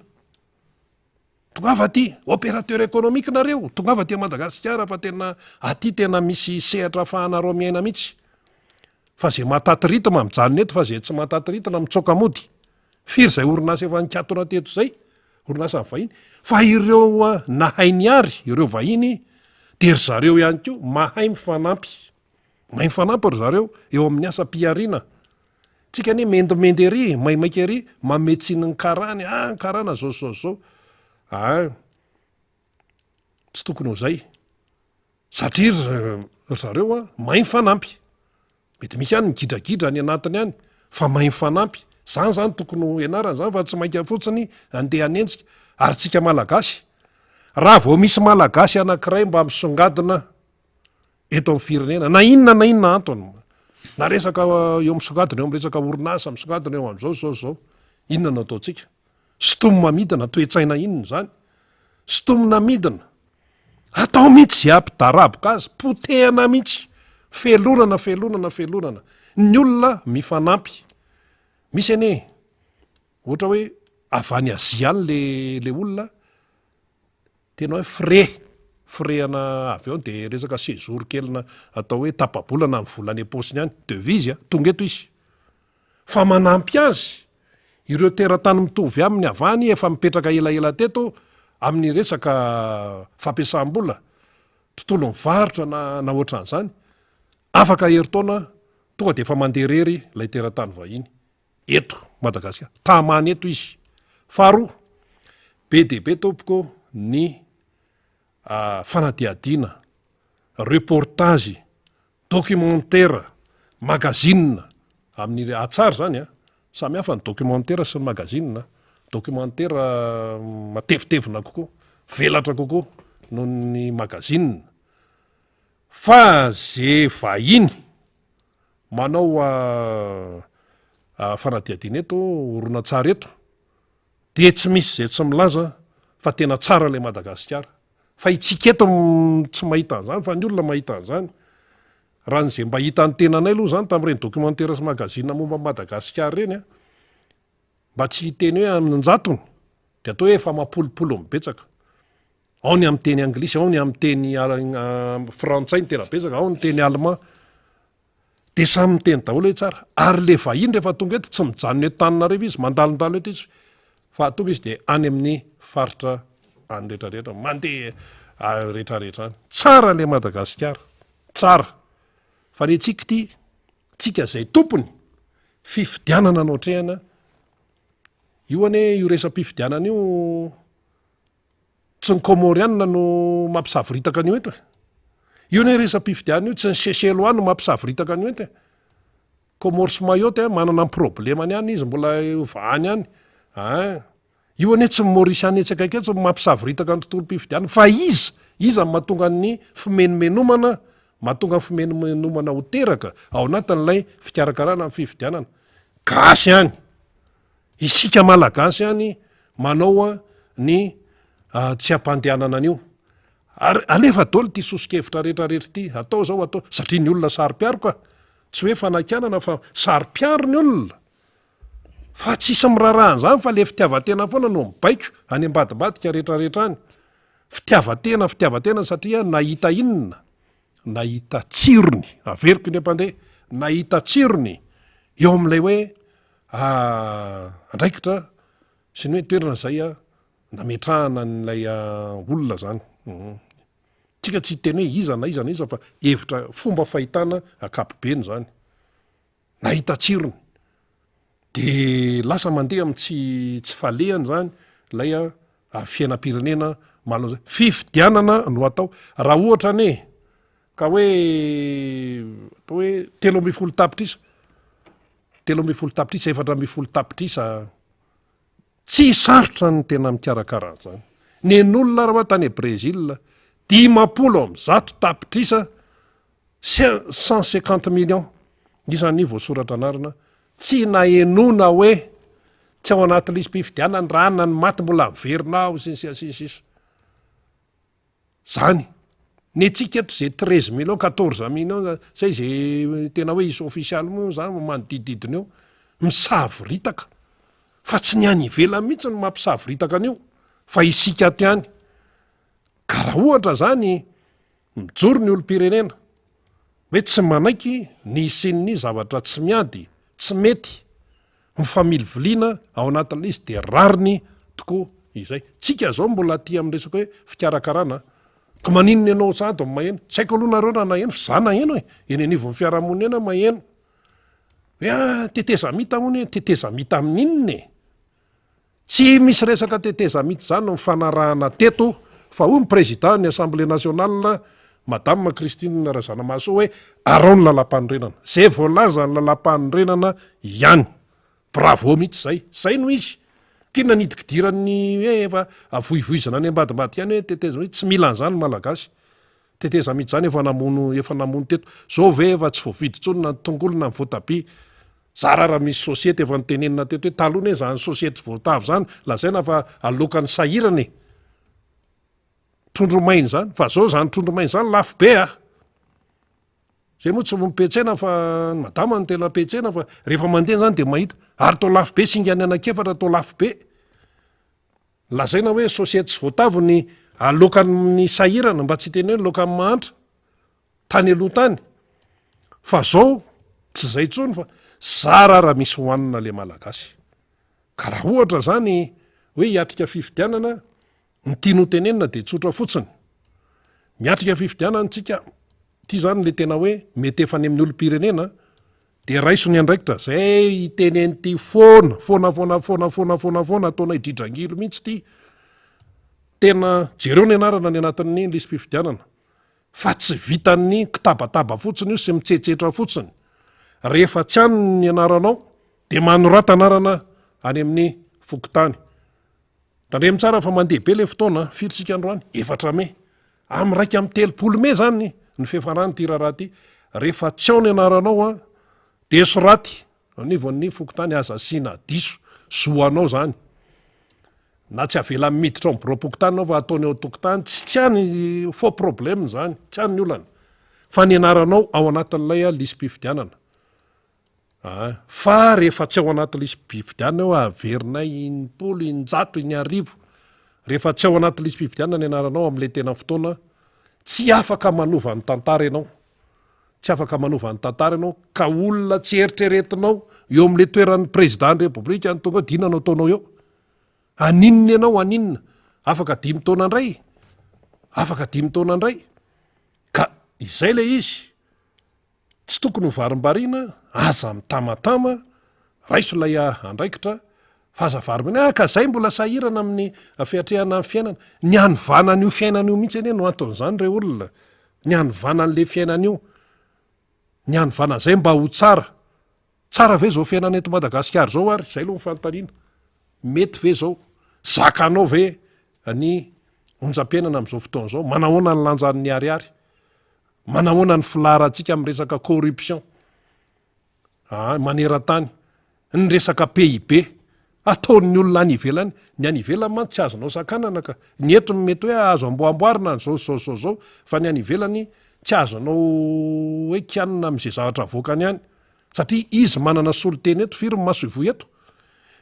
Tongava aty, opérateur économique nareo, tongava aty Madagasikara fa tena aty tena misy sehatra ahafahanareo miaina mihitsy. Fa zay mahataty rythme mijanona eto fa zay tsy mahataty rythme mitsoaka mody. Firy izay orinasa efa nikatona teto izay, orinasan'ny vahiny, fa ireo nahay niary, ireo vahiny, dia ry zareo ihany koa mahay mifanampy. Mahay mifanampy ry zareo eo amin'ny asam-pihariana. Tsika anie mendimendy ery, maimaika ery, manome tsiny ny karana, ah ny karana zao sy zao sy zao. Ah, tsy tokony ho izay. Satria ry zareo a, mahay mifanampy. Mety misy ihany ny gidragidra any anatiny any fa mahay mifanampy. Zany zany tokony ho ianarana zany fa tsy mainka fotsiny andeha hanenjika. Ary tsika Malagasy, raha vao misy Malagasy anankiray mba misongadina eto amin'ny firenena, na inona na inona antony, na resaka eo misongadina eo amin'ny resaka orinasa, misongadina eo amin'izao zao zao, inona no ataontsika? Sintomina midina, toe-tsaina inona izany? Sintomina midina. Atao mihitsy izay hampidaraboka azy, potehana mihitsy, felonana, felonana, felonana. Ny olona mifanampy. Misy anie, ohatra hoe avy any Azia any le, le olona, tena hoe frais, frais ana avion de resaka séjour kely na atao hoe tapa-bolana ny vola any am-paosiny any, devise a, tonga eto izy. Fa manampy azy ireo teratany mitovy aminy avy any efa mipetraka elaela teto amin'ny resaka fampiasam-bola, tontolon'ny varotra na na ohatran'izany. Afaka herintaona tonga dia efa mandeha irery ilay teratany vahiny eto Madagasikara. Tamana eto izy. Faharoa, be dia be tompoko ny fanadihadiana. reportage, documentaire, magazine, amin'ny hatsara izany an, samy hafa ny documentaire sy ny magazine an, documentaire matevitevina kokoa, mivelatra kokoa noho ny magazine, fa ze vahiny manao fanadihadiana eto, horonantsary eto, dia tsy misy izay tsy milaza fa tena tsara ilay Madagasikara. Fa itsika eto tsy mahita an'izany fa ny olona mahita an'izany. Raha ny izay mba hitan'ny tenanay aloha izany tamin'ireny documentaire sy magazine momba an'i Madagasikara ireny an, mba tsy hiteny hoe amin-jatony dia atao hoe efa amam-polopolony betsaka. Ao ny amin'ny teny anglisy, ao ny amin'ny teny frantsay no tena betsaka, ao ny teny allemand. Dia samy miteny daholo hoe tsara. Ary le vahiny rehefa tonga eto tsy mijanona eto Tananarivo izy, mandalondalo eto izy fa tonga izy dia any amin'ny faritra any rehetrarehetra, mandeha rehetrarehetra any. Tsara le Madagasikara, tsara. Fa ny antsika ity, tsika izay tompony, fifidianana no atrehana, io anie io resa-pifidianana io, Tsy ny Kômôrianina no mampisavoritaka an'io eto e. Io anie resa-pifidianana io, tsy ny Seychellois no mampisavoritaka an'io eto e. Comores sy Mayotte manana ny problemany any izy, mbola vahany any. Ein. Io anie tsy ny Maurisiana etsy akaiky etsy no mampisavoritaka ny tontolom-pifidianana, fa iza? Iza no mahatonga ny fimenomenomana, mahatonga ny fimenomenomana ho teraka ao anatin'ilay fikarakarana ny fifidianana? Gasy ihany. Isika Malagasy ihany manao ny tsy hampandehanana an'io. Ary alefa daholo ity soso-kevitra rehetra rehetra ity, atao izao atao, satria ny olona saro-piaro ka. Tsy hoe fanakianana fa saro-piaro ny olona. Fa tsisy miraharaha an'izany fa le fitiavan-tena foana no mibaiko any ambadimbadika rehetra rehetra any. Fitiavan-tena, fitiavan-tena satria nahita inona? Nahita tsirony, averiko indray mpandeha, nahita tsirony eo amin'ilay hoe andraikitra sy ny hoe toerana izay nametrahana an'ilay olona zany. Tsika tsy hiteny hoe iza na iza na iza fa hevitra, fomba fahitana ankapobeny zany. Nahita tsirony. De lasa mandeha amin'ny tsy tsy falehany zany ilay fiainam-pirenena manoloana zay. Fifidianana no atao. Raha ohatra anie ka hoe atao hoe 13 tapitrisa, 13 tapitrisa, 14 tapitrisa, tsy sarotra ny tena mikarakara an'izany. Nen'olona ary hoa tany Brésil, 150 tapitrisa, 150 millions, isan'ny voasoratra anarana, tsy nahenoana hoe tsy ao anaty lisi-pifidianana ny rà na ny maty mbola miverina ao, sy ny sisa sy ny sisa. Zany. Ny antsika eto ze 13 millions, 14 millions, zay ze tena hoe isa ofisialy moa zany manodidididina eo, misavoritaka. Fa tsy ny any ivelany mihitsy no mampisavoritaka an'io, fa isika ato ihany. Ka raha ohatra zany mijoro ny olom-pirenena hoe tsy manaiky ny hisian'ny zavatra tsy miady, tsy mety, mifamiliviliana ao anatin'ilay izy dia rariny tokoa izay. Tsika zao mbola aty amin'ny resaka hoe fikarakarana ka maninona ianao sady no maheno? Tsy haiko aloha nareo raha naheno fa za naheno e, eny anivon'ny fiarahamonina eny aho maheno hoe ah tetezamita hono e, tetezamita amin'inona e? Tsy misy resaka tetezamita izany no nifanarahana teto fa hoy ny président ny assemblée nationale madame Christine Razanamahasoa hoe arao ny lalampanorenana. Zay voalaza ny lalampanorenana ihany. Bravo mihitsy zay. Zay no izy. K'inona ny hidikidiran'ny hoe efa avoivoizana any ambadimbadika any hoe tetezamita, tsy mila an'izany ny malagasy. Tetezamita izany efa namono efa namono teto. Zao ve efa tsy voavidy intsony na ny tongolo na ny voatabia. Zara raha misy societe efa notenenina teto hoe taloha anie zany societe voatavo zany lazaina fa alokan'ny sahirana e! Trondro maina zany, fa zao zany trondro maina zany lafo be a! Zay moa tsy mipetsena fa ny madama no tena petsena fa rehefa mandeha zany de mahita, ary toa lafo be singany anankiefatra toa lafo be. Lazaina hoe societe sy voatavo ny alokan'ny sahirana mba tsy hiteny hoe ny laokan'ny mahantra. Tany aloha tany fa zao tsy zay tsony fa zara raha misy hohanina le malagasy. Ka raha ohatra zany hoe hiatrika fifidianana, ny tiany ho tenenina de tsotra fotsiny. Miatrika fifidianana tsika, ty zany le tena hoe mety efa any amin'ny olom-pirenena de raiso ny andraikitra, zay hiteny an'ity foana, foana foana foana foana foana foana, ataonay dridrangilo mihitsy ty. Tena jereo ny anarana any anatin'ny lisi-pifidianana. Fa tsy vitan'ny kitabataba fotsiny io sy mitsetsetra fotsiny. Rehefa tsy any ny anaranao dia manorata anarana any amin'ny fokontany. Tandremo tsara fa mandeha be le fotoana, firy tsika androany? Efatra mey. Amin'ny 31 mey zany ny fiafaran'ity raharaha ity. Rehefa tsy ao ny anaranao an, dia soraty anivon'ny fokontany, aza asiana diso, zo anao zany. Na tsy avelany miditra ao amin'ny biraom-pokontany ianao fa ataony ao an-tokotany, tsy tsy any faux problème zany, tsy any ny olana. Fa ny anaranao ao anatin'ilay lisi-pifidianana. Aa fa rehefa tsy ao anaty lisi-pifidianana eo averinay in-polo, in-jato, in-arivo, rehefa tsy ao anaty lisi-pifidianana ny anaranao amin'ilay tena fotoana, tsy afaka manova ny tantara ianao. Tsy afaka manova ny tantara ianao ka olona tsy eritreretinao eo amin'ilay toeran'ny président ny repoblika no tonga eo dia inona no ataonao eo? Haninona ianao haninona? Afaka dimy taona indray? Afaka dimy taona indray? Ka izay ilay izy. Tsy tokony ho varimbariana, aza mitamatama, raiso ilay andraikitra fa aza varimbariana, ah ka zay mbola sahirana amin'ny fiatrehana ny fiainana, ny hanovana an'io fiainana io mihitsy anie no anton'izany re olona, ny hanovana an'le fiainana io, ny hanovana an'izay mba ho tsara, tsara ve zao fiainana eto Madagasikara zao ary, zay aloha ny fanontaniana, mety ve zao, zakanao ve ny onjam-piainana amin'izao fotoana izao, manahoana ny lanjan'ny ariary, Manahoana ny filaharantsika amin'ny resaka corruption aa maneran-tany, ny resaka PIB, ataon'ny olona any ivelany, ny any ivelany mantsy tsy azonao sakanana ka, ny eto no mety hoe azo amboamboarina ny zao sy zao sy zao zao, fa ny any ivelany tsy azonao hoe kianina amin'izay zavatra avoakany any, satria izy manana solontena eto, firy ny masoivoho eto?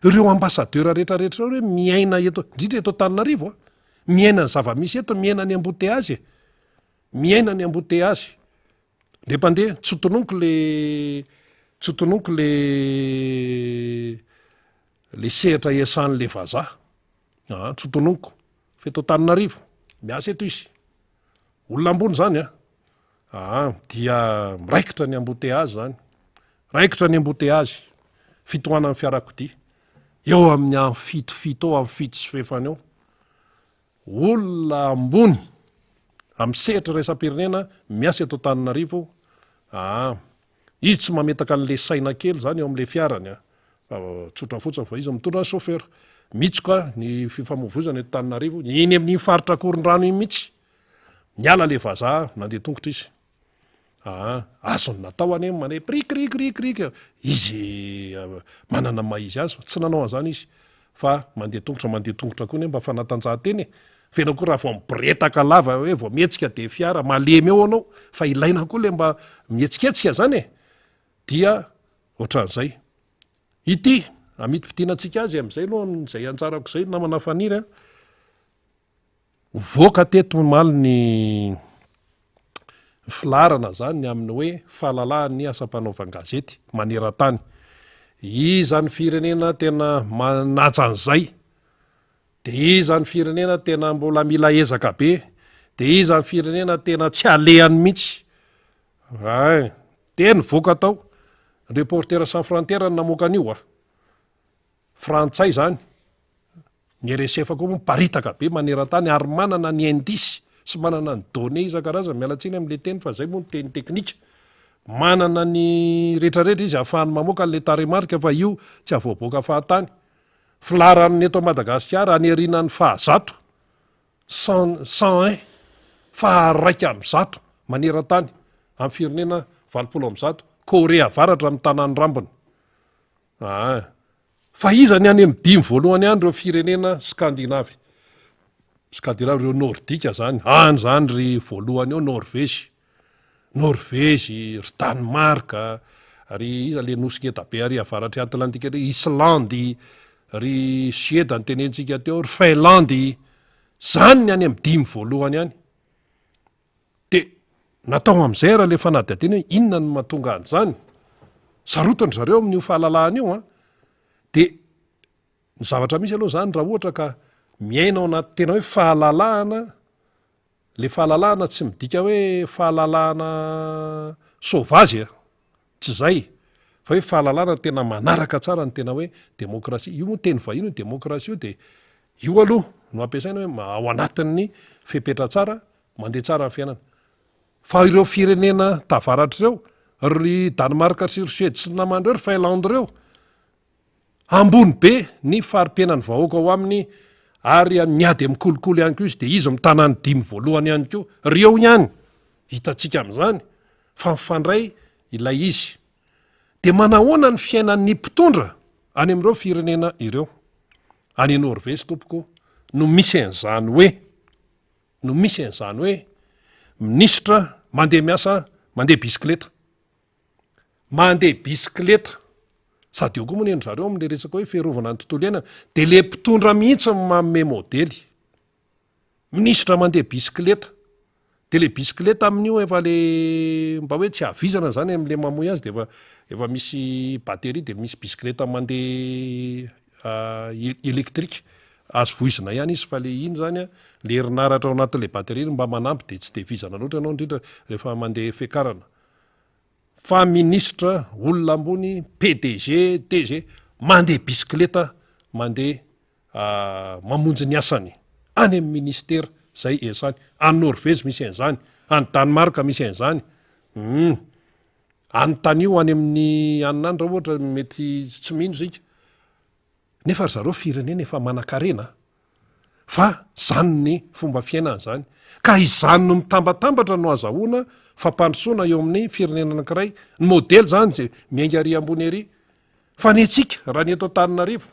Ireo ambassadeur rehetrarehetra ireo re miaina eto, indrindra eto Antananarivo a, miaina ny zava-misy eto, miaina ny embouteillage e. Miaina ny embouteillage. Le mpandeha, tsy tononiko le tsy tononiko le le sehatra iasan'le vazaha. Aa tsy tononiko. Fa eto Antananarivo, miasa eto izy. Olona ambony zany an. Aa dia miraikitra ny embouteillage zany. Raikitra ny embouteillage, fitohanan'ny fiarakodia. Eo amin'ny amin'ny fitofito eo, amin'ny fito sy fahefany eo. Olona ambony amin'ny sehatra iraisam-pirenena miasa eto Antananarivo aa. Izy tsy mametaka an'le saina kely zany eo amin'le fiarany a. Fa tsotra fotsiny fa izy mitondra ny chauffeur. Mitsoka ny fifamoivoizana eto Antananarivo, eny amin'iny faritra Ankorondrano iny mihitsy. Niala le vazaha nandeha tongotra izy. Aa, azony natao anie ny mandeha prikrikrikrik, izy manana ny maha izy azy fa tsy nanao an'izany izy fa mandeha tongotra, mandeha tongotra koa anie mba fanatanjahantena e, fa ianao koa raha vao miboretaka lava hoe vao mihetsika de fiara malemy eo anao fa ilaina koa le mba mihetsiketsika zany e, dia ohatran'izay. Ity, amidimpidianantsika azy amin'izay aloha amin'izay anjarako izay namana Faniry a. Voaka teto omaly ny filaharana izany ny amin'ny hoe fahalalahan'ny asam-panaovan-gazety maneran-tany. Iza ny firenena tena manaja an'izay? Dia iza ny firenena tena mbola mila ezaka be? Dia iza ny firenena tena tsy alehany mihitsy? Ay, dia nivoaka tao. Reporters sans frontières no namoaka an'io a. Frantsay izany. Ny RSF koa moa miparitaka be maneran-tany ary manana ny indice sy manana ny données isan-karazany, miala tsiny amin'ilay teny fa izay moa ny teny teknika. Manana ny retraretra izy ahafahany mamoaka an'ilay tarehimarika fa io tsy avoaboaka fahatany. Filaharan'ny eto Madagasikara any aorianan'ny fahazato, cent, 101, faha-101 maneran-tany amin'ny firenena 180, Korea Avaratra mitana ny rambony. Aa. Fa iza ny any amin'ny dimy voalohany any ireo firenena skandinavy? Skandinavy ireo nordika zany, any zany ry voalohany eo Norvezy, Norvezy, ry Danemark, ry iza le nosy ngeda be ary avaratr'i Atlantika ry Islandy, ry Sueda notenentsika teo, ry Finlandy, zany ny any amin'ny dimy voalohany any. Dia natao amin'izay ary ilay fanadihadiana hoe inona no mahatonga an'izany? Sarotiny ry zareo amin'io fahalalahana io an! Dia ny zavatra misy aloha izany raha ohatra ka miaina ao anaty tena hoe fahalalahana, ilay fahalalahana tsy midika hoe fahalalahana sauvage an! Tsy izay, fa hoe fahalalana tena manaraka tsara ny tena hoe demokrasia. Io moa teny vahiny io demokrasia io dia io aloha no ampiasaina hoe ao anatin'ny fepetra tsara, mandeha tsara ny fiainana. Fa ireo firenena tavaratra ireo, ry Danemark sy ry Suède sy ny namany ireo, ry Finlande ireo, ambony be ny fari-piainan'ny vahoaka ao aminy ary miady amin'ny kolikoly ihany koa izy dia izy mitana ny dimy voalohany ihany koa. Ireo ihany hitantsika amin'izany fa mifandray ilay izy. Dia manahoana ny fiainan'ny mpitondra any amin'ireo firenena ireo? Any Norvezy tompoko no misy an'izany hoe no misy an'izany hoe minisitra mandeha miasa mandeha bisikileta. Mandeha bisikileta. Sady eo koa moa ny an-dry zareo amin'ilay resaka hoe fiarovana ny tontolo iainana dia ilay mpitondra mihitsy no manome modely. Minisitra mandeha bisikileta. Dia ilay bisikileta amin'io efa le mba hoe tsy havizana zany amin'ilay mamoy azy dia efa efa misy batterie dia misy bisikileta mandeha électrique. Azo voizina ihany izy fa le iny zany an, le herinaratra ao anatin'ilay batterie no mba manampy dia tsy dia vizana loatra ianao indrindra rehefa mandeha fiakarana. Fa minisitra, olona ambony, PDG, DG, mandeha bisikileta, mandeha mamonjy ny asany any amin'ny ministera izay iasany. Any Norvezy misy an'izany, any Danemark misy an'izany. Hum. Anontanio any amin'ny anona any raha ohatra mety tsy mino isika. Nefa ry zareo firenena efa manankarena fa zany ny fomba fiainana zany. Ka izany no mitambatambatra no azahoana fampandrosoana eo amin'ny firenena anankiray. Ny modely zany ze miainga ary ambony ery. Fa ny antsika raha ny eto Antananarivo,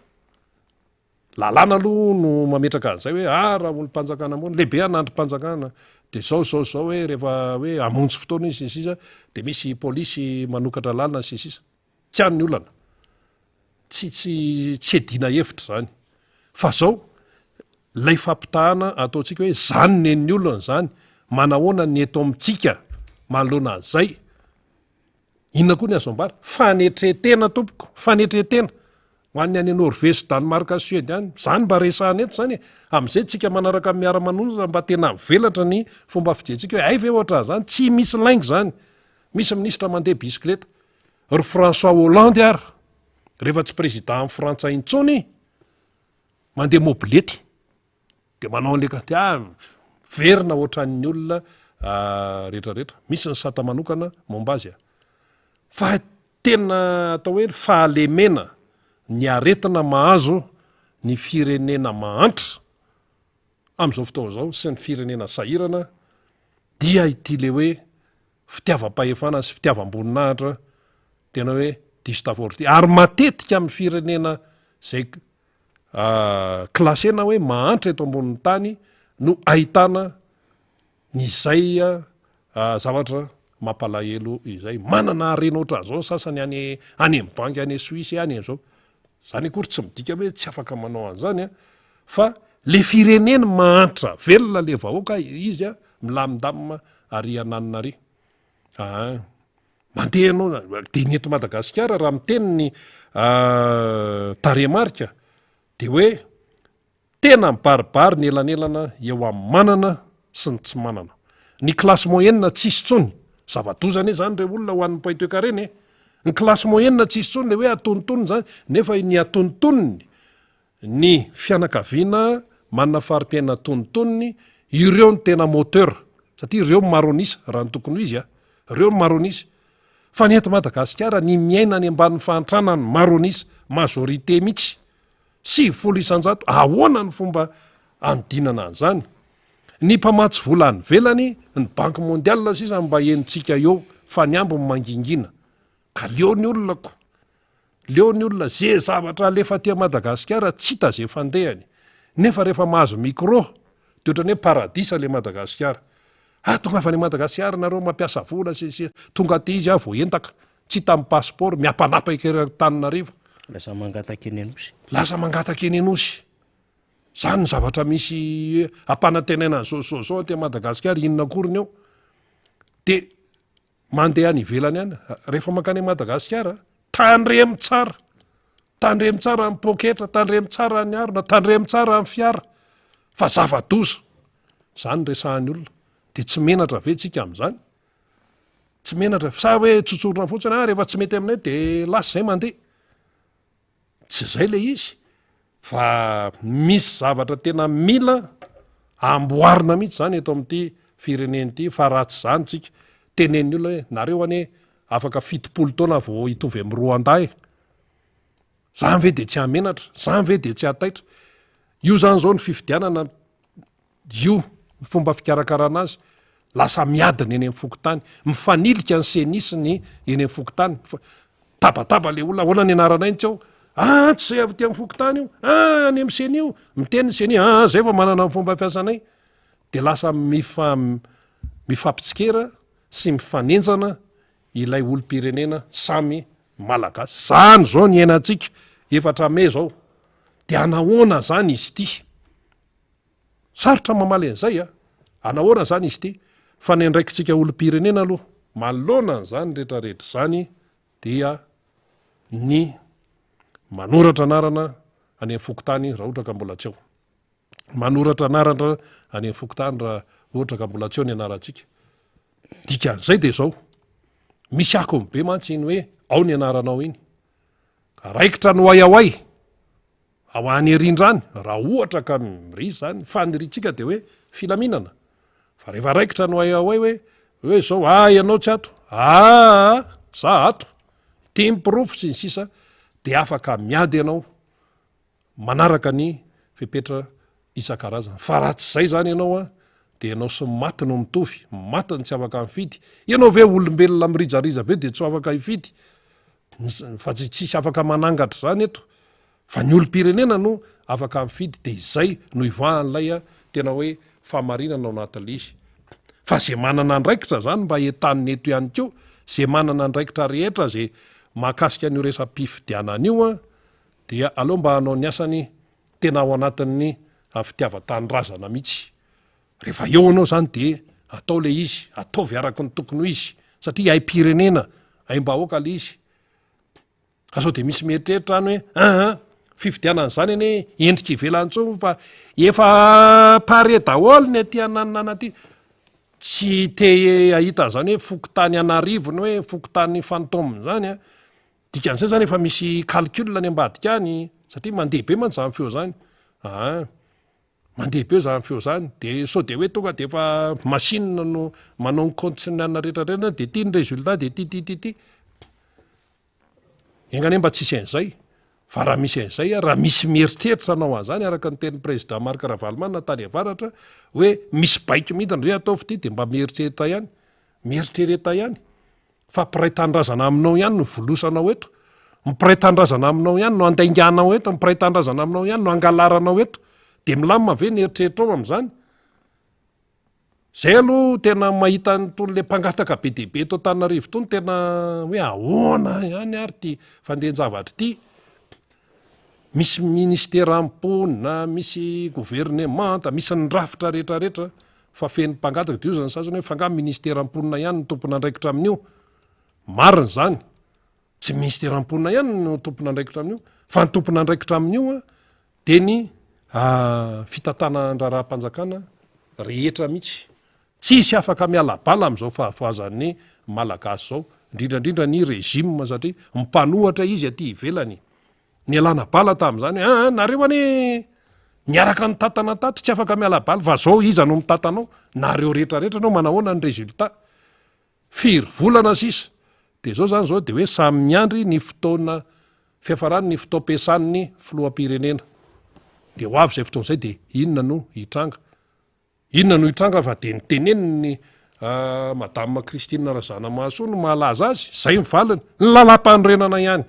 lalàna aloha no mametraka an'izay hoe ah raha olom-panjakana ambony, lehibe an'andrim-panjakana de zao zao zao hoe rehefa hoe hamonjy fotoana izy sy ny sisa de misy polisy manokatra lalana sy ny sisa. Tsy any ny olana. Tsy tsy tsy iadiana hevitra izany. Fa zao, lay fampitahana ataontsika hoe zany nen'ny olona zany, manahoana ny eto amintsika manoloana an'izay? Inona koa ny azo ambara? Fanetren-tena tompoko, fanetren-tena. Ho an'ny any Norvège sy Danemark sy Suède any, zany mba resahana eto zany e. Amin'izay tsika manaraka ny miara-manonja mba tena mivelatra ny fomba fijerintsika hoe hay ve ohatran'izany, tsy misy lainga izany. Misy minisitra mandeha bisikileta. Ry François Hollande ary, rehefa tsy président an'i Frantsa intsony, mandeha mobilety. Dia manao an'ilay ka dia miverina ohatran'ny olona rehetra rehetra. Misy ny sata manokana momba azy a. Fa tena atao hoe fahalemena ny aretina mahazo ny firenena mahantra amin'izao fotoana izao sy ny firenena sahirana dia ity le hoe fitiavam-pahefana sy fitiavam-boninahitra tena hoe diso tafahoatra ity. Ary matetika amin'ny firenena izay classena hoe mahantra eto ambonin'ny tany no ahitana ny izay zavatra mampalahelo izay. Manana harena ohatran'izao ny sasany any any amin'ny banky any Suisse any an'izao. Zany akory tsy midika hoe tsy afaka manao an'izany a, fa le fireneny mahantra velona le vahoaka izy a milamindamina ary ananona ary. Aa. Mandeha ianao dia ny eto Madagasikara raha miteny ny tarehimarika dia hoe tena mibaribary ny elanelana eo amin'ny manana sy ny tsy manana. Ny classe moyenne tsisy intsony. Zava-doza anie izany re olona ho an'ny mpahay toekarena e. Ny classe moyenne tsisy intsony le hoe atonontonony izany nefa ny atonontonony Ny fianakaviana manana fari-piainana antonontonony, ireo no tena moteur, satria ireo no maro an'isa, raha ny tokony ho izy a, ireo no maro an'isa. Fa ny eto Madagasikara, ny miaina any ambanin'ny fahantrana no maro an'isa, majorité mihitsy, 90%, ahoana ny fomba anodinana an'izany? Ny mpamatsy vola any ivelany, ny banque mondiale sisa no mba henontsika eo, fa ny ambiny mangingina. Ka leo ny olona ko. Leo ny olona, ze zavatra alefa aty Madagasikara tsy hita ze fandehany. Nefa rehefa mahazo micro de otrany hoe paradisa le Madagasikara. Ah tongava any Madagasikara nareo mampiasa vola sy ny sisa. Tonga aty izy ah voaendaka, tsy hita ny passeport, miapanapaka eran'i Antananarivo.
Lasa mangataka eny Anosy.
Lasa mangataka eny Anosy. Zany ny zavatra misy ampanantenaina an'izao sy zao zao aty Madagasikara, inona akory ny eo. De Mandeha any ivelany any, rehefa mankany Madagasikara, tandremo tsara, tandremo tsara ny poketra, tandremo tsara ny harona, tandremo tsara ny fiara, fa zava-doza. Zany no resahan'ny olona. De tsy menatra ve tsika amin'izany? Tsy menatra, sa hoe tsotsorina fotsiny, ah rehefa tsy mety aminay de lasa zay mandeha. Tsy izay ilay izy fa misy zavatra tena mila amboarina mihitsy zany eto amin'ity firenena ity fa raha tsy izany tsika. Tenenin'ny olona hoe nareo anie afaka 70 taona vao hitovy amin'i Rwanda e. Zany ve de tsy hahamenatra? Zany ve de tsy hahataitra? Io zany zao ny fifidianana io, ny fomba fikarakarana azy, lasa miady ny eny amin'ny fokontany, mifanilika ny ceni sy ny eny amin'ny fokontany, tabataba le olona, ahoana ny anaranay ny tsy ao? Ah tsy zay avy aty amin'ny fokontany io, ah any amin'ny ceni io, miteny ny ceni, ah zay vao manana ny fomba fiasanay, de lasa mifa- mifampitsikera sy mifanenjana ilay olom-pirenena samy Malagasy. Zany zao ny iainantsika efatra mey zao. De anahoana zany izy ity? Sarotra mamaly an'izay a! Anahoana zany izy ity? Fa ny andraikitsika olom-pirenena aloha manoloana an'izany rehetrarehetra izany dia ny manoratra anarana any amin'ny fokontany raha ohatra ka mbola tsy ao. Manoratra anarana any amin'ny fokontany raha ohatra ka mbola tsy ao ny anarantsika. Dikan'izay dia izao, misy akony be mantsy iny hoe ao ny anaranao iny. Ka raikitra ny oay-aoay ao any arindra any, raha ohatra ka mirisy izany, faniriantsika dia hoe filaminana. Fa rehefa raikitra ny oay-aoay hoe, hoe izao, ah ianao tsy ato, ah za ato, ity ny porofo sy ny sisa, dia afaka miady ianao. manaraka ny fepetra isan-karazany. Fa raha tsy izay izany ianao an, dia ianao sy ny maty no mitovy, maty no tsy afaka mifidy. Ianao ve olombelona mirijarija be dia tsy ho afaka hifidy? Fa tsy tsisy afaka manangatra izany eto. Fa ny olom-pirenena no afaka mifidy dia izay no ivoahan'ilay tena hoe fahamarinana ao anatin'ilay izy. Fa izay manana andraikitra izany mba entanina eto ihany koa, izay manana andraikitra rehetra izay mahakasika an'io resa-pifidianana io an, dia aleo mba hanao ny asany tena ao anatin'ny fitiavan-tanindrazana mihitsy. Rehefa eo ianao izany dia atao ilay izy, ataovy araka ny tokony ho izy, satria aim-pirenena, aim-bahoaka ilay izy. Fa sao dia misy mieritreritra any hoe aa fifidianana izany anie endrika ivelany intsony fa efa pare daholo ny aty ananana aty. Tsy te hahita an'izany hoe fokontany an'arivony hoe fokontany fantôme izany an. Dikan'izay zany efa misy calcul any ambadika any satria mandeha be mantsy zany feo zany aa mandeha be zany feo zany de sao de hoe tonga de efa machine no manao ny compte sy ny anona rehetra rehetra de ty ny résultat de ty ty ty ty enga anie mba tsisy an'izay fa raha misy an'izay a raha misy mieritreritra anao an'izany araka ny tenin'ny président Marc Ravalomanana tany avaratra hoe misy baiko midina hoe ataovy ty de mba mieritreritra ihany mieritrereta ihany Fa mpiray tanindrazana aminao ihany no volosanao eto, mpiray tanindrazana aminao ihany no andainganao eto, mpiray tanindrazana aminao ihany no angalaranao eto. Dia milamina ve ny eritreritrao amin'izany? Zay aloha tena mahita an'itony le mpangataka be dia be eto Antananarivo itony tena hoe ahoana ihany ary ity fandehan-javatra ity. Misy ministeram-ponina, misy governemanta, misy ny rafitra rehetrarehetra fa feno mpangataka dia hoy ny sasany hoe fa nga ministeram-ponina ihany no tompon'andraikitra amin'io? Marina izany, tsy ministeram-ponina ihany no tompon'andraikitra amin'io fa ny tompon'andraikitra amin'io dia ny fitantanan-draharaham-panjakana rehetra mihitsy. Tsisy afaka miala bala amin'izao fahavoazan'ny Malagasy izao, indrindra indrindra ny régime satria mpanohatra izy aty ivelany. Nialana bala tamin'izany hoe aa nareo anie niaraka nitatana tato tsy afaka miala bala fa zao iza no mitatana ao, nareo rehetra rehetra anao manahoana ny résultat. Firy volana sisa de zao zany zao de hoe samy miandry ny fotoana fiafarany ny fotoam-piasan'ny filoham-pirenena. De ho avy izay fotoana izay de inona no hitranga. Inona no hitranga fa dia niteneniny Madame Christine Razanamahasoa no mahalaza azy, zay ny valiny, ny lalam-panorenana ihany,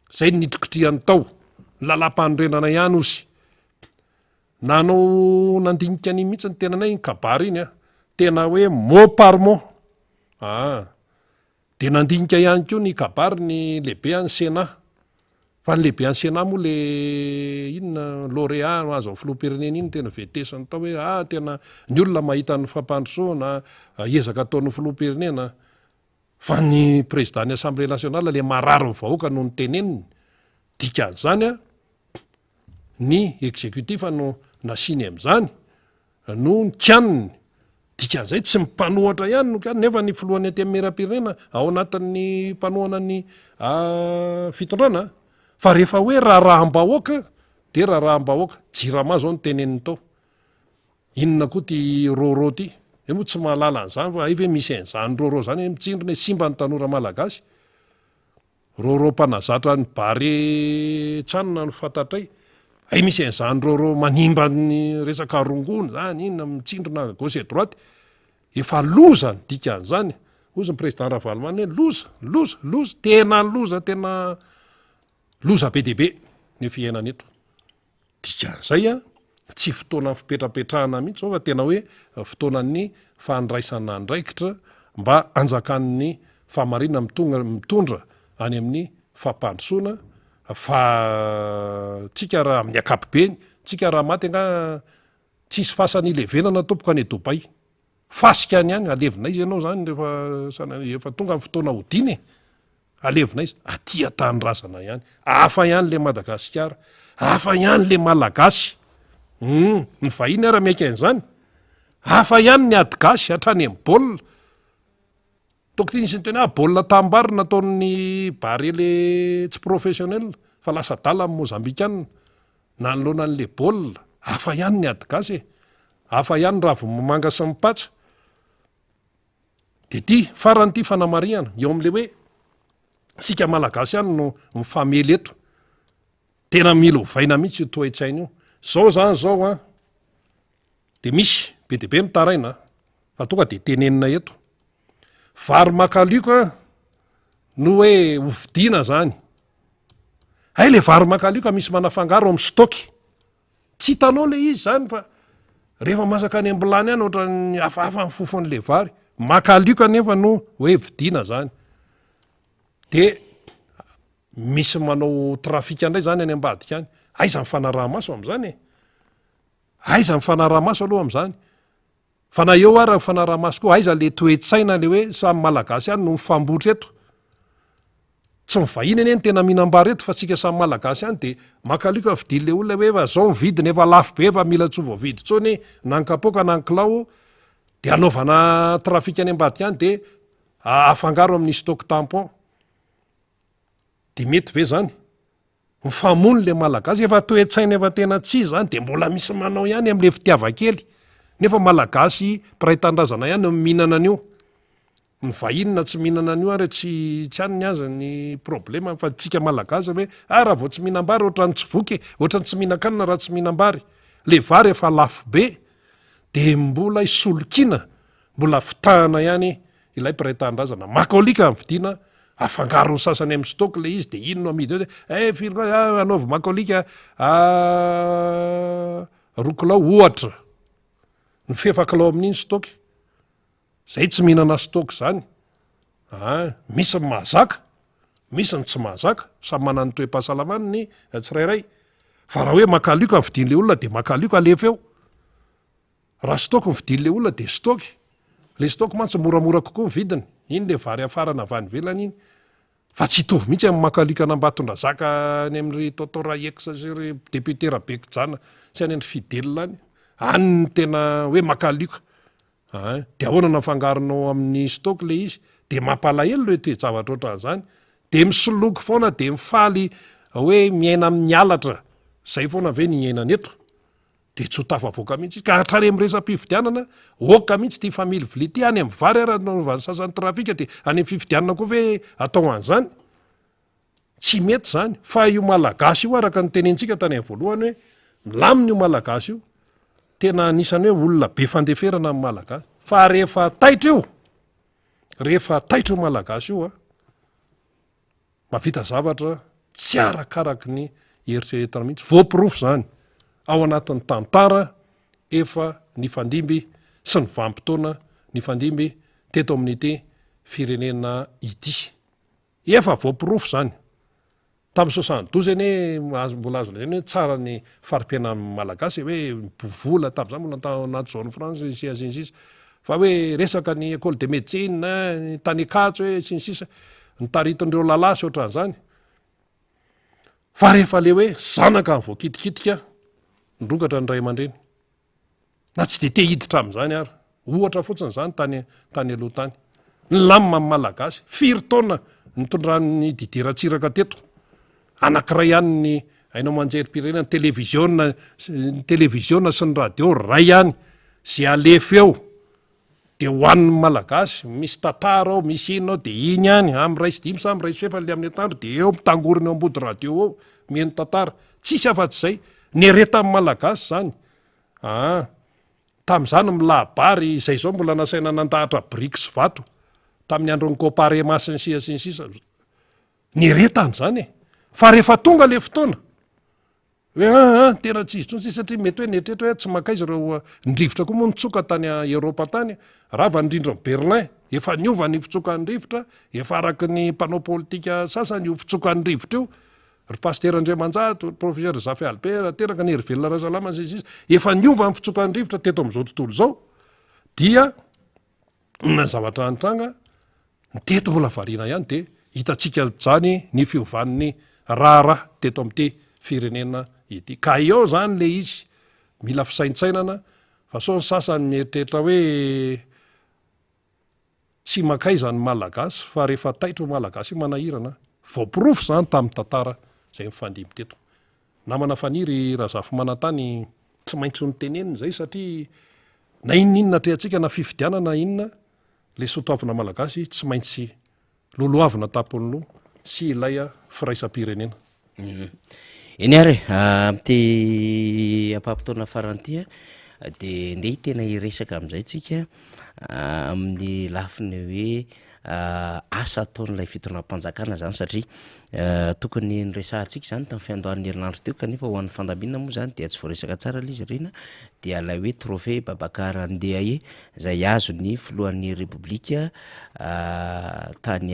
zay ny nitrikitrihany tao, ny lalam-panorenana ihany ozy. Nanao nandinika an'iny mihitsy ny tenanay iny kabary iny a, tena hoe mot par mot, aa. Dia nandinika ihany koa ny kabary ny lehibe any Sénat. Fa ny lehibe any Sénat moa le inona lauréat no azon'ny filoham-pirenena iny tena vetesiny tao hoe ah tena ny olona mahita ny fampandrosoana, ezaka ataon'ny filoham-pirenena. Fa ny président ny assemblée nationale le marary ny vahoaka no niteneniny. Dikan'izany an, ny exécutif no nasiany amin'izany. no nikianiny, dikan'izay tsy ny mpanohatra ihany no kianiny nefa ny filohan'ny antenimierampirenena ao anatin'ny mpanohana ny fitondrana fa rehefa hoe raharaham-bahoaka de raharaham-bahoaka, jirama zao no teneniny tao, inona koa ty rôrô ty? Io moa tsy mahalala an'izany fa hay ve misy an'izany rôrô zany hoe mitsindrona e, simba ny tanora malagasy. Rôrô mpanazatra ny Barea Chan no fantatray. Hay misy an'izany rôrô manimba ny resaka rongony zany, inona mitsindrona à gauche et droite. Efa loza ny dikan'izany. Hozy ny président Ravalomanana hoe loza, loza, loza, tena loza, tena loza be dia be ny fiainana eto. Dikan'izay an, tsy fotoanan'ny fipetrapetrahana mihitsy izao fa tena hoe fotoanan'ny fandraisana andraikitra mba hanjakan'ny fahamarinana mitonga mitondra any amin'ny fampandrosoana fa tsika raha amin'ny ankapobeny, tsika raha maty angaha tsisy fasana ilevenana tompoko any Dubaï. Fasika any ihany, alevina aiza ianao izany rehefa sana- efa tonga ny fotoana hodiana e? Alevina aiza? Aty an-tanindrazana ihany. Hafa ihany le Madagasikara. Hafa ihany le Malagasy. Hum, ny vahiny ara miaiky an'izany. Hafa ihany ny ady gasy hatrany amin'ny baolina. Tokony nisy niteny hoe ah, baolina tanimbary nataon'ny Barea le tsy professionnel fa lasa adala ny Mozambikanina. Nanoloana an'le baolina. Hafa ihany ny ady gasy e. Hafa ihany ny ravimanga sy ny patsa. Dia ity farany ity fanamarihana, eo amin'ilay hoe isika Malagasy ihany no mifamely eto. Tena mila ovaina mihitsy io toe-tsaina io. Zao zany zao an, dia misy be dia be mitaraina fa tonga dia tenenina eto. Vary makalioka no hoe hovidiana zany. Hay le vary makalioka misy manafangaro amin'ny stock. Tsy hitanao le izy zany fa rehefa masaka any am-bilany any ohatran'ny hafahafa ny fofon'le vary. Makalioka nefa no hoe vidiana zany. De misy manao trafic indray zany any ambadika any. Aiza ny fanaraha-maso am'zany e? Aiza ny fanaraha-maso aloha am'zany? Fa na eo ara ny fanaraha-maso koa aiza le toe-tsaina le hoe samy malagasy ihany no mifambotra eto? Tsy ny vahiny anie no tena mihinam-bary eto fa tsika samy malagasy ihany de makalioka ny fidin'le olona hoe efa zao ny vidiny efa lafo be efa mila tsy ho voavidy intsony na ny kapoaka na ny kilao de anaovana trafic any ambadika any de afangaro amin'ny stock tampon de mety ve zany? Mifamono le malagasy, efa toe-tsaina efa tena tsy izy zany de mbola misy manao ihany amle fitiavan-kely, nefa malagasy mpiray tanindrazana ihany no mihinana an'io, ny vahiny na tsy mihinana an'io ary tsy tsy any ny azy ny problema fa tsika malagasy hoe ah raha vao tsy mihinam-bary ohatran'ny tsy voky e, ohatran'ny tsy mihinan-kanina raha tsy mihinam-bary, le vary efa lafo be de mbola isolokiana, mbola fitahana ihany ilay mpiray tanindrazana makolika ny vidiana afangaron'ny sasany amin'ny stock le izy de iny no amidy eo de eh firy koa ah, anaovy makolika ah, roa kilao ohatra ny fefa kilao amin'iny stock zay tsy mihinana stock zany ah, misy ny mahazaka misy ny tsy mahazaka samy manana ny toe-pahasalamany ny tsirairay fa raha hoe makalioka ny vidian'le olona de makalioka alefa eo Raha stock ny vidin'ilay olona dia stock. Ilay stock mantsy moramora kokoa ny vidiny. Iny ilay vary hafarana avy any ivelany iny. Fa tsy hitovy mihitsy amin'ny makalioka an'Ambatondrazaka any amin'ry Toto Raex sy ry député Rabekijana sy any an-dry Fidèle any. Any no tena hoe makalioka. Ein. Dia ahoana no afangaronao amin'ny stock ilay izy? Dia mampalahelo ilay toe-javatra ohatran'izany. Dia misoloky foana dia mifaly hoe miaina amin'ny halatra. Izay foana ve ny iainana eto? Dia tsy ho tafavoaka mihitsy izy. Ka hatrany amin'ny resa-pifidianana, ok mihitsy ity familivilia ity, any amin'ny vary ara anaovan'ny sasany trafika dia any amin'ny fifidianana koa ve atao an'izany? Tsy mety izany. Fa io Malagasy io araka ny tenentsika tany amin'ny voalohany hoe milamina io Malagasy io. Tena anisan'ny hoe olona be fandeferana ny Malagasy. Fa rehefa taitra io, rehefa taitra io Malagasy io a, Mahavita zavatra tsy arakaraky ny eritreretina mihitsy. Voaporofo izany ao anatin'ny tantara efa nifandimby sy ny vanim-potoana nifandimby teto amin'ity firenena ity. Efa voaporofo izany. Tamin'ny 72 anie azo mbola azo lazaina hoe tsara ny fari-piainan'ny Malagasy e, hoe vola tamin'izany mbola tao anaty zone franche sy ny sisa. Fa hoe resaka ny école de médecine, ny tany Ankatso hoe sy ny sisa, notaritin'ireo lalahy sy ohatran'izany. Fa rehefa le hoe zanaka ny voakitikitika, nirongatra ny ray aman-dreny. Na tsy dia te hiditra amin'izany ary. Ohatra fotsiny izany tany tany aloha tany. Nilamina ny Malagasy. Firy taona nitondran'ny Didier Ratsiraka teto. Anankiray ihany ny haino aman-jerim-pirenena, ny televiziona, ny televiziona sy ny radio ray ihany. Izay alefa eo. Dia ho an'ny Malagasy, misy tantara ao, misy inona ao, dia iny ihany, amin'ny iray sy dimy sa amin'ny iray sy fahefany ilay amin'ny atoandro, dia eo mitangorona eo ambody radio eo, mihaino tantara. Tsisy afa-tsy izay. Nieretan'ny Malagasy izany. Aa. Tamin'izany milaha-bary, izay izao mbola nasaina nandahatra biriky sy vato, tamin'ny andron'ny Coparema sy ny sisa sy ny sisa. Nieretana izany e. Fa rehefa tonga ilay fotoana, Hoe an an, tena tsy izy intsony sisa satria mety hoe nieritreritra hoe tsy mankaiza ireo, ny rivotra koa moa nitsoka tany Eoropa tany, rava ny rindrin'i Berlin, efa niova ny fitsokan'ny rivotra, efa araky ny mpanao politika sasany io fitsokan'ny rivotra io, ry Pasitera Andriamanjato, ry Professeur Zafy Albert, teraka ny Herivelona Rasalama sy ny sisa, efa niova ny fitsokan'ny rivotra teto amin'izao tontolo izao, dia inona ny zavatra nitranga? Ny teto mbola variana ihany dia hitantsika izany ny fiovan'ny raharaha teto amin'ity firenena ity. Ka eo izany le izy, mila fisaintsainana fa sao ny sasany mieritreritra hoe tsy mankaiza ny Malagasy fa rehefa taitra io Malagasy io manahirana. Voaporofo izany tamin'ny tantara izay nifandimby teto. Namana Faniry Razafimanantany tsy maintsy notenenina izay satria na inona inona atrehantsika na fifidianana na inona Ilay soatoavina malagasy tsy maintsy lolohavina an-tampon'ny loha sy ilay firaisam-pirenena.
Eny ary e, amin'ity ampaham-potoana farany ity dia ndeha tena hiresaka amin'izay tsika amin'ny lafiny hoe asa ataon'ilay fitondram-panjakana zany satria tokony noresahantsika izany tamin'ny fiandohan'ny herinandro teo kanefa ho an'ny fandaminana moa zany dia tsy voaresaka tsara ilay izy Rina dia ilay hoe trophée Babacar Ndiaye izay azon'ny filohan'ny Repoblika tany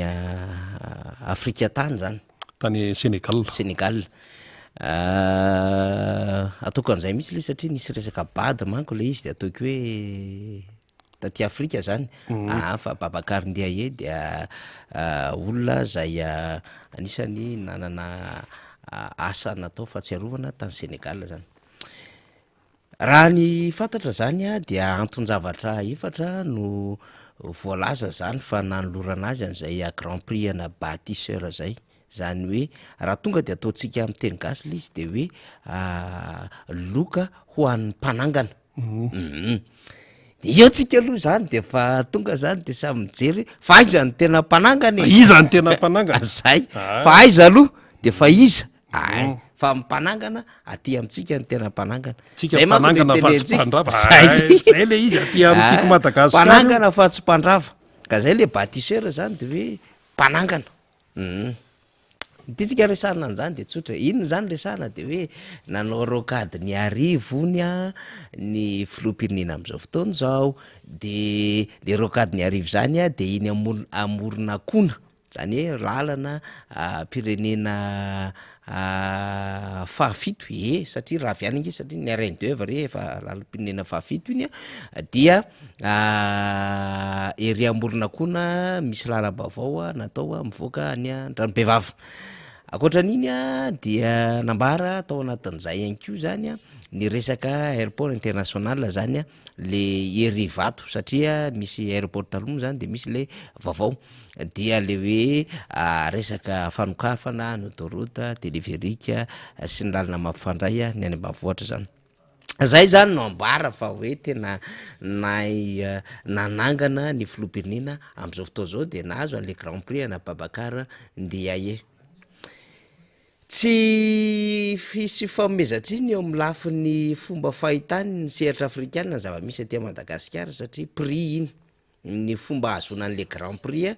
Afrika tany zany.
Tany Sénégal.
Sénégal. Ataoko an'izay mihitsy ilay izy satria nisy resaka bad manko ilay izy de ataoko hoe taty Afrika zany, aa fa Babacar Ndiaye dia olona zay anisan'ny nanana asa natao fahatsiarovana tany Sénégal zany. Raha ny fantatra zany a dia anton-javatra efatra no voalaza zany fa nanolorana azy an'izay grand prix ana batisseur zay, zany hoe raha tonga de ataontsika amin'ny teny gasy le izy de hoe loka ho an'ny mpanangana, de eo tsika aloha zany de efa tonga zany de samy mijery hoe fa aiza no tena mpanangana e?
Iza no tena mpanangana?
Zay, fa aiza aloha de fa iza? Ay, fa ny mpanangana aty amintsika ny tena mpanangana.
Tsika Zay manko le mpanangana fa tsy tenentsika. mpandrava. Zay. Ay, zay le izy aty amin'ny tiako Madagasikara io.
Mpanangana fa tsy mpandrava. Ka zay le bâtisseur zany de hoe mpanangana. Hum. Ny tiantsika resahana an'izany de tsotra. Inona zany resahana de hoe nanao rocade ny arivo hono a ny filoham-pirenena amin'izao fotoana izao. De le rocade ny arivo zany a de iny amoro- Amoronakona. Zany hoe lalana pirenena fahafito, ie satria raha avy any ange satria ny RN deux re efa lalam-pirenena fahafito iny a, dia ery Amoronakona misy lalam-baovao natao mivoaka any Andranobevava. Ankoatran'iny a dia nambara tao anatin'izay ihany koa zany a ny resaka aéroport international zany a, le ery Ivato satria misy aéroport taloha moa zany de misy le vaovao. dia le hoe resaka fanokafana ny autoroute, téléphérique sy ny lalana mampifandray ny any ambanivohitra zany. Zay zany no ambara fa hoe tena nahay nanangana ny filoham-pirenena am'zao fotoana zao de nahazo an'le grand prix ana Babacar Ndiaye. Tsy hisy fanomezan-tsiny eo amin'ny lafiny fomba fahitany ny sehatra afrikana ny zava-misy aty Madagasikara satria prix iny. ny fomba ahazoana an'le grand prix a,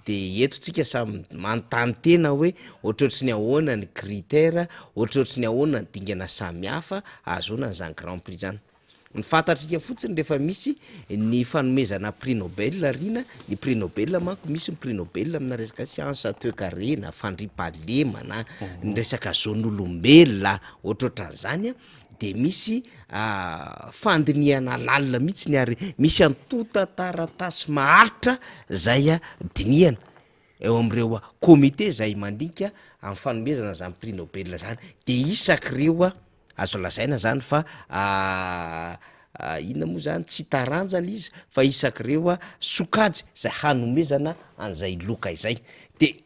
de eto tsika samy manontany tena hoe ohatrohatry ny ahoana ny critère, ohatrohatry ny ahoana ny dingana samihafa ahazoana an'zany grand prix zany. Ny fantatsika fotsiny rehefa misy ny fanomezana prix nobel rina, ny prix nobel manko misy ny prix nobel amina resaka siansa, toekarena, fandriampahalemana, ny resaka zon'olombelona, ohatrohatran'zany a. de misy fandinihana lalina mihitsiny ary misy antontan-taratasy maharitra zay dinihana eo am'ireo comité zay mandinika amin'ny fanomezana zany prix nobel zany, de isak'ireo azo lazaina zany fa inona moa zany tsy taranja le izy fa isak'ireo sokajy zay hanomezana an'izay loka izay, de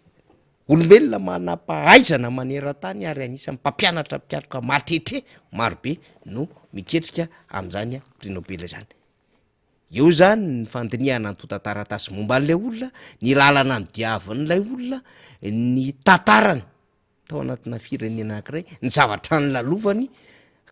Olombelona manam-pahaizana maneran-tany ary anisan'ny mpampianatra mpikatroka mahatretre marobe no miketrika amin'izany prix Nobel izany. Eo izany ny fandinihana antontan-taratasy momba an'ilay olona, ny lalana nodiavin'ilay olona, ny tantarany tao anatina firenena anankiray, ny zavatra nolalovany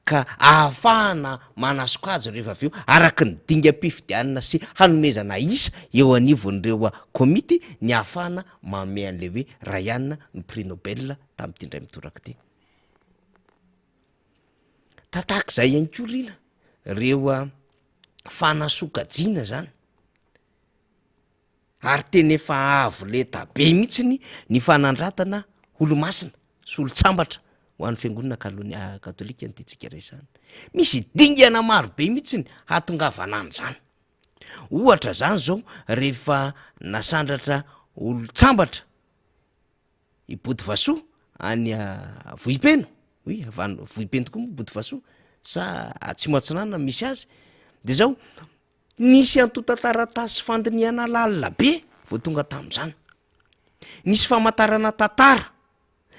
ka ahafahana manasokajy rehefa avy eo araka ny dingam-pifidianana sy hanomezana isa eo anivon'ireo komity ny ahafahana manome an'ilay hoe Ryan no prix Nobel tamin'ity indray mitoraka ity. Tatak'izay ihany koa rina reo fanasokajiana zany ary tena efa avo lenta be mihitsiny ny fanandratana olomasina sy olon-tsambatra ho an'ny fiangonana kalony- katolika ny tiantsika resahana. Misy dingana maro be mihitsiny hahatongavana am'zany. Ohatra zany zao rehefa nasandratra olon-tsambatra i Botovasoa any Vohipeno, oui avy any Vohipeno tokoa moa Botovasoa sa Atsimo Atsinanana no misy azy, de zao, nisy antontan-taratasy fandinihana lalina be vao tonga tamin'izany, nisy famantarana tantara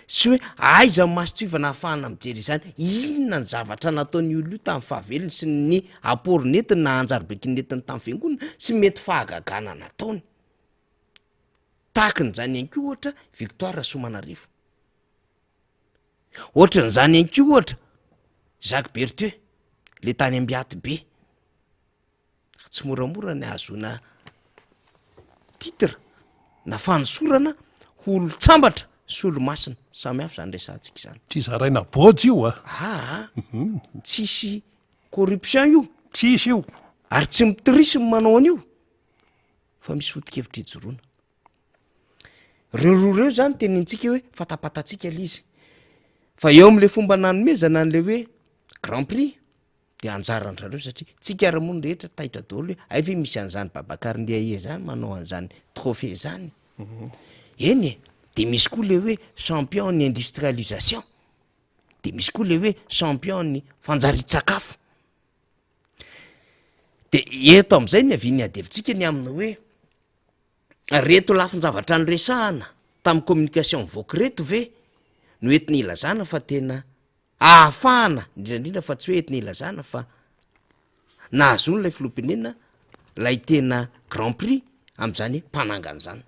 sy hoe aiza ny mason-tsivana ahafahana mijery izany, inona ny zavatra nataon'io olona io tamin'ny fahavelony sy ny apport nentiny na anjara biriky nentiny tamin'ny fiangonana sy mety fahagagana nataony. Tahakin'izany ihany koa ohatra Victoire Rasoamanarivo. Ohatran'izany ihany koa ohatra Jacques Berthieu, le tany Ambiaty be. Tsy moramora ny ahazoana titre na fanosorana ho olon-tsambatra sy olo-masina. Samy hafa izany resahantsika izany.
Tsy zaraina bôjy io a!
Aa, tsisy corruption io.
Tsisy io.
Ary tsy mi-triche ny manao an'io. fa misy foto-kevitra ijoroana. Reo roa reo zany tenenintsika hoe fatapatantsika le izy, fa eo am'le fomba nanomezana an'le hoe grand prix de anjaran-drareo satria tsika ary moa ny rehetra taitra daholo hoe hay ve misy an'zany Babacar Ndiaye zany manao an'zany trophée zany, eny e, de misy koa le hoe champion ny industrialisation, de misy koa le hoe champion ny fanjarian-tsakafo. De eto am'zay ny avian'ny ady hevitsika ny amin'ny hoe reto lafin-javatra noresahana tamin'ny communication mivoaka reto ve no entina ilazana fa tena ahafahana indrindrandrindra fa tsy hoe entina ilazana fa nahazoana ilay filoham-pirenena lay tena grand prix am'zany hoe mpanangana zany.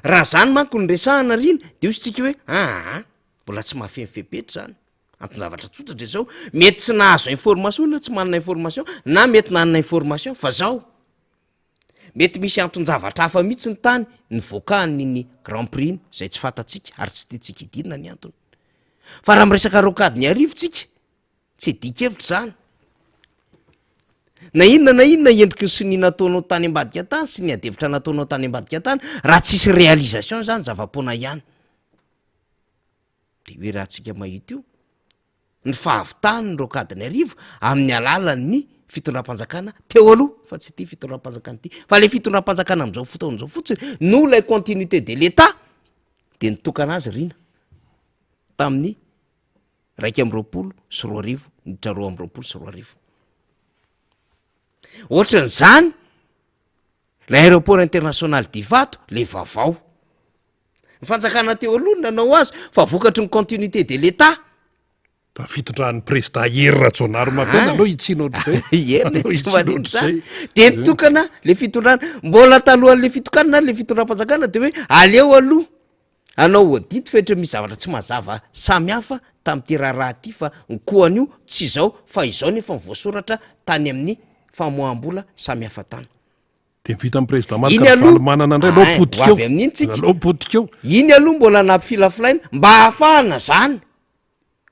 Raha zany manko no resahana ry iny de hoy isika hoe aa mbola tsy mahafeno fepetra zany. Anton-javatra tsotra de zao, mety tsy nahazo information na tsy manana information na mety nanana information fa zao, mety misy anton-javatra hafa mihitsy ny tany nivoakan'iny grand prix iny zay tsy fantatsika ary tsy tiantsika hidirana ny antony. Fa raha miresaka rocade ny arivo tsika, tsy adin-kevitra zany. Na inona na inona endriky ny sonia nataonao tany ambadika tany sy ny adihevitra nataonao tany ambadika tany, raha tsisy réalisation zany zava-poana ihany. De io iarahantsika mahita io, ny fahavitany ny roakadin'Iarivo amin'ny alalan'ny fitondram-panjakana teo aloha fa tsy ity fitondram-panjakana ity, fa le fitondram-panjakana amin'izao fotoana izao fotsiny noho ilay continuité de l'Etat de nitokana azy Rina tamin'ny 2021 niditra 2022. Ohatran'izany Ilay aéroport international d'Ivato le vaovao. Ny fanjakana teo aloha no nanao azy fa vokatry ny continuité de l'Etat.
Da fitondran'ny prezida Hery Rajaonarimampianina aleo hitsina ohatr'izay.
Eny e, tsy maninona izany. De nitokana le fitondrana, mbola talohan'le fitokanana le fitondram-panjakana de hoe aleo aloha hanao audit fa etra misy zavatra tsy mazava samy hafa tamin'ity raharaha ity fa ny koa an'io tsy izao fa izao nefa ny voasoratra tany amin'ny famoaham-bola samy hafa tany.
De vita amin'ny président Marc
Iny aloha
Ravalomanana indray aleo
Ay,
potika
ho
eo.
avy amin'iny tsika.
Aleo potika eo.
Iny aloha mbola nampifilafilaina mba hahafahana zany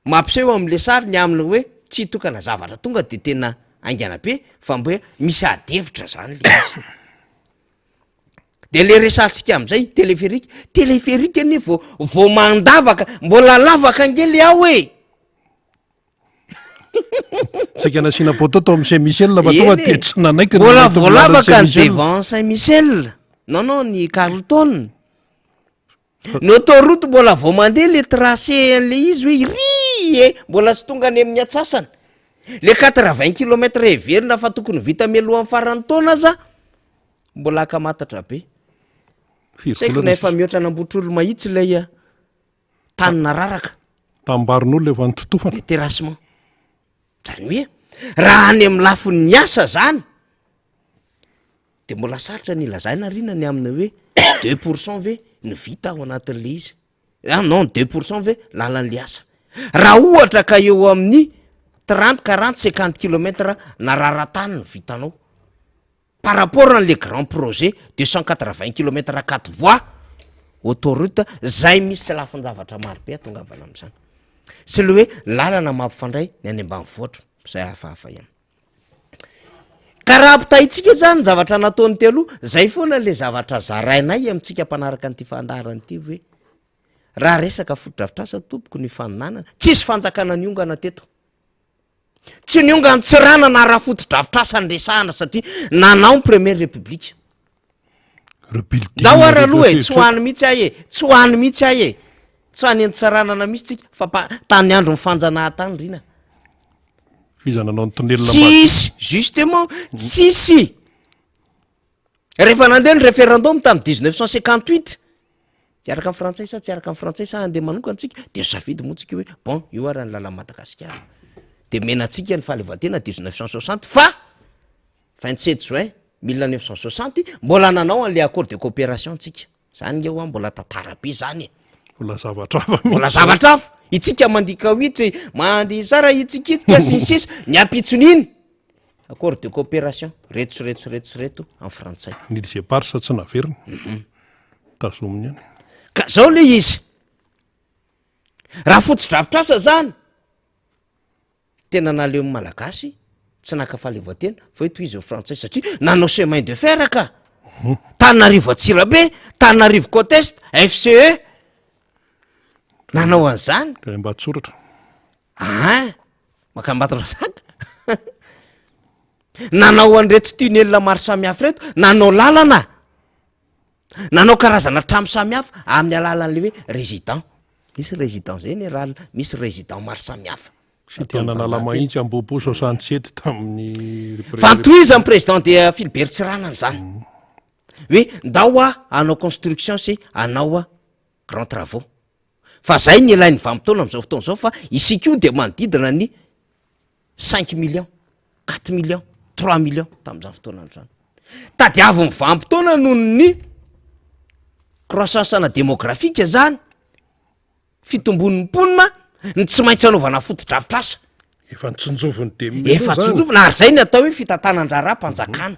mampiseho amin'le sary ny amin'ny hoe tsy hitokana zavatra tonga de tena haingana be fa mba hoe misy ady hevitra zany le izy. De le resahantsika am'zay téléphérique, téléphérique anie vao vao mandavaka, mbola lavaka ange le ao e!
Saika nasiana poteau tao amin'ny Saint Michel fa tonga
Eny e!
dia tsy nanaiky ny
Mbola
mety
vao
milalan'ny
lavaka
Saint
ny
Michel.
devant Saint Michel, non non ny Carlton. Ny autoroute mbola vao mandeha le tracé an'le izy hoe iry e, mbola tsy tonga any amin'ny atsasany. Le quatre-vingts kilomètres heverina fa tokony vita mialohan'ny faran'ny taona aza mbola ankamatatra be.
Firy
Tsy haiko
volana
na efa
sisa?
mihoatra an'Ambohitrolomahitsy ilay eh, tany nararaka.
Tambarin'olona efa nototofana.
Le terrassement. Zany hoe raha any amin'ny lafin'ny asa zany. De mbola sarotra ny ilazaina ry na ny amin'ny hoe 2% ve no vita ao anatin'le izy. Ah non, 2% ve lalan'le asa. Raha ohatra ka eo amin'ny 30, 40, 50 kilomètre na rara-tany no vitanao par rapport an'le grand projet 280 kilomètre 4 voies autoroute zay misy lafin-javatra maro be atongavana am'zany. Sy le hoe lalana mampifandray ny any ambanivohitra, zay hafahafa ihany. Ka raha ampitahintsika zany ny zavatra nataony teo aloha, zay foana le zavatra zarainay amintsika mpanaraka an'ity fandaharana ity hoe raha resaka fotodrafitrasa tompoko ny faninanana, tsisy fanjakana niongana teto. Tsy niongana Antsiranana raha fotodrafitrasa ny resahana satria nanao ny première république.
Ireo building
Ndao ary aloha e,
rehetra
tsy ho any mihitsy aho e, tsy ho any mihitsy aho e, tsy ho any Antsiranana mihitsy tsika fa pa- tany andron'ny fanjanahantany Rina.
F'iza nanao ny tonelina
Tsisy, justement, tsisy. Rehefa nandeha ny référendum tamin'ny 1958, hiaraka amin'ny frantsay sa tsy hiaraka amin'ny frantsay sa handeha manokana tsika, de safidy moa tsika hoe bon, io ary ny lalan'i Madagasikara. De omena antsika ny fahaleovantena 1960 fa 27 juin 1960 mbola nanao an'le accord de coopération tsika. Zany nge hoa mbola tantara be zany e.
Mbola zavatra hafa mihitsy.
Mbola zavatra hafa. Itsika mandihy kawitry, mandihy zara hitsikitsika sy ny sisa, ny ampitson'iny accord de coopération reto sy reto sy reto sy reto amin'ny frantsay.
Ny îles Éparses tsy naverina. Tazominy ihany.
Ka zao le izy. Raha fotodrafitrasa zany, Tena naleon'ny Malagasy tsy naka fahaleovantena fa hoe tohizo ny frantsay satria nanao chemin de fer ka. Tananarivo Antsirabe, Tananarivo Côte Est, FCE. Nanao an'izany.
Tany Ambatsoratra.
Ain, maka Ambatondrazaka. Nanao an'ireto tunnel maro samihafa ireto, nanao lalana. Nanao karazana trano samihafa amin'ny alalan'le hoe résident. Misy résident général, misy résident maro samihafa.
Sy dia nanala-mahitsy Ambohipo 67 tamin'ny
Fa notohizan'ny président de Philibert Tsiranana izany. Hoe ndao aho hanao construction sy hanao grand travaux. Fa zay ny ilain'ny vanim-potoana amin'izao fotoana izao fa isika io dia manodidina ny cinq millions, quatre millions, trois millions tamin'izany fotoana andro zany. Tadiavin'ny vanim-potoana noho ny croissance-na démographique zany, fitombon'ny mponina, ny tsy maintsy anaovana fotodrafitrasa.
Efa notsinjovin'ny dimy millions
Efa
zany.
tsinjovina ary zay ny atao hoe fitantanan-draharaham-panjakana.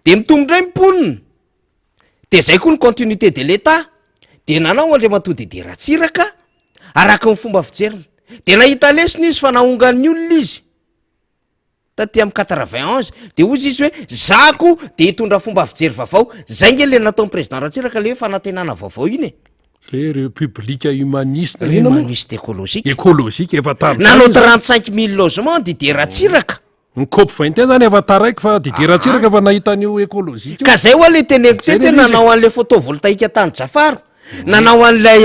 De mitombo indray ny mponina, de zay koa ny continuité de l'Etat, de nanao Andriamatoa Didier Ratsiraka araka ny fomba fijeriny, de nahita lesona izy fa nahongan'ny olona izy taty amin'ny quatre-vingt onze, de hozy izy hoe za ko de hitondra fomba fijery vaovao, zay nge le nataon'ny président Ratsiraka le hoe fanantenana vaovao iny e.
Le république humaniste inona moa?
Humaniste écologique.
Écologique efa tamin'izany
Nanao
izy.
35 000 logements Didier Ratsiraka.
Ny cop 21 zany efa taraiky fa Didier Ratsiraka efa nahita an'io écologique io.
Ka zay hoa le teneniko
Zay
teto hoe
le izy.
nanao an'le photovoltaïque tany Jafaro, nanao an'ilay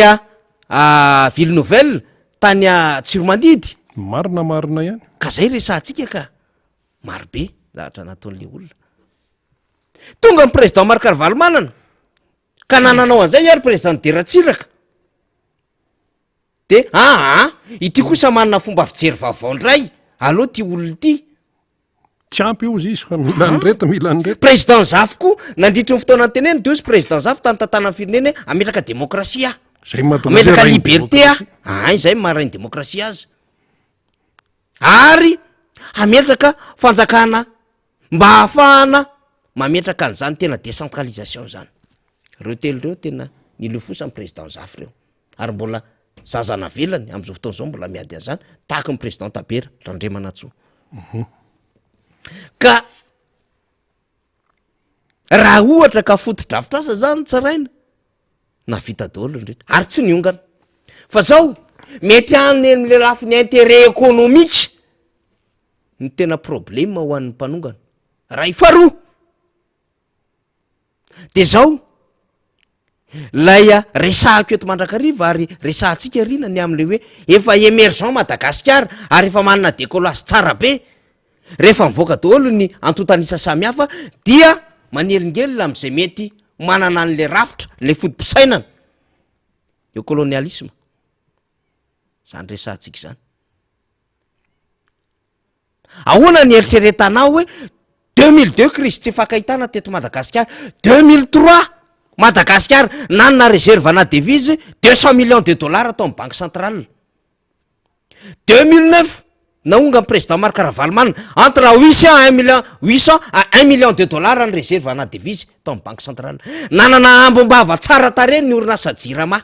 ville nouvelle tany Tsiromandidy.
Marina marina ihany.
Ka zay resahantsika ka. Maro be zavatra nataon'le olona. Tonga ny président Marc Ravalomanana ka na nanao an'izay ary président Didier Ratsiraka. De aa ity kosa manana fomba fijery vaovao ndray, aleo ty olona ity.
Tsy ampy hozy izy fa mila an'ireto, mila an'ireto.
Président Zafy koa nandritry ny fotoana niteneniny de hozy président Zafy tany tantanan'ny firenena hoe hametraka démocratie aho.
Zay mahatonga azy hoe
Hametraka
rain'ny
liberté aho.
démocratie.
Ahay zay maha rain'ny démocratie azy. Ary hametraka fanjakana mba hahafahana mametraka an'izany tena décentralisation zany. Reo telo reo tena nilofosan'ny président Zafy reo. Ary mbola zaza navelany am'zao fotoana zao mbola miady an'zany tahaky ny président Tabera Randriamanantsoa. Ka raha ohatra ka fotodrafitrasa zany tsaraina nahavita daholo ny rehetra ary tsy niongana. Fa zao mety any am'le lafiny intérêt économique ny tena problème ho an'ny mpanongana. Ray faharoa de zao lay resahako eto mandrakariva ary resahantsika rina ny am'le hoe efa émergent Madagasikara ary efa manana décollage tsara be, rehefa mivoaka daholo ny antontan'isa samihafa dia manelingelina am'zay mety manana an'le rafitra, le foto-pisainana, eo colonialisme zany resahantsika zany. Ahoana ny eritreretanao hoe 2002 crise tsy ifankahitana teto Madagasikara, 2003 Madagasikara nanana réserve ana devise 200 millions de dollars tao amin'ny banque centrale. 2009 naonga ny président Marc Ravalomanana entre 800 à 1 million 800 à 1 million de dollars ny réserve ana devise tao amin'ny banque centrale. Nanana ambom-bava tsara tarehy ny orinasa Jirama.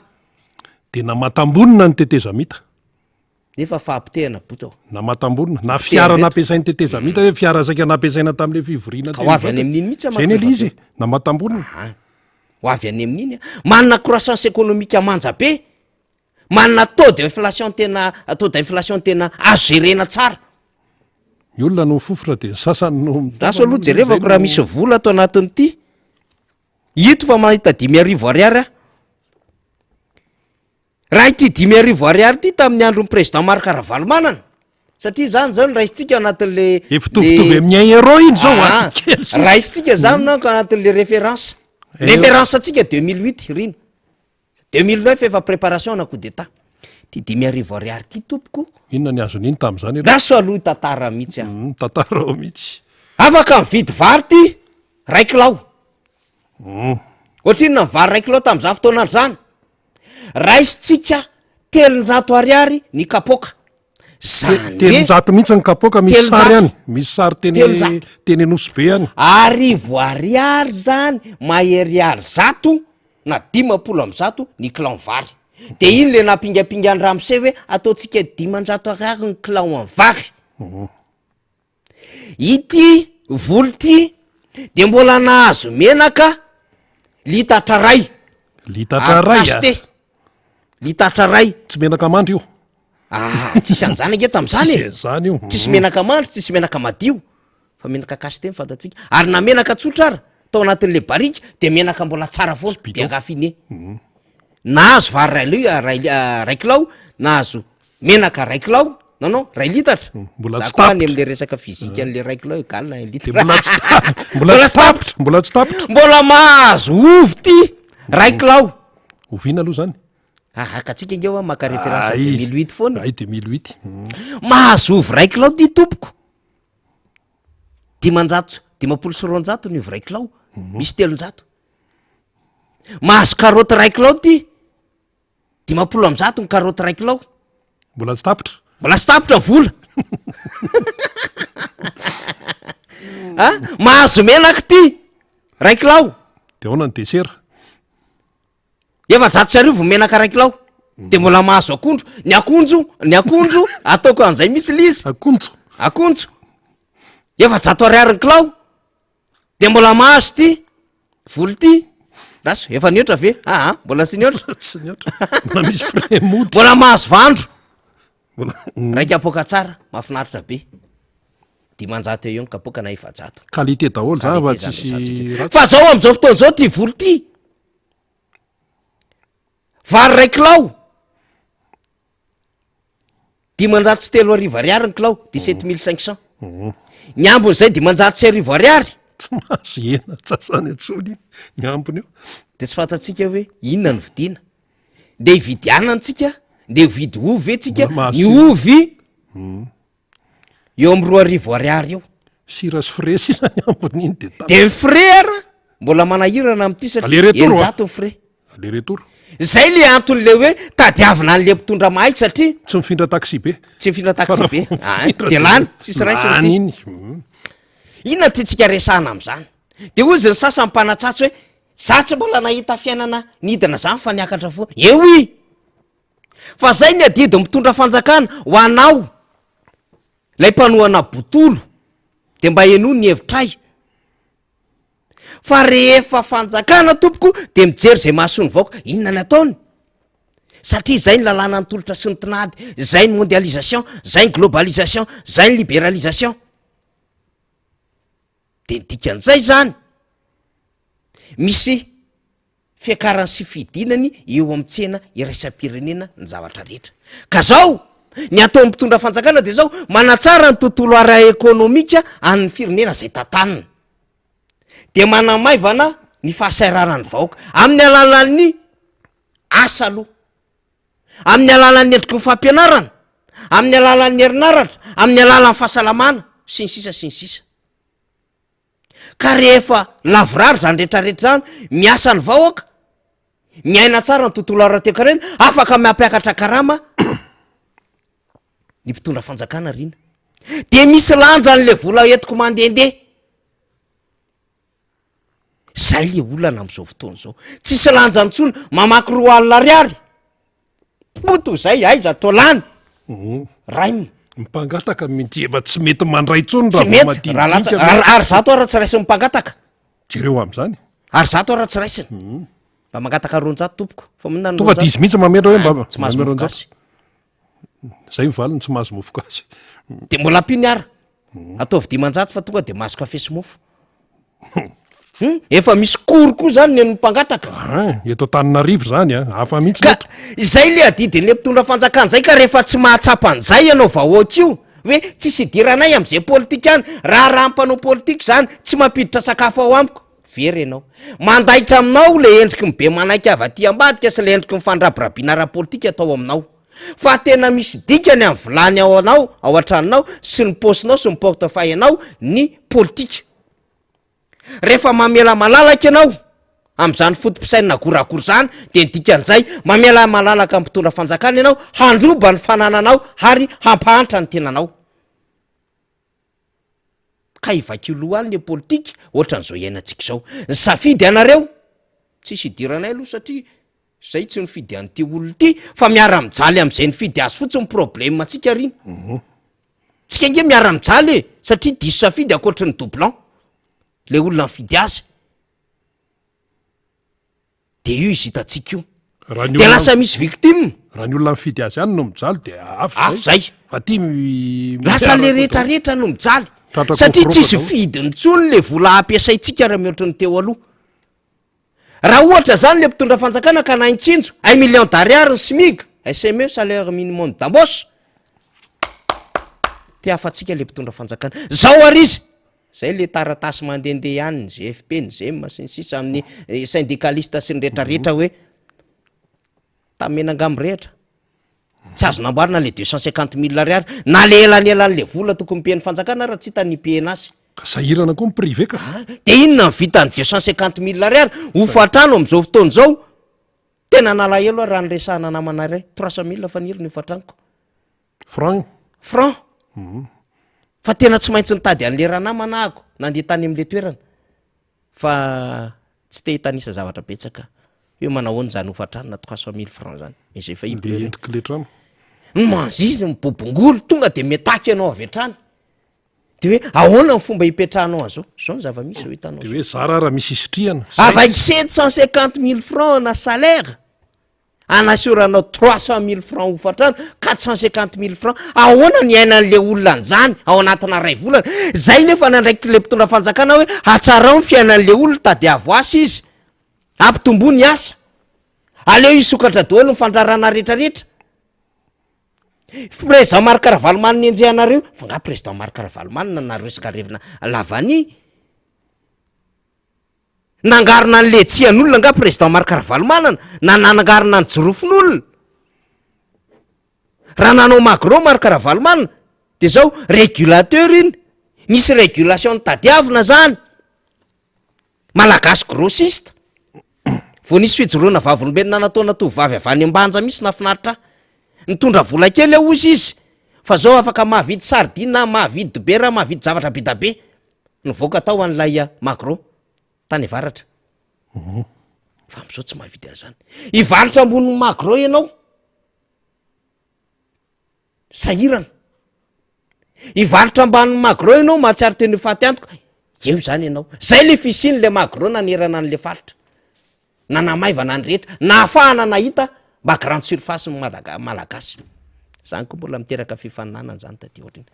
Dia namatam-bonona ny tetezamita.
Nefa fahapotehana bota o.
Namatam-bonona. Na fiara nampiasain'ny tetezamita hoe fiara saika nampiasaina tamin'ilay fivoriana
Ka ho avy any amin'iny mihitsy
Zay ny ilay izy e. Namatam-bonona.
Aha. Ho avy any amin'iny a. Manana croissance économique manja be. Manana taux d'inflation tena taux d'inflation tena azo gerena tsara.
Ny olona no mifofotra dia ny sasany no mitafy.
Lasa aloha jerevako raha misy vola ato anatin'ity. Ito fa mahita 5000 ariary aho. Raha ity 5000 ariary ity tamin'ny andron'ny président Marc Ravalomanana, satria izany zao no raisintsika anatin'le
Efa mitovitovy amin'ny un euro iny zao
Ah,
a, kely sisa.
raisintsika zany manko anatin'le référence.
Un euro.
Référence antsika 2008 rina. 2009 efa préparation ana coup d'état. Ty 5000 ariary ty tompoko.
Inona ny azon'iny tamin'izany aloha?
Lasa aloha hitantara mihitsy aho.
Mitantara ao mihitsy.
Afaka mividy vary ty, ray kilao. Ohatrinona ny vary ray kilao tamin'izany fotoana andro izany? Raisintsika 300 ariary ny kapoaka. Zany hoe
300 mihitsy ny kapoaka, misy sary
300.
any, misy sary teny
300.
teny Nosy Be any.
1000 ariary zany mahery ary zato na 150 ny kilao vary. De iny le nampingampingan'i ramose hoe ataontsika 500 ariary ny kilao an'ny vary. Ity vola ity de mbola nahazo menaka litatra ray.
Litatra ray
Ary
aza.
Litatra ray.
Tsy menaka mandry io.
Ah, tsisy an'izany ange tamin'izany e.
Tsisy an'izany io.
Tsisy menaka mandry, tsisy menaka madio. Fa menaka cacheté ny fantatsika. Ary na menaka tsotra ara, tao anatin'le barika de menaka mbola tsara foana,
Bidon.
bien raffiné. Nahazo vary ray li-, ray, ray kilao, nahazo Menaka ray kilao, non non, ray litatra.
Hmm, mbola
Za
tsy
koa any
tapitra.
am'le resaka physique an'le ray kilao égal un litre.
De mbola tsy ta- mbola tsy tapitra, mbola tsy tapitra.
Mbola mahazo ovy ty ray kilao.
Oviana aloha zany?
Ah, ka tsika ange hoa maka référence
Ay.
2008 foana.
Ay 2008. Hmm.
Mahazo ovy ray kilao ty tompoko. 250 ny ovy ray kilao. Misy 300. Mahazo karaoty ray kilao ty. 150 ny karaoty iray kilao.
Mbola tsy tapitra.
Mbola tsy tapitra vola. Ah, mahazo menaka ity ray kilao.
De ahoana ny desera?
1400 menaka ray kilao. De mbola mahazo akondro. Ny akondro, ny akondro ataoko an'izay mihitsy le izy.
Akonjo.
Akonjo. 400 ariary ny kilao. De mbola mahazo ty vola ty. Raso, efa nihoatra ve? Aa, mbola tsy nihoatra.
Tsy nihoatra. Mbola misy frais mody.
Mbola mahazo vandro.
Mbola.
Ray kapoaka tsara, mahafinaritra be. 500 eo eo ny kapoaka na 400.
Qualité daholo zany fa
Qualité zany
tsisy
resahantsika.
ratsy.
Fa zao am'izao fotoana zao ty vola ty. Vary ray kilao. 503 ariary ny kilao, 17 500. Ny ambin'izay 1500 ariary.
Tsy mahazo hena sasany intsony iny, ny ambiny io.
De tsy fantatsika hoe inona no vidiana. Ndeha hividy anana tsika, ndeha hividy ovy ve tsika,
Mbola mahazo
ny
sira.
ovy eo amin'ny 2000 ariary eo.
Sira sy frais sisa ny ambiny iny de tapitra.
De ny frais ara mbola manahirana amin'ity satria
Aller-retour, wa.
600 ny frais.
Aller retour.
Zay le antony le hoe tadiavina an'le mpitondra mahay satria.
Tsy mifindra taxi be.
Tsy mifindra taxi be. Ah, de lany, tsisy raisina
Lany
ity.
iny. Mm.
Inona tiantsika resahana amin'izany? De hozy ny sasany mpanatsatso hoe za tsy mbola nahita fiainana nidina zany fa niakatra foana. Eo i! Fa zay ny adidy mitondra fanjakana ho anao lay mpanohana botolo de mba henoy ny hevitray. Fa rehefa fanjakana tompoko de mijery zay mahasoa ny vahoaka, inona ny ataony? Satria zay ny lalàna ny tolotra sy ny tinady, zay ny mondialisation, zay ny globalisation, zay ny liberalisation. De ny dikan'izay zany, misy fiakarany sy fidinany eo amin'ny tsena iraisam-pirenena ny zavatra rehetra. Ka zao, ny ataon'ny mpitondra fanjakana de zao, manatsara ny tontolo ara-ekonomika an'ny firenena zay tantanina. De manamaivana ny fahasahiranan'ny vahoaka amin'ny alalan'ny asa aloha, amin'ny alalan'ny endriky ny fampianarana, amin'ny alalan'ny herinaratra, amin'ny alalan'ny fahasalamana, sy ny sisa sy ny sisa. Ka rehefa lavorary izany rehetrarehetra izany, miasa ny vahoaka, miaina tsara ny tontolo ara-toekarena, afaka mampiakatra karama ny mpitondra fanjakana rina. De misy lanjany le vola entiko mandehandeha. Zay le olana am'izao fotoana izao. Tsisy lanjany intsony, mamaky 20 ariary. Moto zay aiza atao lany. Raim.
Ny mpangataka mety efa tsy mety mandray intsony
Tsy
raha vao
mety,
madinidinika
raha latsa-
ve?
ary, ary zato ara tsy raisin'ny mpangataka.
Jereo am'zany.
Ary zato ara tsy raisiny. Mba mangataka 200 tompoko. Fa maninona ny
Tonga de
200?
izy mihitsy mametra hoe mba
Tsy mahazo
manome
mofo
200.
gasy.
Zay ny valiny tsy mahazo mofo gasy.
De mbola ampiany ara. Ataovy 500 fa tonga de mahazo kafe sy mofo. Hum, efa misy cours koa zany ny an'ny mpangataka.
Hein, eto Antananarivo zany a, hafa mihitsy
Ka
eto.
izay le adidin'le mpitondra fanjakana zay ka rehefa tsy mahatsapa an'izay ianao vahoaka io hoe tsisy idiranay am'zay politika any, raharaha mpanao politika zany, tsy mampiditra sakafo ao amiko, very ianao. Mandaitra aminao le endriky ny be manaiky avy aty ambadika sy le endriky ny fandrabirabiana ara-politika atao aminao. Fa tena misy dikany amin'ny vilany ao anao, ao an-tranonao sy ny paosinao sy ny portefeuille anao ny politika. Rehefa mamela malalaka ianao amin'izany foto-pisainana goragora izany dia ny dikan'izay mamela malalaka ny mpitondra fanjakana ianao handroba ny fanananao ary hampahantra ny tenanao. Ka hivakio loha any le politika ohatran'izao iainantsika izao. Ny safidy anareo tsisy idiranay aloha satria zay tsy nifidy an'ity olona ity fa miara-mijaly amin'izay nifidy azy fotsiny problème antsika ry iny. Tsika ange miara-mijaly e, satria diso safidy ankoatry ny doublon le olona nifidy azy. De io izy hitantsika io.
Raha ny
De
olona
lasa misy victime.
Raha ny olona nifidy azy ihany no mijaly de hafa
Hafa
zay.
zay.
Fa ty mi-
Lasa le
miara-koa
rehetra
daholo.
rehetra no mijaly.
Tratra
Satria
koforoka
tsisy
daholo.
fidiny intsony le vola ampiasaintsika raha mihoatry ny teo aloha. Raha ohatra zany le mpitondra fanjakana ka nahay nitsinjo, un million d'ariary ny smig, SME, salaire minimum d'embauche, te hafatsika le mpitondra fanjakana. Zao ary izy, zay le taratasy mandehandeha any, ny GFP, ny GEM sy ny sisa amin'ny syndicaliste sy ny retraretra hoe tamenanga mirehitra. Tsy azo namboarina le 250 mille ariary na le elanelan'le vola tokony pihen'ny fanjakana ara tsy hita ny pihena azy.
Ka sahirana koa ny privé ka.
Ah, de inona ny vitan'ny 250 mille ariary? Hofantrano amin'izao fotoana izao, tena nalahelo aho raha niresahana namana iray, 300 mille faniry ny hofantranoko.
Franc.
Franc. Fa tena tsy maintsy nitady an'le ranamana ahako nandeha tany amin'le toerana. Fa tsy te hitanisa zavatra betsaka hoe manahoana izany hofantrano na 300 mille francs zany. Mais j'ai failli
Le
pleurer.
endriky le trano.
Ny manzizy, mibobongolo, tonga de miataky ianao avy hatrany. De hoe ahoana ny fomba hipetrahanao an'izao? Zao ny zava-misy zao hitanao
De
zao.
hoe zara raha misy isitrihana. Zay.
Avec 750 mille francs na salaire, anasoranao 300 mille francs hofantrano, 450 mille francs. Ahoana ny iainan'le olona an'izany ao anatina ray volana? Zay nefa nandraikitry le mpitondra fanjakana hoe hatsarao ny fiainan'le olona, tadiavo asa izy, ampitomboa ny asa, aleo hisokatra daholo ny fandrarana rehetrarehetra. Président Marc Ravalomanana enjehanareo, fa nga président Marc Ravalomanana naresaka revina lavani? Nangarona ny letsian'olona nga président Marc Ravalomanana na nangarona ny jirofon'olona? Raha nanao magro Marc Ravalomanana de zao régulateur iny, nisy régulation notadiavina zany, Malagasy grossiste, vao nisy fijoroana vavolombelona nataona tovovavy avy any Ambanja mihitsy nahafinaritra ahy, nitondra vola kely aho hozy izy fa zao afaka mahavidy sardine aho, mahavidy dobera aho, mahavidy zavatra be da be. Nivoaka tao an'ilay magro tany avaratra. Fa am'izao tsy mahavidy an'izany. Hivarotra ambonin'ny magro ianao, sahirana. Hivarotra ambanin'ny magro ianao, mahatsiaro tena ho faty antoka. Eo izany ianao. Zay le fisian'le magro nanerana an'le faritra. Nanamaivana ny rehetra, nahafahana nahita mba grande surface ny Madaga- Malagasy. Zany koa mbola miteraka fifaninanana zany taty aoriana.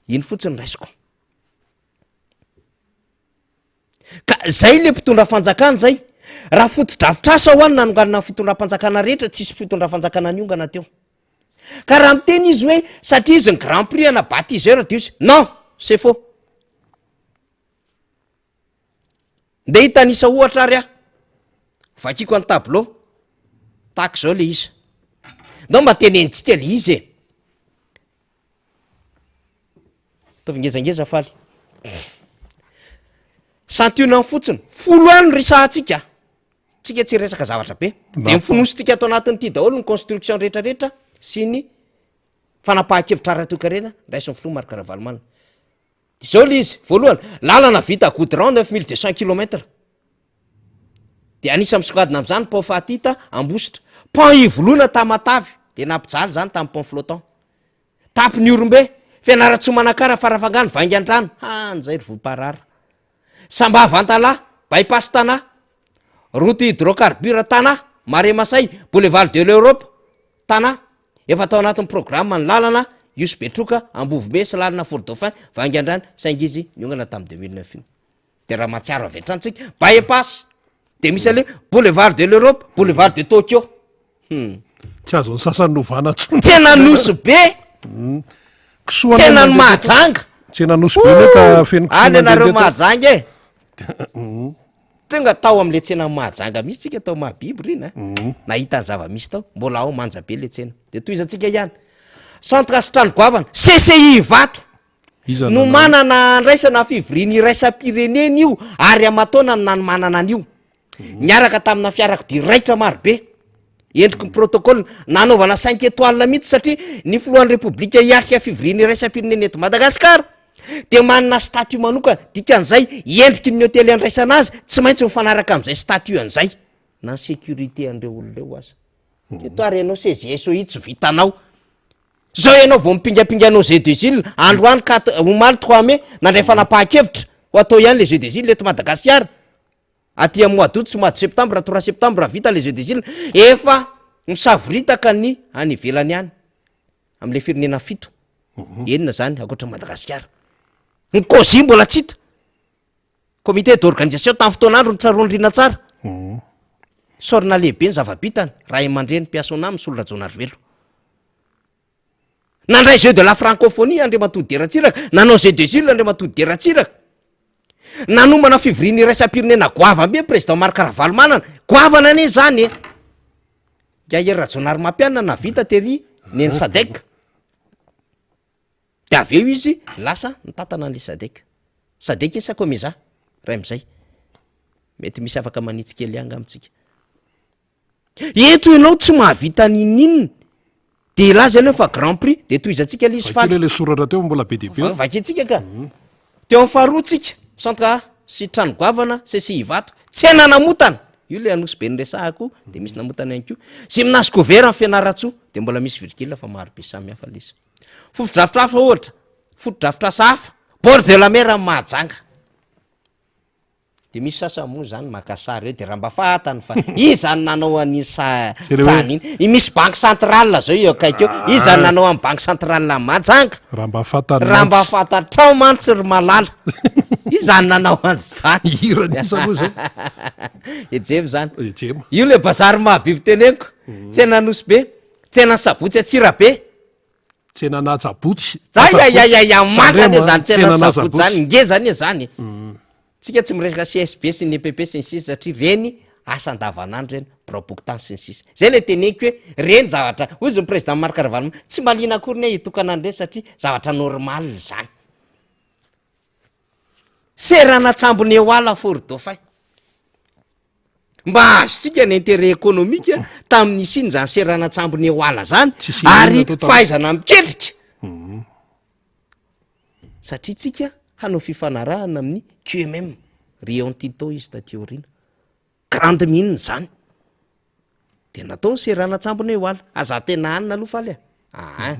Iny fotsiny raisiko. Ka zay le mpitondra fanjakana zay. Raha fotodrafitrasa ho any nanonganana ny fitondram-panjakana rehetra, tsisy fitondram-fanjakana niongana teo. Ka raha miteny izy hoe satria izy ny grand prix ana bâtisseur de izy, non, c'est faux. Ndeha hitanisa ohatra ary aho. Vakiko ny tableau. Tahaka izao le izy. Ndao mba tenenintsika le izy e. Ataovy ngezangeza faly. Santionany fotsiny, folo any no resahantsika. Tsika tsy hiresaka zavatra be. De ny fonosintsika ato anatin'ity daholo ny construction rehetrarehetra sy ny fanapahan-kevitra ara-toekarena raisin'ny filoha Marc Ravalomanana. De zao le izy, voalohany, lalana vita goudron 9200 kilomètres. De anisan'ny misongadina am'zany pont Fahatita Ambositra, pont Ivoloina Tamatave, le nampijaly zany tamin'ny pont flottant. Tapin'i Ihorombe, Fianarantsoa Manakara Farafangana Vaingandrano, hany zay ry Vohiparara. Sambava Antalaha, Bypass Tana, Route hydrocarbure Tana, Marais Masay, Boulevard de l'Europe, Tana. Efa tao anatin'ny programme ny lalana Ihosy Betroka, Ambovombe sy lalana Fort Dauphin, Vaingandrano, saingy izy niongana tamin'ny 2009 iny. De raha mahatsiaro avy hatrany tsika, Bypass, de misy an'le Boulevard de l'Europe, Boulevard de Tokyo.
Hum. Tsy azon'ny sasany novana
intsony. Tsena Nosy Be.
Kisoa
Tsena ny Mahajanga.
Tsena Nosy Be ne ka feno kisoa.
Any ianareo Mahajanga e. Tonga tao am'le tsena Mahajanga mihitsy tsika tao Mahabibo rina. Nahita ny zava-misy tao. Mbola ao manja be le tsena. De tohizantsika ihany. Centre sy trano goavana. CCI Ivato.
Iza
No
nanao?
manana andraisana fivoriana iraisam-pirenena io ary aman-taona no nanomanana an'io. Niaraka tamina fiarakodia raitra marobe. Endriky ny protocole nanaovana cinq étoiles mihitsy satria ny filohan'ny repoblika hiatrika fivoriana iraisam-pirenena eto Madagasikara dia manana statut manokana, dikan'izay endriky ny hotely andraisana azy tsy maintsy mifanaraka amin'izay statut an'izay na ny sécurité an'ireo olona ireo aza. Eto ary ianao CGSOI tsy vitanao. Zao ianao vao mipingapinga anao jeux des îles, androany quatre, omaly trois mai nandray fanapahan-kevitra ho atao ihany le jeux des îles eto Madagasikara. Aty amin'ny mois d'août sy mois de septembre, trois septembre vita le jeux des îles, efa misavoritaka ny any ivelany any am'le firenena fito, enina zany ankoatran'i Madagasikara. Ny COSI mbola tsy hita, comité d'organisation tamin'ny fotoan'andro ny tsaroan'i Rina tsara. Isaorana lehibe ny zava-bitany, ray aman-dreny, mpiasona aminy Solo Rajaonarivelo. Nandray jeux de la francophonie Andriamatoa Didier Ratsiraka, nanao jeux des îles Andriamatoa Didier Ratsiraka. Nanomana fivoriana iraisam-pirenena goavambe président Marc Ravalomanana. Goavana anie zany e. Ingahy Hery Rajaonarimampianina nahavita tery neny Sadec. De avy eo izy lasa nitantana an'le Sadec. Sadec iny sa Comeza? Ray am'zay. Mety misy afaka manitsy kely ihany angamba tsika. Eto ianao tsy mahavita n'inon'inona de hilaza ianao fa grand prix de tohizantsika le izy
Vakio
faly.
le soratra teo mbola be dia be.
Vakintsika ka. Teo amin'ny faharoa tsika, centre A sy trano goavana CCI Ivato, tsena namotana, io le Anosibe niresahako de misy namotana ihany koa, gymnase couvert any Fianarantsoa de mbola misy virgule fa maro be samy hafa le izy. Fotodrafitrasa hafa ohatra, fotodrafitrasa hafa, bord de la mer any Mahajanga. De misy sasany moa zany maka sary eo de raha mba fantany fa iza no nanao an'iny sa-
Zay le hoe-
trano iny, i misy banque centrale zao eo akaiky eo, iza no nanao an'ny banque centrale any Mahajanga?
Raha mba fantany
Raha mba
mantsy.
fantatrao mantsy ry malala, iza no nanao an'izany?
Hiran'iza moa zay?
Ejema zany.
Ejema.
Io le bazary Mahabibo teneniko, tsena Nosy Be, tsena Sabotsy Antsirabe.
Tsenan'Atsabotsy.
Zay manja anie zany
Tsenan'Asabotsy
tsenan'Asabotsy zany, ngeza anie zany e. Tsika tsy miresaka CSB sy ny EPP sy ny sisa satria reny asa andavanandro reny, biraom-pokontany sy ny sisa. Zay le teneniko hoe reny zavatra, hoy izy ny président Marc Ravalomanana, tsy mahaliana akory ny ahy hitokana an'ireny satria zavatra normal zany. Seranan-tsambon'i Ehoala Fort Dauphin. Mba azontsika ny intérêt économique tamin'ny nisian'izany seranan-tsambon'i Ehoala zany
Tsisy inona
ary
atao tamin'ny-
fahaizana miketrika. Satria tsika hanao fifanarahana amin'ny QMM, Rio Tinto izy taty aoriana. Grande mine zany. De natao ny seranan-tsambon'i Ehoala. Aza tena hanina aloha faly a. Aa.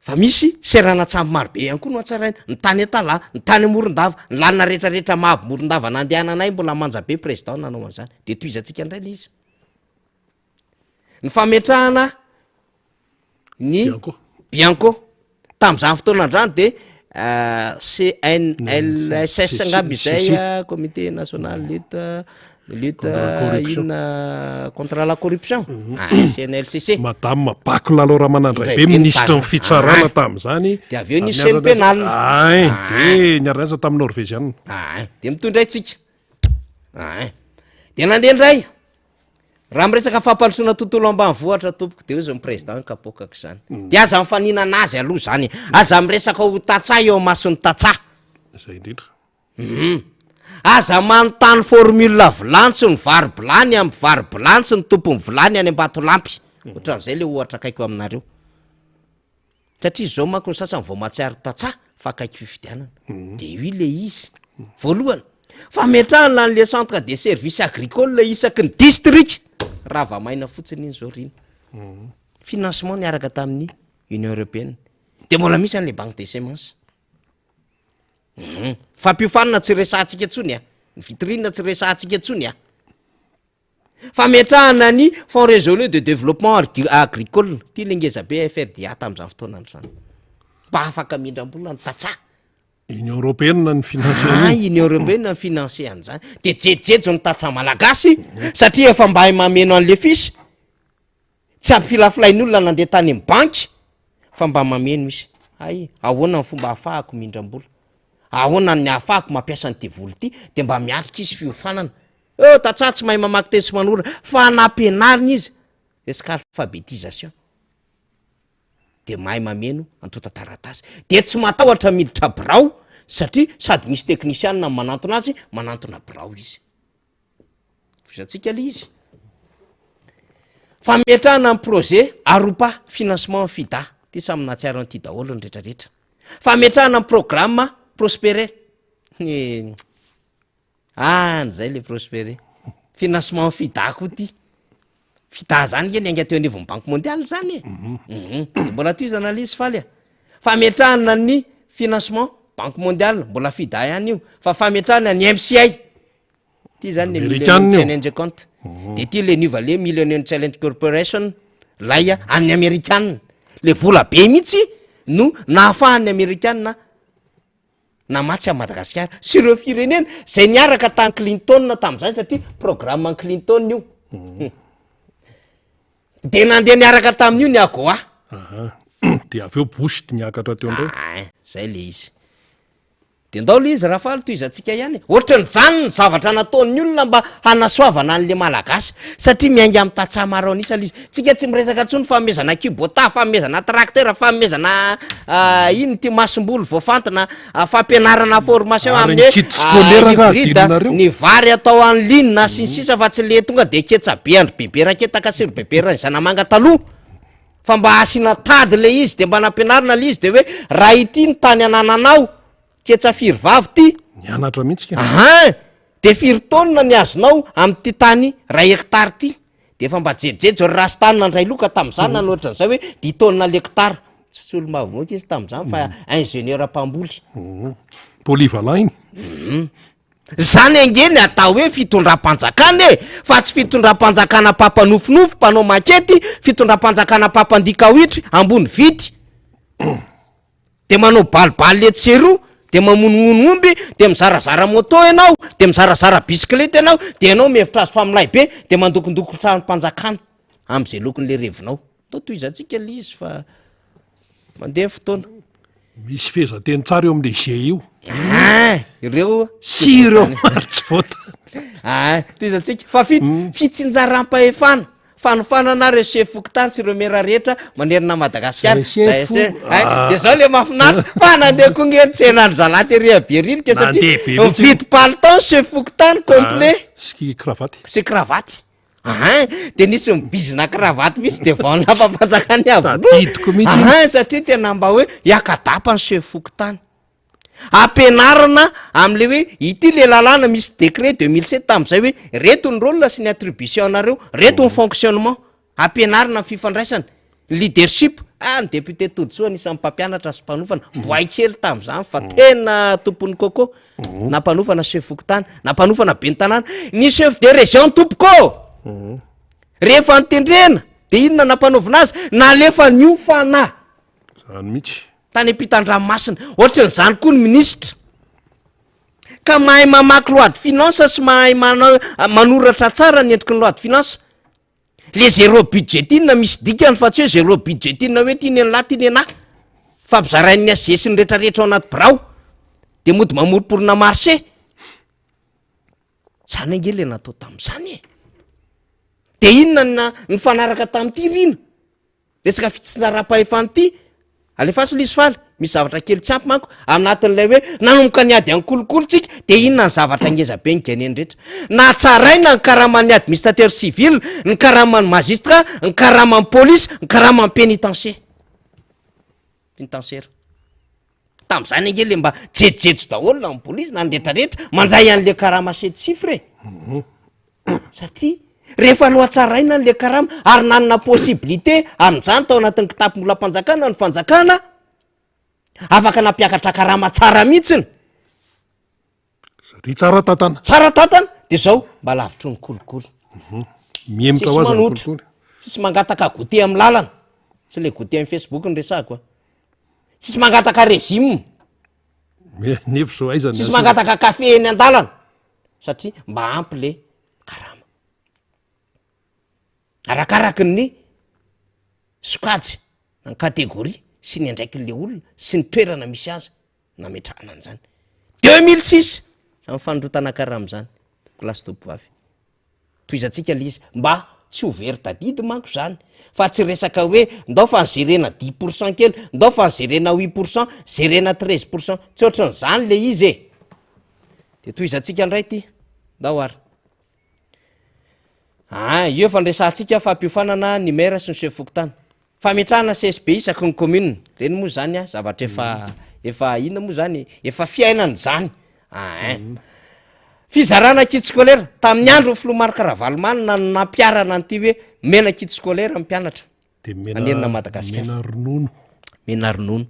Fa misy seranan-tsambo marobe ihany koa no hatsaraina, ny tany Antalaha, ny tany Morondava, ny lalana rehetrarehetra Mahabo Morondava nandehananay mbola manja be président nanao an'izany, de tohizantsika indray le izy. Ny fametrahana ny
Bianco.
Bianco tamin'izany fotoana izany de CNLSS angamba izay, Comité national lutte Lutte
Contre la corruption.
inona contre la corruption ah, CNLCC.
Madame Bako Lalao Ramanandraibe,
Indraibe
minisitry ny
nitazona.
fitsarana
Ah.
tamin'izany.
Dia avy eo nisy
Ary
chaîne pénale.
Ay,
Ah.
dia niara-niasa tamin'ny Norveziana.
Ah, dia mitondra antsika. Ah, dia nandeha indray. Raha miresaka fampandrosoana tontolo ambanivohitra tompoko dia hoy izao ny président kapoakako izany. Dia aza mifaninana azy aloha izany. Aza miresaka ho tantsaha eo imason'ny tantsaha.
Izay indrindra.
Hum. Aza manontany formule vilany sy ny vary bilany amin'ny mpivary bilany sy ny tompon'ny vilany any Ambatolampy. Ohatran'izay le ohatra akaiko aminareo. Satria izao manko ny sasany vao mahatsiaro tantsaha fa akaiky fifidianana. De io le izy. Voalohany, fametrahana an'le centre de service agricole isaky ny district. Rava maina fotsiny iny zao ry iny. Financement niaraka tamin'ny Union Européenne. De mbola misy an'le banque des semences. Hum. Fampiofanana tsy resahantsika intsony a. Ny vitrine tsy resahantsika intsony a. Fametrahana ny Fonds régionaux de développement agricole, ty le ngeza be FRDA tamin'izany fotoana andro zany. Mba afaka mindram-bola ny tantsaha.
Union européenne ny financer
Ah, Union européenne ny financer an'izany. De jejojejo ny tantsaha malagasy satria efa mba hay mameno an'le fiche. Tsy ampifilafilain'ny olona nandeha tany amin'ny banky fa mba mameno izy. Hay, ahoana ny fomba ahafahako mindram-bola? Ahoana ny ahafahako mampiasa an'ity vola ity? De mba miatrika izy fiofanana. Oh, tantsaha tsy mahay mamaky teny sy manoratra fa nampianarina izy resaka alphabétisation. De mahay mameno antontan-taratasy. De tsy matahotra miditra birao satria sady misy teknisianina manantona azy, manantona birao izy. Voizantsika le izy. Fametrahana ny projet Aropa financement FIDA. Ty samy nahatsiaro an'ity daholo ny retraretra. Fametrahana ny programme Prospere. Ny any zay le Prospere. Financement FIDA koa ty. FIDA zany nge niainga teo anivon'ny Banque mondiale zany e. Mhm. De mbola tohizana le izy faly a. Fametrahana ny financement Banque mondiale, mbola FIDA ihany io, fa fametrahana ny MCI. Ty zany le Millennium Challenge Account. De ty le niova le Millennium Challenge Corporation, lay an'ny Amerikana. Le vola be mihitsy no nahafahan'ny Amerikana namatsy an'i Madagasikara sy ireo firenena zay niaraka tany Clinton tamin'izany satria programme an'i Clinton io. De nandeha niaraka tamin'io ny AGOA.
Aha. De avy eo Bush niakatra teo indray.
Ah, zay le izy. De ndao le izy Rafaly tohizantsika ihany e. Ohatran'izany ny zavatra nataon'ny olona mba hanasoavana an'le Malagasy satria miainga amin'ny tantsaha maro an'isa le izy. Tsika tsy miresaka intsony fanomezana kubota, fanomezana tracteur, fanomezana ino ty masomboly voafantina, fampianarana formation
Ary
amin'ny
ny kit scolaire angaha
hybride,
adinonareo?
ny vary atao en ligne sy ny sisa fa tsy le tonga de ketsa be andry bebe raketaka sy ry bebe Rainizanamanga taloha. Fa mba asiana tady le izy de mba nampianarina le izy de hoe raha ity ny tany anananao, ketsa firy vavy ty?
Nianatra mihitsy ka.
Ahan! De firy taonina ny azonao amin'ity tany ray hectare ty? De efa mba jejojejo ry rasta nandray loka tamin'izany na ny ohatran'izay hoe dix taonina l'hectare. Tsy solombavambahoaka izy tamin'izany fa ingénieur mpamboly.
Polyvalent iny.
Zany ange ny atao hoe fitondram-panjakana e! Fa tsy fitondram-panjakana mpampanofinofy, mpanao makety, fitondram-panjakana mpampandihy kawitry ambony vidy, de manao balibaly etsy sy eroa, de mamonomono omby, de mizarazara moto ianao, de mizarazara bisikileta ianao, de ianao mihevitra azy fa milay be, de mandokondoko tranom-panjakana am'zay lokon'le revinao. Atao tohizantsika le izy fa mandeha ny fotoana.
Misy fehezanteny tsara eo amin'le G io.
Ah, ireo
Sy ireo maro tsy voatany.
Ah, tohizantsika. Fahafito, fitsinjaram-pahefana, fanofanana ireo sefo fokontany sy ireo mera rehetra manerana an'i Madagasikara.
Zay sefo.
Zay se- ay,
Ah.
de zao le mahafinaritra fa nandeha koa nge ny tsenandry zalahy tery a Beririka satria
Nandeha be mihitsy.
mividy palitao ny sefo fokontany complet
Ah, sy kravaty.
sy kravaty. Ahin, de nisy mibizina kravaty mihitsy devant ny lapam-panjakan'i Iavoloha.
Tadidiko mihitsy iny.
Ahin, satria tena mba hoe hiaka-dapa ny chef fokontany. Ampianarina am'le hoe ity le lalàna misy décret 2007 tam'zay hoe reto ny rôle sy ny attribution anareo, reto ny fonctionnement. Ampianarina ny fifandraisana. Leadership, ah ny député Todisoa anisan'ny mpampianatra sy mpanofana, boay kely tamin'izany fa tena tompon'ny coco, nampanofana chef fokontany, nampanofana ben'ny tanàna, ny chef de région tompoko ô! Rehefa notendrena de inona nampanaovina azy? Nalefa niofana.
Zany mihitsy.
Tany ampitan-dranomasina, ohatran'izany koa ny minisitra. Ka mahay mamaky loi de finance sy mahay manao manoratra tsara ny endriky ny loi de finance. Le zéro budget inona misy dikany fa tsy hoe zéro budget inona hoe ty nenlah ty nenah fampizarain'ny SG sy ny retraretra ao anaty birao de mody mamoroporona marché zany ange le natao tam'zany e de inona na nifanaraka tam'ty rina resaka fitsinjaram-pahefana ty. Alefaso ilay izy faly, misy zavatra kely tsy ampy manko anatin'ilay hoe nanomboka niady an'ny kolikoly tsika dia inona ny zavatra ngeza be nigaineny rehetra. Natsaraina ny karaman'ny administrateur civil, ny karaman'ny magistrat, ny karaman'ny polisy, ny karaman'ny pénitencier. Pénitentiaire. Tamin'izany ange le mba jejojejo daholo na ny polisy na ny retraretra mandray an'le karama sept chiffres e. Mhm. Satria rehefa nohatsaraina an'le karama ary nanana possibilité amin'izany tao anatin'ny kitapom-bolam-panjakana ny fanjakana, afaka nampiakatra karama tsara mihitsiny.
Satria tsara tantana.
Tsara tantana de zao mba lavitry ny kolikoly.
Mhm. Mihemotra ho azy ny kolikoly.
Tsisy mangataka goûter amin'ny lalana. Tsy le goûter amin'ny Facebook no resahako a. Tsisy mangataka régime.
Nefa zao aiza ny
Tsisy mangataka café eny an-dalana satria mba ampy le karama. Arakaraky ny sokajy na ny catégorie sy ny andraikin'le olona sy ny toerana misy azy nametrahana an'izany. 2006 zany fanondrotana karama zany tompokolahy sy tompovavy. Tohizantsika le izy mba tsy ho very tadidy manko zany fa tsy resaka hoe ndao fa zerena dix pour cent kely, ndao fa zerena huit pour cent, zerena treize pour cent, tsy ohatran'izany le izy e! De tohizantsika ndray ty, ndao ary. Aa io efa niresahantsika fampiofanana ny maire sy ny chef fokontany. Fametrahana CSB isaky ny commune, reny moa zany a zavatra efa efa inona moa zany efa fiainana zany ain. Fizarana kit scolaire, tamin'ny andron'ny filoha Marc Ravalomanana no nampiharana an'ity hoe mena kit scolaire ny mpianatra
De mena
manerana Madagasikara.
mena ronono.
Mena ronono.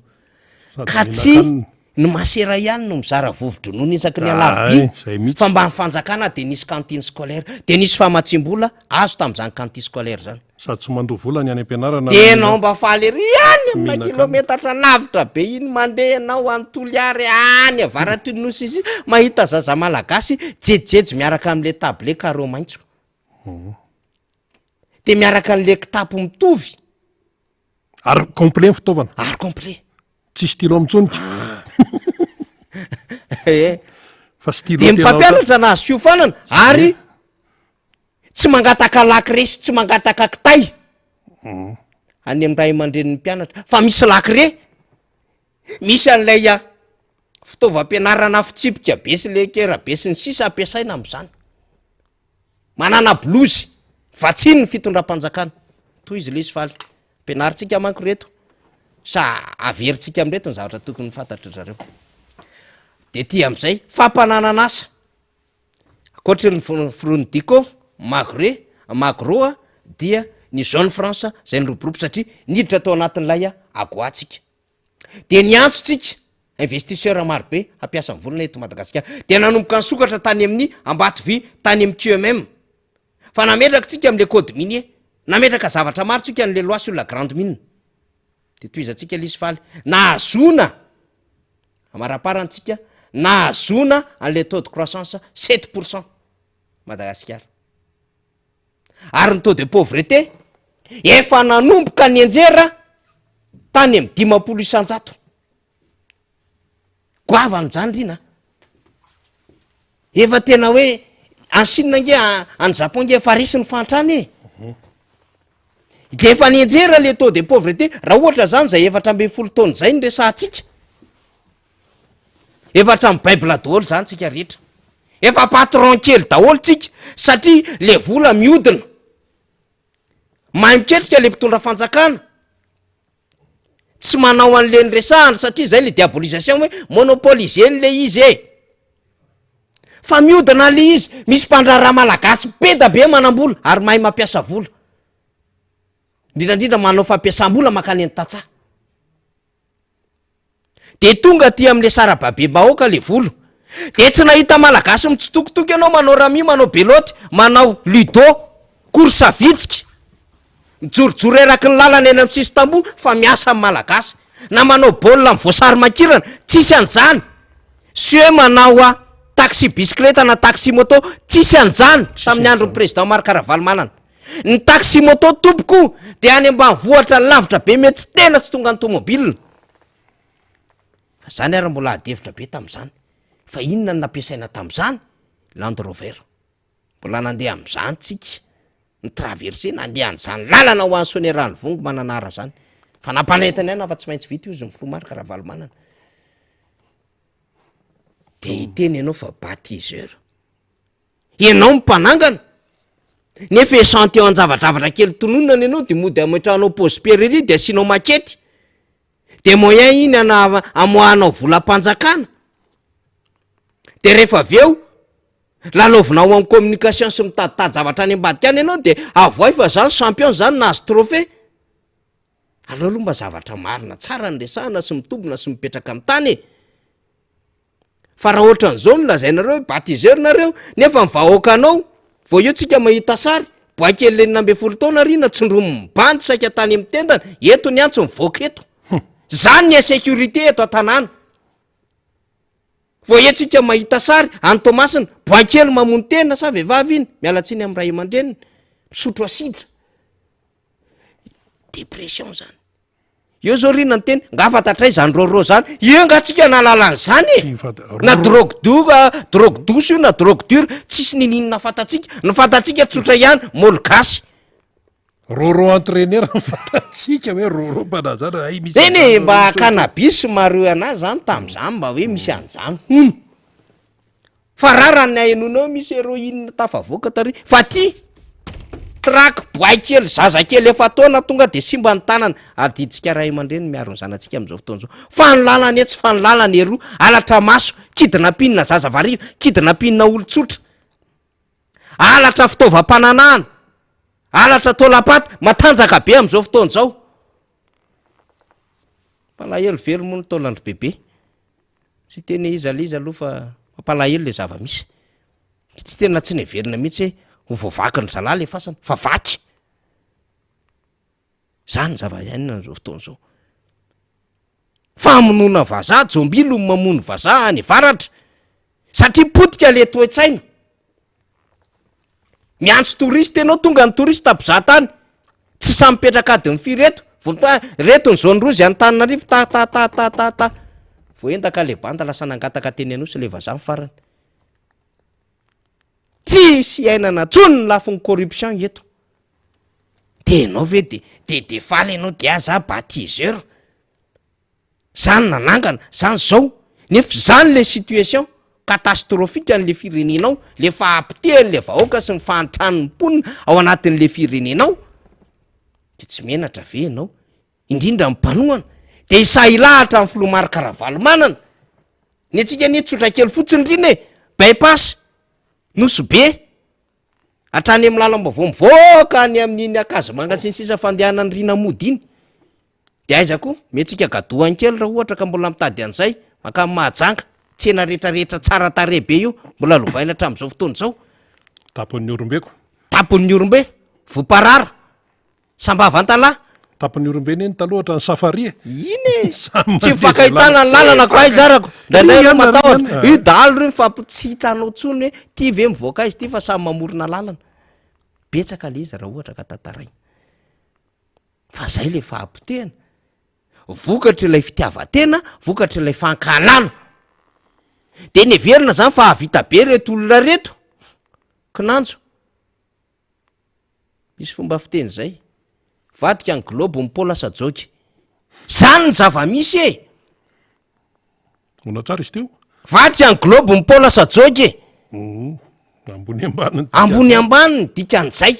Sady
Ka
mena
tsy
kanina.
ny masera ihany no mizara vovo-dronono isaky ny
Ay,
alarobia
zay mihitsy.
fa mba ny fanjakana de nisy cantine scolaire, de nisy famatsiam-bola azo tamin'izany cantine scolaire zany.
Sady tsy mandoa vola ny any am-pianarana
De enao mba faly ery any amina
Mihinan-kanina.
kilometatra lavitra be iny mandeha enao any Toliary any avaratry ny nosy izy mahita zaza malagasy jejojejo miaraka am'le table carreau maitso. De miaraka an'le kitapo mitovy.
Ary complet ny fitaovana.
Ary complet.
Tsy stylo mitsonika.
Eh.
Fa stylo
De ny
tena
mpampianatra nahazo fiofanana ary tsy mangataka lakre sy tsy mangataka kitay any amin'ny ray aman-drenin'ny mpianatra fa misy lakre, misy an'ilay ah, fitaovam-pianarana fitsipika be sy lekera be sy ny sisa ampiasaina amin'izany. Manana blouse, vatsiny ny fitondram-panjakana. Tohizo lesy faly. Ampianarintsika manko reto sa averintsika amin'ireto ny zavatra tokony ho fantatry zareo. De ty am'izay fampananan'asa. Ankoatry ny filohan'ny Dico, Magre, Magro a, dia ny zone France zay niroborobo satria niditra tao anatin'ilay Agoa tsika. De niantso tsika investisseur maro be hampiasa ny volana eto Madagasikara. De nanomboka nisokatra tany amin'ny Ambatovy, tany amin'ny QMM. Fa nametraka tsika am'le code minier, nametraka zavatra maro tsika an'le loi sur la grande mine. De tohizantsika lesy faly, nahazoana Amaraparany tsika nahazoana an'ilay taux de croissance 7% Madagasikara. Ary ny taux de pauvreté efa nanomboka nianjera tany amin'ny 50%. Goavana izany ry na. Efa tena hoe any Chine ange, any Japon ange efa resy ny fahantrana e. De efa nianjera le taux de pauvreté, raha ohatra zany zay 14 taona zay no resahantsika, efa hatramin'ny bible daholo zany tsika rehetra, efa patron kely daholo tsika satria le vola mihodina, mahay miketrika le mpitondra fanjakana, tsy manao an'le niresahana satria zay le diabolisation hoe monopoliser-ny le izy e, fa mihodina le izy, misy mpandraharaha malagasy be da be manam-bola ary mahay mampiasa vola, indrindrandrindra manao fampiasam-bola mankany any tantsaha, de tonga aty am'le sarababem-bahoaka le vola, de tsy nahita malagasy mitsitokotoko ianao manao rami, manao belote, manao ludo, course vitsika, mijorojoro eraky ny lalana eny amin'ny sisin-tamboho fa miasa ny malagasy, na manao baolina amin'ny voasary makirana, tsisy an'izany, sy hoe manao a taxi bisikileta na taxi moto, tsisy an'izany tamin'ny andron'ny président Marc Ravalomanana. Ny taxi moto tompoko dia any ambanivohitra lavitra be mihitsy tena tsy tonga ny tomobile. Fa zany ary mbola ady hevitra be tam'zany. Fa inona no nampiasaina tam'zany? Land Rover. Mbola nandeha am'zany tsika, ni-traverser nandeha an'zany lalana ho any Soanierana Ivongo Mananara zany. Fa nampanentana ihany fa tsy maintsy vita io izy ny filoha Marc Ravalomanana. De hiteny ianao fa baptiseur. Ianao no mpanangana. Nefa échantillon an-javadravatra kely tononina ny anao de mody ametrahanao pause pierre ery de asianao maquette. De moyen iny ana- amoahanao volam-panjakana. De rehefa avy eo, lalaovina ao amin'ny communication sy mitaditady zavatra any ambadika any ianao de avoay fa zany champion zany nahazo trophée. Aleo aloha mba zavatra marina tsara no resahana sy mitombina sy mipetraka amin'ny tany e! Fa raha ohatran'izao no lazainareo hoe baptiseur nareo nefa ny vahoakanao vao eo tsika mahita sary, boay kely 16 taona ry na tsindromin'ny bandy saika tany amin'ny tendany, eto ny antso mivoaka eto. Zany ny insécurité eto an-tanàna. Vao eo tsika mahita sary any Toamasina, boay kely mamono tena sa vehivavy iny, miala tsiny amin'ny ray aman-dreniny, misotro asidra. Dépression zany. Eo zao ry nanteny, nga fantatray zany rôrô zany, eo nga tsika nahalala an'zany e! Na drogue dou- drogue douce io na drogue dure, tsisy ninininona fantatsika, ny fantatsika tsotra ihany, môly gasy.
Rôrô entraîneur ny fantatsika hoe rôrô mpanazatra, hay misy
Eny e, mba cannabis marijuana zany tam'zany mba hoe misy an'zany hono. Fa rara ny ahenoana hoe misy héroïne tafavoaka tary fa ty track boay kely zaza kely efa-taona tonga de simba ny tanana, adidintsika ray aman-dreny miaro ny zanatsika amin'izao fotoana izao, fanolanana etsy fanolanana eroa, halatra maso, kidnapping zaza variana, kidnapping olon-tsotra, halatra fitaovam-pananahana, halatra taolam-paty, matanjaka be amin'izao fotoana izao. Mpalahelo very moa ny taolan-dry bebe. Tsy hiteny hoe iza le izy aloha fa mampalahelo le zava-misy. Tsy tena tsy neverina mihitsy hoe ho voavakin-dry zalahy le fasana fa vaky. Zany ny zava-iainana am'zao fotoana zao. Famonoana vazaha, jombilo no mamono vazaha any avaratra satria potika le toe-tsaina. Miantso touriste ianao, tonga ny touriste mpizaha tany, tsy samy mipetraka adiny firy eto, vao mpa- reto ny zone rouge Antananarivo ta ta ta ta ta ta, voaendaka le banda lasa nangataka teny Anosy le vazaha ny farany. Tsisy iainana tsony ny lafiny corruption eto. De ianao ve de de de faly ianao de aza baptiseur. Zany nanangana, zany zao, nefa zany le situation catastrophique an'le firenenao, le fahapotehan'le vahoaka sy ny fahantran'ny mponina ao anatin'le firenenao, de tsy menatra ve ianao, indrindra ny mpanohana, de hisahy hilahatra ny filoha Marc Ravalomanana, ny antsika anie tsotra kely fotsiny r'iny e, by pass, Nosy Be, hatrany amin'ny lalam-baovao mivoaka any amin'iny Ankazomanga sy ny sisa fandehanan'i Rina mody iny. De aiza koa? Omentsika gadoany kely raha ohatra ka mbola mitady an'izay, mankany Mahajanga, tsena retraretra tsara tarehy be io, mbola lovaina hatramin'izao fotoana izao.
Tapon'ny Orombeko.
Tapon'ny Orombe, Voparara, Sambava Antalaha.
Tapon'ny Orombe anie ny taloha hatrany Safari e.
Iny e!
Samy
Tsy
mandeha
mifankahitana ny lalana ko aiza arako. Indraindray aloha matahotra, io dahalo io mifampi- tsy hitanao intsony hoe ty ve mivoaka aiza ty fa samy mamorona lalana. Betsaka le izy raha ohatra ka tantaraina. Fa zay le fahapotehana, vokatry ilay fitiavan-tena, vokatry ilay fankahalana. De neverina zany fa hahavita be reto olona reto, kinanjo misy fomba fiteny zay, vadika ny globe ny pô lasa joky. Zany ny zava-misy e!
Ahoana tsara izy teo?
Vadika ny globe ny pô lasa joky e!
Ambony ambany ny
Ambony ambany ny dikan'izay.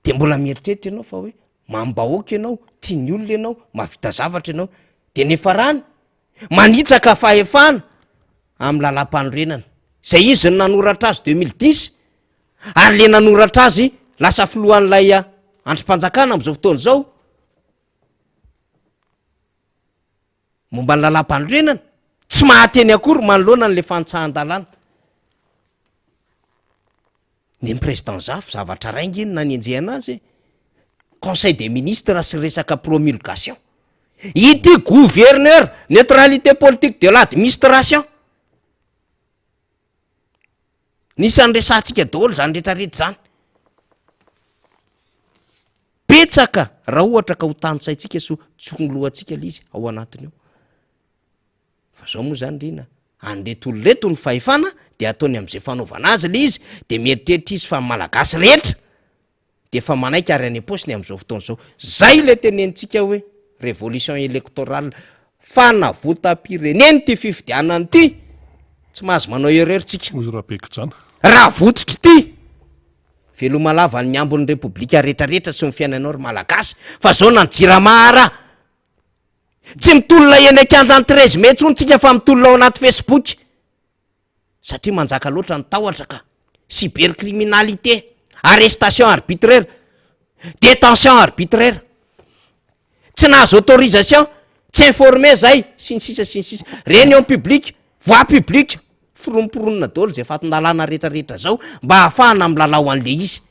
De mbola mieritreritra ianao fa hoe mamim-bahoaka ianao, tian'ny olona ianao, mahavita zavatra ianao, de nefarany manitsaka fahefana amin'ny lalàmpanorenana zay izy no nanoratra azy 2010 ary le nanoratra azy lasa filohan'ilay andrim-panjakana am'izao fotoana izao momba ny lalàmpanorenana tsy mahateny akory manoloana an'le fanitsahan-dalàna. Ny président Zafy zavatra ray nge no nanenjehana azy e! Conseil des ministres sy resaka promulgation. Ity gouverneur, neutralité politique de l'admistration. Nisy an'resahantsika daholo zany retraretra zany. Betsaka raha ohatra ka ho tanisaintsika sy ho tsongolohantsika le izy ao anatiny ao. Fa zao moa zany ry na an'ireto olona ireto ny fahefana de ataony am'zay fanaovana azy le izy de mieritreritra izy fa ny malagasy rehetra. dia efa manaiky ary any am-paosiny amin'izao fotoana izao. Zay ilay tenenintsika hoe révolution électorale, fanavotam-pirenena ity fifidianana ity, tsy mahazo manao erreur tsika.
Hoy Rabekijana.
Raha votsotra ity, veloma lava ny ambin'ny repoblika retraretra sy ny fiainanao ry Malagasy, fa zao na ny jirama ara, tsy mitolona eny an-kianjan'ny 13 mai intsony tsika fa mitolona ao anaty facebook. Satria manjaka loatra ny tahotra ka. Cybercriminalité, arrestation arbitraire, détention arbitraire. Tsy nahazo autorisation, tsy informé zay, sy ny sisa sy ny sisa. Réunion publique, voie publique, foromporonina daholo zay fatin-dalàna retraretra zao mba ahafahana milalao an'le izy.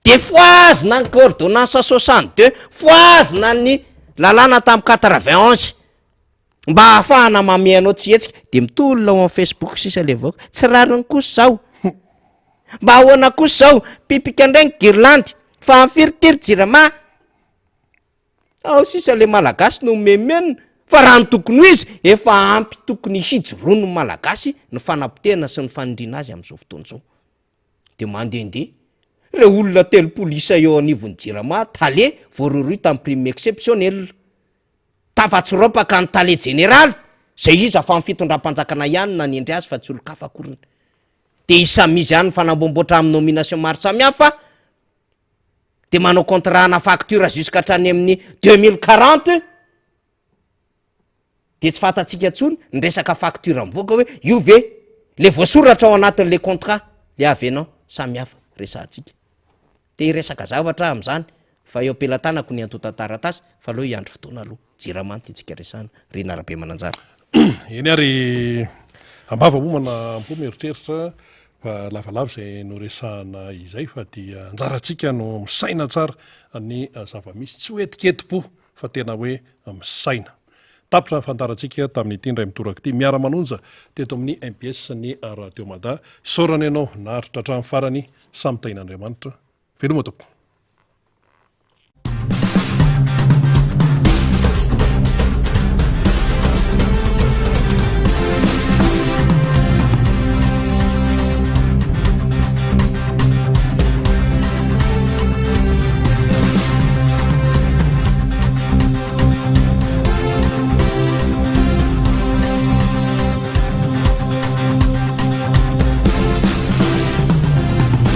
De fohazina ny ordonnance 62, fohazina ny lalàna tamin'ny 91 mba ahafahana mamehy anao tsy hihetsika, de mitolona ao amin'ny Facebook sisa le vahoaka, tsy rariny kosa zao, mba ahoana kosa zao, pipika indray ny guirlande, fa amin'ny firy ty ry jirama? Ao sisa le malagasy no mimenomenona, fa raha ny tokony ho izy, efa ampy tokony hijoroan'ny malagasy ny fanapotehana sy ny fanindriana azy amin'izao fotoana izao. de mandehandeha, reo olona 30 isa eo anivon'ny jirama, tale voarohirohy tamin'ny prime exceptionnel, tafatsoropaka ny tale jeneraly, zay iza fa ny fitondram-panjakana ihany no nanendry azy fa tsy olon-kafa akoriny, de isamizy ihany mifanamboamboatra amin'ny nomination maro samihafa, de manao contrat ana facture jusqu'hatrany amin'ny 2040, de tsy fantatsika intsony ny resaka facture mivoaka hoe io ve le voasoratra ao anatin'le contrat le avenant samy hafa resahantsika. Te hiresaka zavatra aho amin'izany fa eo am-pelatanako ny antontan-taratasy fa aleo hiandry fotoana aloha. Jirama no tiantsika resahana. Rina Rabemananjara.
Eny ary ambava homana am-po mieritreritra fa lavalava izay noresahana izay fa dia anjarantsika no misaina tsara ny zava-misy. Tsy ho etiketim-po fa tena hoe misaina. Tapitra ny fandaharantsika tamin'ity indray mitoraka ity. Miara-manonja teto amin'ny mbs ny Radio Mada. Isaorana ianao naharitra hatramin'ny farany. Samy tahin'Andriamanitra. Veloma tompoko.